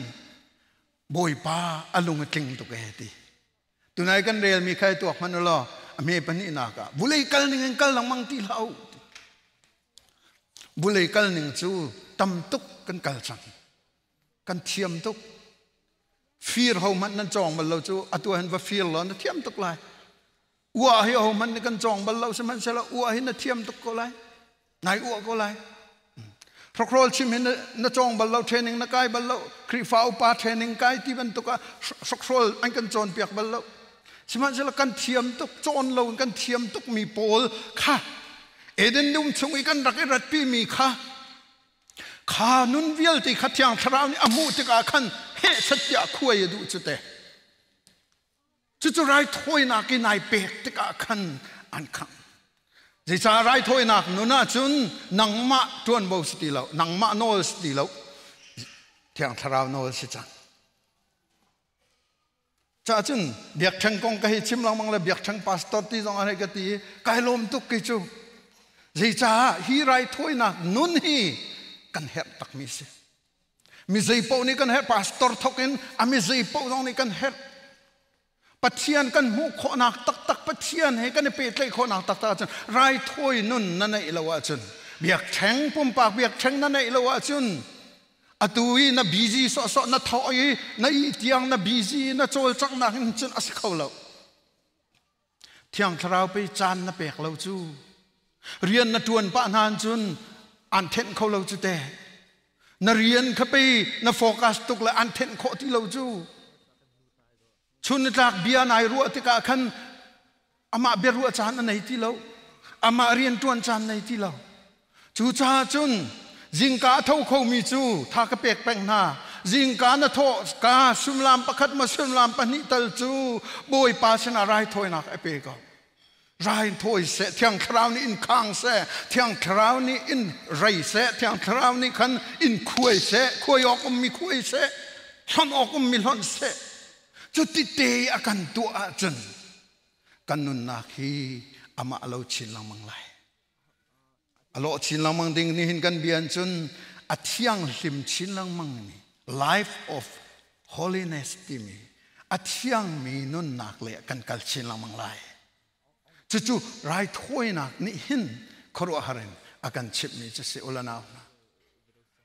Bawipa a lung a tling tuk e ti. Tunai kan relmi khai tuak hmanh law a hme pahnihnak ah vulei kal ning in kal lengmang ti hlah u. Vulei kal ning cu tam tuk kan kal cang. Kan thiam tuk. Fir ho hmanh nan cawng bal lo cu atu hin va fir law na thiam tuk lai. Ua hi ho hmanh nih kan cawng bal lo sihmanhsehlaw ua hi na thiam tuk ko lai. Nai ua ko lai. Hrokhrawl chim hi na cawng bal lo, training na kai bal lo, Khrihfa upa training kai ti bantuk ah hrokhrawl an kan cawnpiak bal lo. Sihmanhsehlaw kan thiam tuk cawn lo in kan thiam tuk mi pawl kha Eden dum chung i kan rak i ratpi mi kha kha nun vialte kha Thiang Thlarau nih a hmuh tikah khan heh sat tiah khuai a duh cu te. Cucu raithawinak in ai pek tikah khan an khangh. Zeicah raithawinak nun ahcun nangmah ṭuanvo si ti lo, nangmah nawl si ti lo, Thiang Thlarau nawl si cang. Cah cun biakṭheng kong ka hei chim lengmang le biakṭheng pastor ti zong an hei ka ti i kai lawm tuk kei cu. Zeicah hi raithawinak nun hi kan herh takmi si. Mi zeipaoh nih kan herh, pastor thawk in a mi zeipaoh zong nih kan herh. Pathian kan hmuh khawhnak taktak, Pathian he kan i pehtlaih khawhnak taktak ahcun raithawi nun na neih lo ahcun biakṭheng pumpak biakṭheng na neih lo ahcun atu i na busy sawhsawh na thawh i na ih tiang na busy na cawlcanghnak in cun a si kho lo. Thiang Thlarau pei caan na pek lo cu. Rian na ṭuan pah hna cun an thenh kho lo cu te. Na rian kha pei na focus tuk le an thenh khawh ti lo cu. Chun nitlak bia nai ruah tikah khan amah bia ruah caan a nei ti lo. Amah rian ṭuan caan nei ti lo. Cucaah cun zingka a tho khomi cu tha ka pek peng hna. Zingka na thawh ka suimilam pakhat maw suimilam pahnih tal cu Bawipa sinah raithawinak a pe ko. Raithawi seh, Thiang Thlarau nih in khang seh, Thiang Thlarau nih in rei seh, Thiang Thlarau nih khan in khuai seh, khuai awk ummi khuai seh, hlonh awk ummi hlonh seh. Cuti te a kan tuah ahcun kan nunnak hi amah lo chin lengmang lai. A lawh chin lengmang ding nihin kan bia cun a thianghlim chin lengmang mi life of holiness timi a thiangmi nunnak le kan kal chin lengmang lai. Cucu raithawinak nih hin khuaruahhar in a kan chimhmi cu si ulanau hna.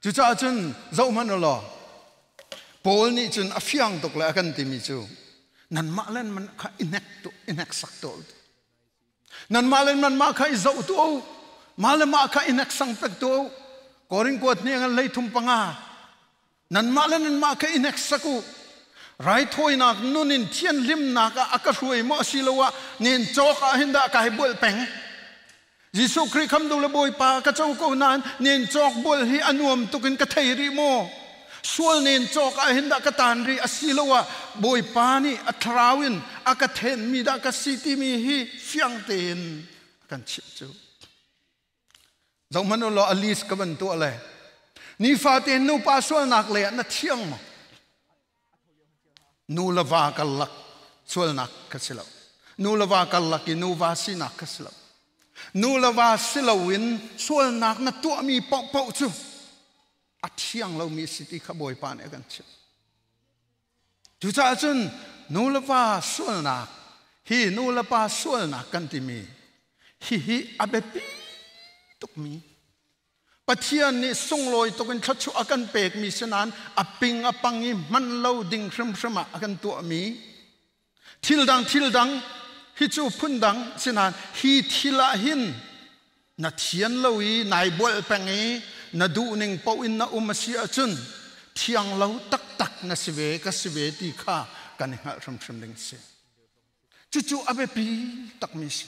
Cucaah cun zohhmanh u law Paul nih cun a fiang tuk le a kan timi cu nanmah le man kha i hnek tu i hneksak tu Nanmah le nanmah kha i zoh tuah u. Mah le mah kha i hneksang pek tuah u. Korin kuat hniang an lei thum panga. Nanmah le nanmah kha i hneksak u. Raithawinak nun in thianhlimnak ah a ka hruai maw asiloah nen cawk ah hin dah kai bual peng. Jesuh Khrih khamtu le Bawipa ka co ko nain nen cawk bual hi a nuam tuk in ka thei rih maw? Sual nen cawk ah hin dah ka taan rih asiloah Bawipa nih a thlarau in a ka thenmi dah ka si timi hi fiang tein a kan chimh cu. Zohhmanh u law a list ka van tuah le nifate nupa sualnak lei ah na thiang maw? Nu le va karlak sualnak kha si lo. Nu le va karlak i nuva sinak kha si lo. Nu le va si loin sualnak na tuahmi paohpaoh cu a thiang lomi si ti kha Bawipa nih a kan chimh. Cucaah cun nu le va sualnak hi nu le pa sualnak kan timi hihi a biapi tukmi Pathian nih sunglawi tuk in thluachuah a kan pekmi si nain a ping a pang i hman lo ding hrimhrim ah a kan tuahmi thil dang thil dang hi cu phun dang si nain hi thil ah hin na thian lo i nai bualh peng i na duhning paoh in na um a si ahcun thiang lo taktak na si ve ka si ve ti kha kan i hngalh hrimhrim ding si. Cucu a biapi takmi si.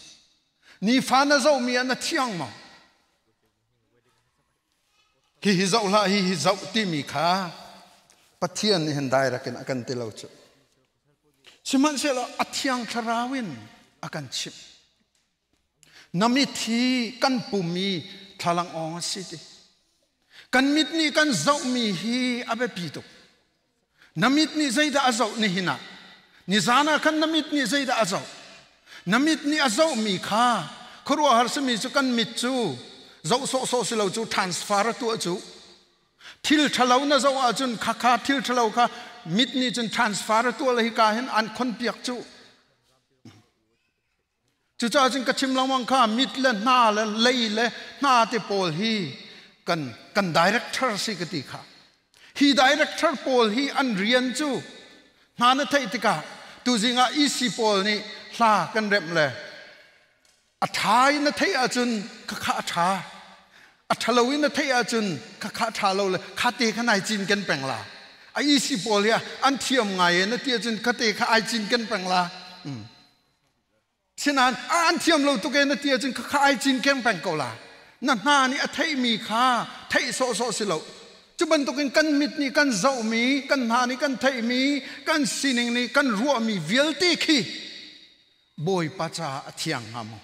Nifa na zohmi ah na thiang maw? Hi hi zoh hlah, hi hi zoh timi kha Pathian nih hin direct in a kan ti lo cu. Sihmanhsehlaw a thiang thlarau in a kan chimh. Na mit hi kan pum i thlalang awng a si ti. Kan mit nih kan zohmi hi a biapi tuk. Na mit nih zeidah a zoh nihin ah? Nizan ah khan na mit nih zeidah a zoh? Na mit nih a zohmi kha khuaruahhar simi cu kan mit cu zoh sawhsawh si lo cu transfer a tuah cu. Thil ṭhalo na zoh ahcun khakha thil ṭhalo kha mit nih cun transfer a tuah le hika hin an khonpiak cu. Cucaah cun ka chim lengmang kha mit le hna le lei le hna te pawl hi kan kan director si ka ti kha. Hi director pawl hi an rian cu hna na theih tikah tuzing ah EC pawl nih hla kan remh le a ṭha in na theih ahcun khakha a ṭha a ṭhalo in na theih ahcun khakha a ṭha lo le khate kha nai cin ken peng la a EC pawl hi an thiam ngai e na ti ahcun khate kha ai cin ken peng la. Sinain an thiam lo tuk e na ti ahcun khakha ai cin keng peng ko la. Na hna nih a theihmi kha theih sawhsawh si lo. Cu bantukin kan mit nih kan zohmi, kan hna nih kan theihmi, kan sining nih kan ruahmi vialte khi Bawipa caah a thiang hnga maw?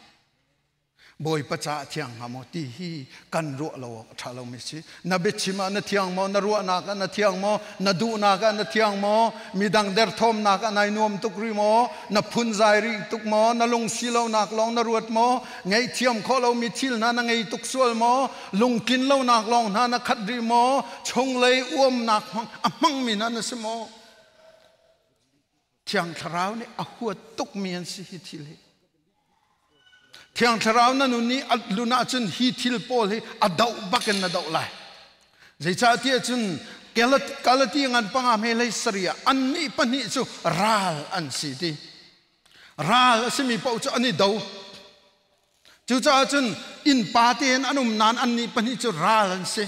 Bawipa caah thiang hnga maw ti hi kan ruah lo awk a ṭha lomi si. Na biachim ah na thiang maw? Na ruahnak ah na thiang maw? Na duhnak ah na thiang maw? Midang derthawmnak ah nai nuam tuk rih maw? Na phunzai rih tuk maw? Na lungsi lonak lawng na ruat maw? Ngaihthiam khawh lomi thil hna na ngei tuk sual maw? Lungtlin lonak lawng hna na khat rih maw? Chunglei uamnak a hmangmi hna na si maw? Thiang Thlarau nih a huat tukmi an si hi thil hi. Thiang Thlarau na nun i a lun ahcun hi thil pawl hi a doh bakin na doh lai. Zeicahtiah cun Galati ngan panga hme hlei sarih ah annih pahnih cu ral an si ti. Ral a simi paoh cu an i do. Cucaah cun innpa tein an um nain annih pahnih cu ral an si.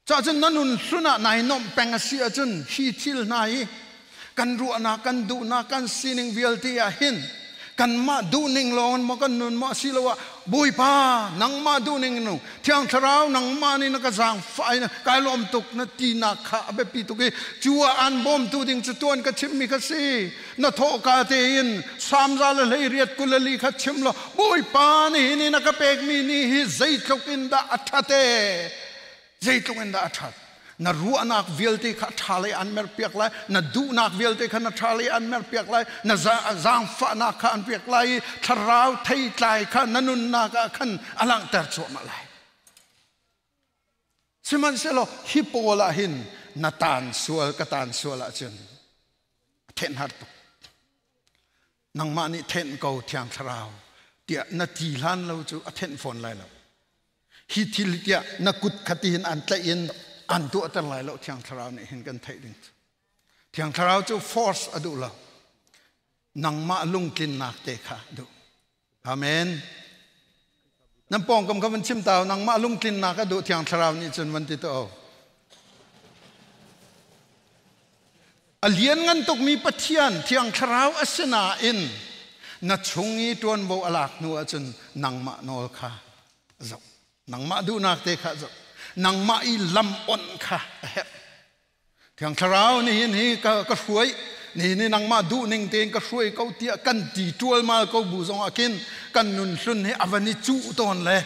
Cahcun na nun hlun ah nai nuamh peng a si ahcun hi thil hna hi kan ruahnak, kan duhnak, kan sining vialte ah hin kanmah duhning lawng in maw kan nun maw asiloah Bawipa nangmah duhning in nung Thiang Thlarau nangmah nih na ka zaangfah i kai lawm tuk na tinak kha a biapi tuk i cu ah an bawmtu ding cu tuan ka chimmi kha si na thawhka tein samza le 18 24 kha chim law Bawipa nih ni na ka pekmi ni hi zeitluk in dah a ṭhat ee Zeitluk in dah a ṭhat? Na ruahnak vialte kha ṭha lei an merpiak lai, na duhnak vialte kha na ṭha lei an merpiak lai, na zaangfahnak kha an piak lai i thlarau theitlai kha na nunnak ah khan a langhter cuahmah lai. Sihmanhsehlaw hi pawl ah hin na taan sual ka taan sual ahcun a thenh har tuk. Nangmah nih thenh ko Thiang Thlarau tiah na ti hlan lo cu a thenh fawn lai lo. Hi thil tiah na kut kha tihin an tlaih in an tuahter lai lo Thiang Thlarau nih hin kan theih ding cu. Thiang Thlarau cu force a duh lo. Nangmah lungtlinnak te kha a duh. Amen. Nan pawngkam kha van chim ta nangmah lungtlinnak a duh Thiang Thlarau nih cun van ti to. A lianngan tukmi Pathian Thiang Thlarau a si nain na chung i ṭuanvo a lak hnu ahcun nangmah nawl kha zoh. Nangmah duhnak te kha zoh. Nangmah i lam onh kha a herh. Thiang Thlarau nihin hi ka, ka hruai nihin hi nangmah duhning tein ka hruai ko tiah kan ti ṭualmal ko bu zongah khin kan nun hlun hi a van i cuh tawn le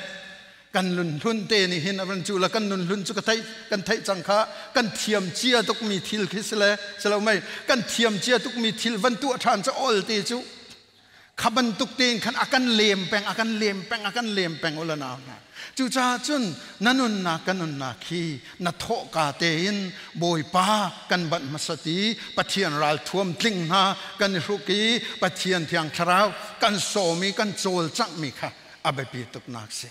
kan nunhlun te nih hin a van cu la kan nunhlun cu ka theih kan theih cang kha kan thiam cia tukmi thil khi si le si lo mei kan thiam cia tukmi thil van tuah ṭhan cu ol te cu kha bantuk tein khan a kan lem peng a kan lem peng a kan lem peng ula nau hna cucaah cun na nunnak kan nunnak hi na thawhka tein Bawipa kan banh hmasat i Pathian ralthuam tling hna kan i hruk i Pathian Thiang Thlarau kan sawm i kan cawlcanghmi kha a biapi tuknak si.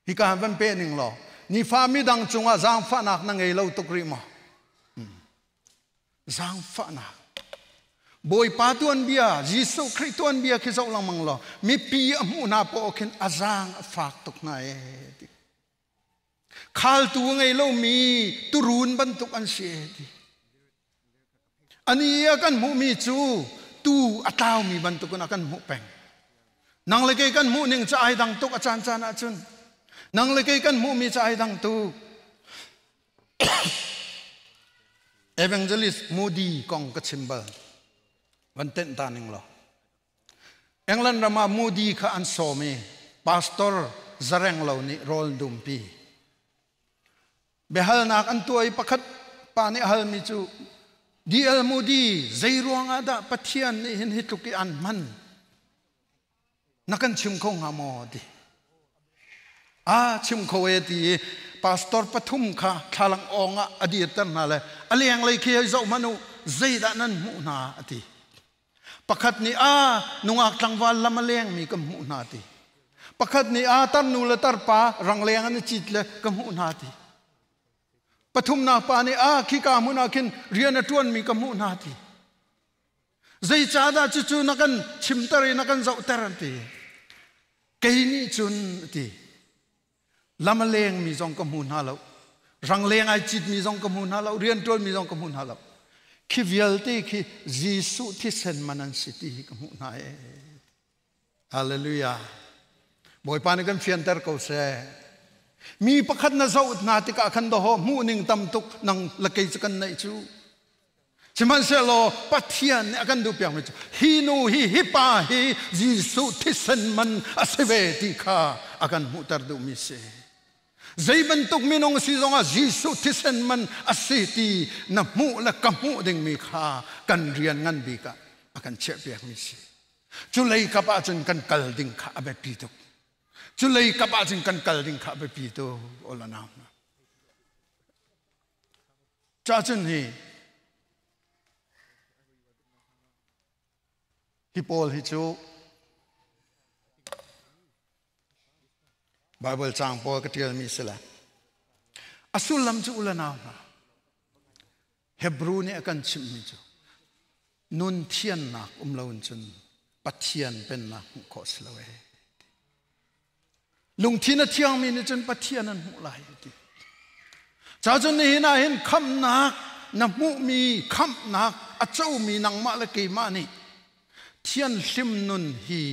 Hika van pe ning law nifa midang cungah zaangfahnak na ngei lo tuk rih maw? Zaangfahnak. Bawipa tuanbia, Jesuh Khrih tuanbia khi zoh lengmang law mipi a hmuh hna poah khin a zaang a fak tuk hna ee ti. Khaltu a ngei lomi turuun bantuk an si ee ti. Ani a kan hmuhmi cu tuu a tlaumi bantukin a kan hmuh peng. Nang le kei kan hmuh ning cu ai dang tuk a caan caan ahcun. Nang le kei kan hmuhmi cu ai dang tuk. Evangelist Moody kong ka chim bal. Van tenh ta ning law. England ram ah Moody kha an sawm i pastor zareng lo nih rawl dumpi. Biahalnak an tuah i pakhat pa nih a halmi cu D.L. Moody zei ruangah dah Pathian nih hin hi tluk i an hman na kan chim kho hnga maw ti a chim kho e ti i pastor pathum kha thlalang awng ah a dirter hna le a lenglei khi hei zoh hmanh u zeidah nan hmuh hna a ti Pakhat nih a nungak tlangval lam a lengmi ka hmuh hna ti. Pakhat nih a tarnu le tarpa rangleng an i cit le ka hmuh hna ti. Pathumnak pa nih a khika hmun ah khin rian a ṭuanmi ka hmuh hna ti. Zeicahdah cucu na kan chimter i na kan zohter an ti. Kei nih cun a ti. Lam a lengmi zong ka hmu hna lo. Rangleng ai citmi zong ka hmu hna lo. Rian ṭuanmi zong ka hmu hna lo. Khi vialte khi Jesuh thisen man an si ti hi ka hmuh hna ee. Hallelujah. Bawipa nih kan fianter ko seh. Mi pakhat na zoh hna tikah khan daw hmuh ning tam tuk nang le kei cu kan neih cu. Sihmanhsehlaw Pathian nih a kan duhpiakmi cu hi nu hi hi pa hi Jesuh thisen man a si ve ti kha a kan hmuhter duhmi si. Zei bantuk minung si zongah Jesuh thisen man a si ti na hmuh le ka hmuh dingmi kha kan rian ngan bik ah a kan chiahpiakmi si. Cu lei kap ahcun kan kal ding kha a biapi tuk. Cu lei kap ahcun kan kal ding kha a biapi tuk. Ola nau hna. Cacun hi hi pawl hi cu Bible caang pawl ka ṭialmi si le a sullam cu u le nau hna Hebrew nih a kan chimhmi cu nun thiannak um lo in cun Pathian pennak hmuh khawh si lo ee. Lungthin a thiangmi nih cun Pathian an hmuh lai a ti. Ca cun nihin ah hin khamhnak na hmuhmi khamhnak a comi nangmah le keimah nih thianhlim nun hi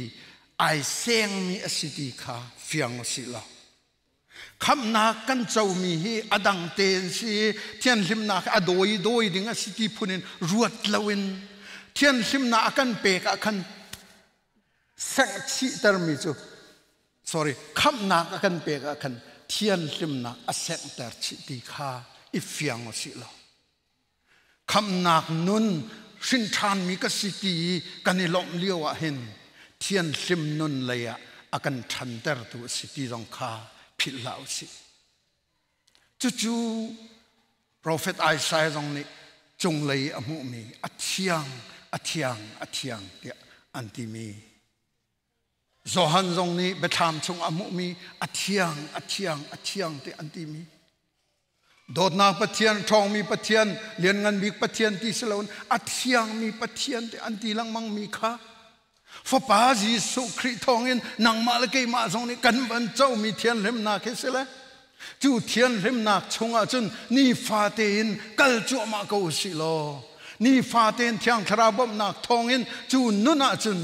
ai sengmi a si ti kha fiang u sih law khamhnak kan comi hi a dang tein si thianhlimnak a dawi dawi ding a si ti phun in ruat loin thianhlimnak a kan pek ah khan senghchihtermi cu sorry khamhnak a kan pek ah khan thianhlimnak a senghter chih ti kha i fiang u sih law khamhnak nun hrinṭhanmi ka si ti i kan i lawmh lio ah hin thianhlim nun lei ah a kan ṭhantertu a si ti zong kha philh hlah u sih. Cucu Profet Isaiah zong nih cunglei a hmuhmi a thiang, a thiang, a thiang tiah an timi. Johan zong nih biathlam chung a hmuhmi a thiang, a thiang, a thiang tiah an timi. Dawtnak Pathian, ṭhawngmi Pathian, lianngan bik Pathian ti si loin a thiangmi Pathian ti an ti lengmangmi kha Fapa Jesuh Khrih thawngin nangmah le keimah zong nih kan van comi thianhlimnak hi si le cu thianhlimnak chungah cun nifa tein kal cuahmah ko u sih law nifa tein Thiang Thlarau bawmhnak thawngin cu nun ah cun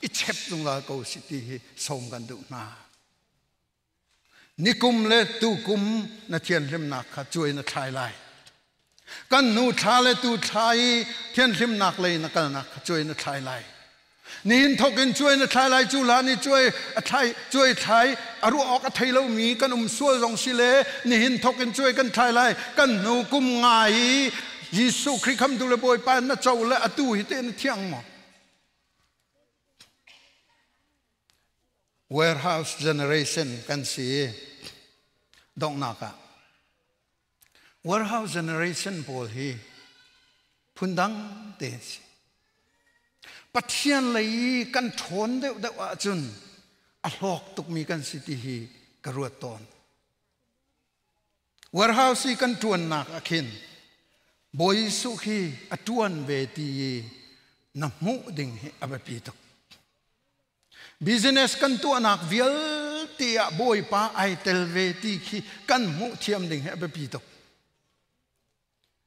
i chep zungzal ko u sih ti hi sawm kan duh hna. Nikum le tukum na thianhlimnak kha cuai na thlai lai. Kan nu thla le tu thla i thianhlimnak lei na kalnak kha cuai na thlai lai. Nihin thawk in cuai na thlai lai cu hlan i cuai a thlai cuai thlai a ruah awk a thei lomi kan um sual zong si le nihin thawk in cuai kan thlai lai kan hnu kum nga i Jesuh Khrih khamtu le Bawipa na co le atu hi te na thiang maw? Warehouse generation kan si donghnak ah warehouse generation pawl hi phundang te an si. Pathian lei i kan ṭhawn deuhdeuh ahcun a hlawk tukmi kan si ti hi ka ruat tawn. Warehouse i kan ṭuannak ah khin Bawi Jesuh khi a ṭuan ve ti i na hmuh ding hi a biapi tuk. Business kan tuahnak vialte ah Bawipa ai tel ve ti khi kan hmuh thiam ding hi a biapi tuk.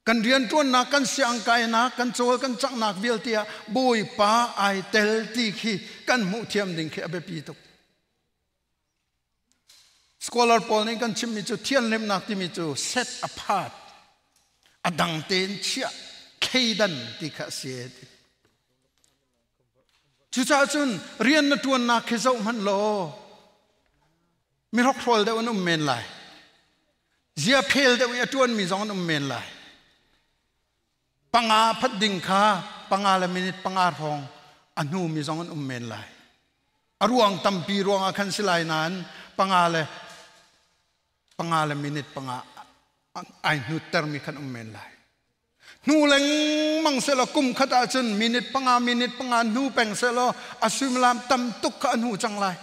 Kan rianṭuannak, kan siangkainak, kan cawl kan canghnak vialte ah Bawipa ai tel ti khi kan hmuh thiam ding khi a biapi tuk. Scholar pawl nih kan chimmi cu thianhlimnak timi cu set apart, a dang tein chiah, thleidan ti kha a si. Cucaah cun rian na ṭuannak khi zoh hmanh law mi hrokhrawl deuh an um men lai. Zia phel deuh i a ṭuanmi zong an um men lai. Panga phat ding kha panga le minute panga hrawng a hnumi zong an um men lai. A ruang tampi ruangah khan si lai nain panga le minute panga ai hnuttermi khan um men lai. Hnu lengmang selaw kum khat ahcun minute panga minute panga hnu peng selaw a suimilam tam tuk kha a hnu cang lai.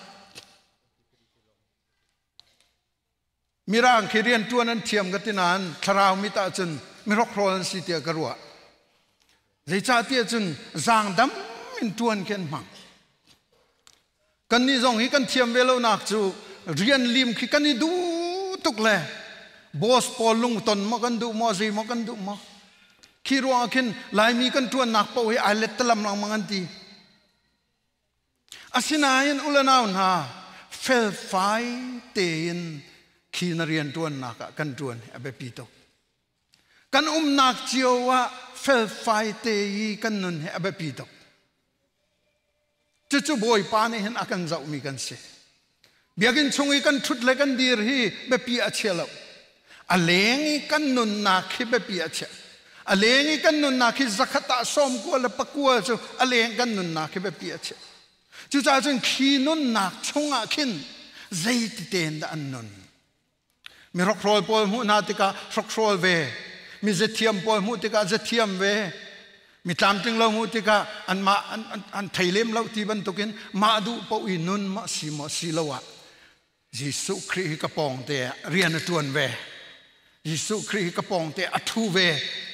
Mirang khi rianṭuan an thiam ka ti nain thlarau mit ahcun mihrokhrol an si tiah ka ruah. Zeicahtiah cun zaangdam in ṭuan khi an hmang. Kannih zong hi kan thiam ve lonak cu rian lim khi kan i duh tuk le boss pawl lungton maw kan duh maw zei maw kan duh maw. Khi ruangah khin Laimi kan ṭuannak paoh hi ai lettalam lengmang an ti. Asinain ulanau hna felfai tein khi na rianṭuannak ah kan ṭuan hi a biapi tuk. Kan umnak cio ah felfai te i kan nun hi a biapi tuk. Cucu Bawipa nih hin a kan zohmi kan si. Biakinn chung i kan ṭhut le kan dir hi biapi a chia lo. A leng i kan nunnak hi biapi a chia. A leng i kan nunnak hi zakhat ah 99 cu a leng kan nunnak hi biapi a chia. Cucaah cun khi nunnak chungah khin zeiti tein dah an nun? Mi hrokhrawl pawl hmuh hna tikah hrokhrawl ve, mi zathiam pawl hmuh tikah zathiam ve, mi tlamtling lo hmuh tikah anmah an thei lem lo ti bantukin mah duh paoh i nun maw si maw si lo ah Jesuh Khrih hi ka pawng te ah rian a ṭuan ve. Jesuh Khrih hi ka pawng te a ṭhu ve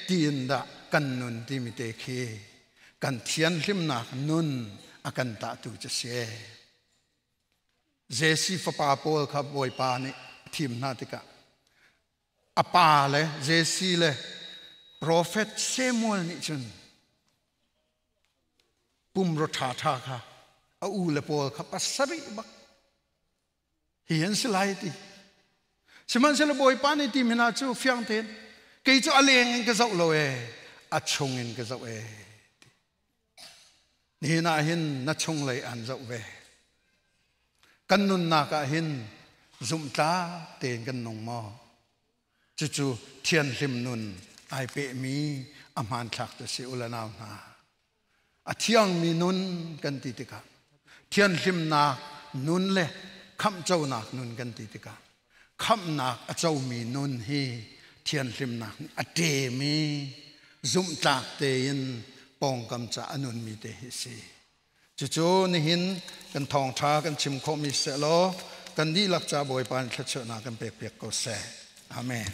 tiin dah kan nun timi te khi kan thianhlimnak nun a kan tahtu cu si. Jesse fapa pawl kha Bawipa nih a thim hna tikah a pa le Jesse le profet Samuel nih cun pumrua ṭhaṭha kha a u le pawl kha pasarih bak hi an si lai ti. Sihmanhsehlaw Bawipa nih ti hna cu fiang tein kei cu a leng in ka zoh lo ee a chung in ka zoh ee. Nihin ah hin na chunglei aan zoh ve. Kan nunnak ah hin zumhtlak tein kan nung maw? Cucu thianhlim nun ai pehmi a hmanthlak cu si u le nau hna. A thiangmi nun kan ti tikah thianhlimnak nun le khamhconak nun kan ti tikah khamhnak a comi nun hi thianhlimnak a ṭemi zumhtlak tein pawngkam ca a nunmi te hi si. Cucu nihin kan thawngṭha kan chim khawhmi seh law kan dihlak ca Bawipa nih thluachuahnak kan pekpiak ko seh. Amen.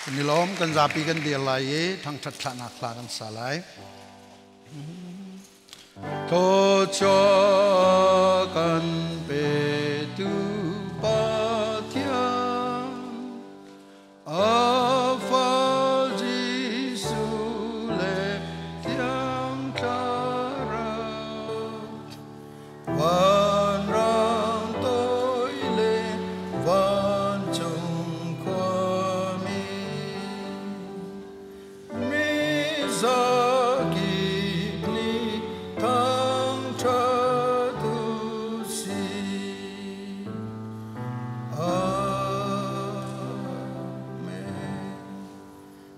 Kan i lawm, kan zapi kan dir lai i thangṭhat thlahnak hla kan sa lai. Thawchuah kan petu Pathian, a fa Jesuh le Thiang Thlarau, vanrang toi le vancung khuami, Mizakip nih thangṭhat u sih. Amen.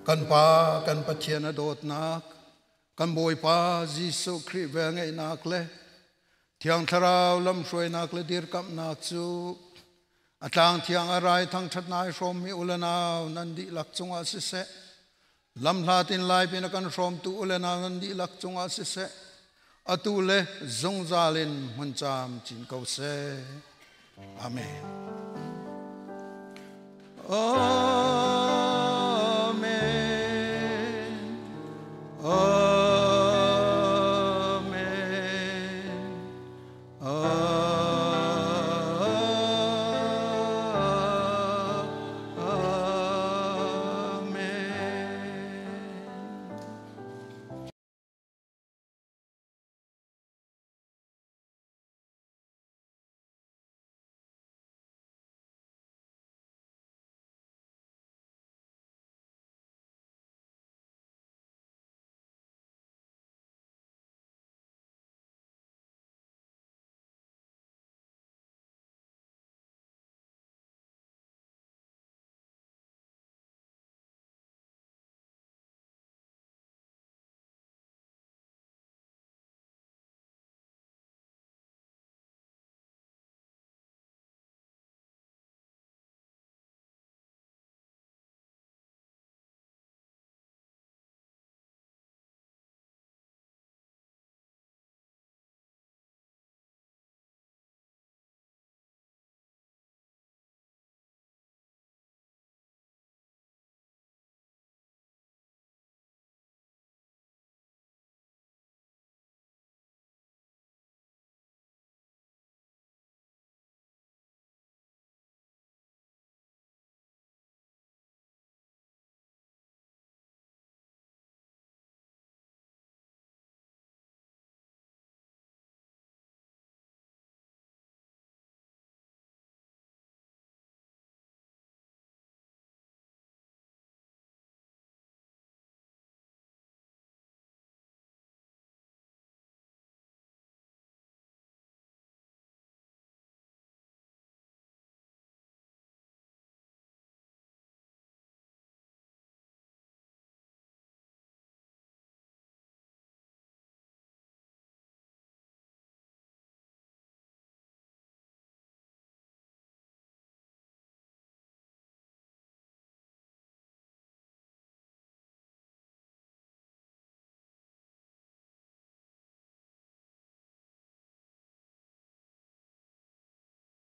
Kan Pa, kan Pathian a dawtnak, kan Bawipa Jesuh Khrih velngeihnak le Thiang Thlarau lamhruainak le dirkamhnak cu a tlang thiang a rai thangṭhatnak i hrawmmi u le nau nan dihlak cungah siseh, lamhlat in lai pin a kan hrawmtu u le nau nan dihlak cungah siseh, atu le zungzal in hmun caam cin ko seh. Amen. Amen. Amen.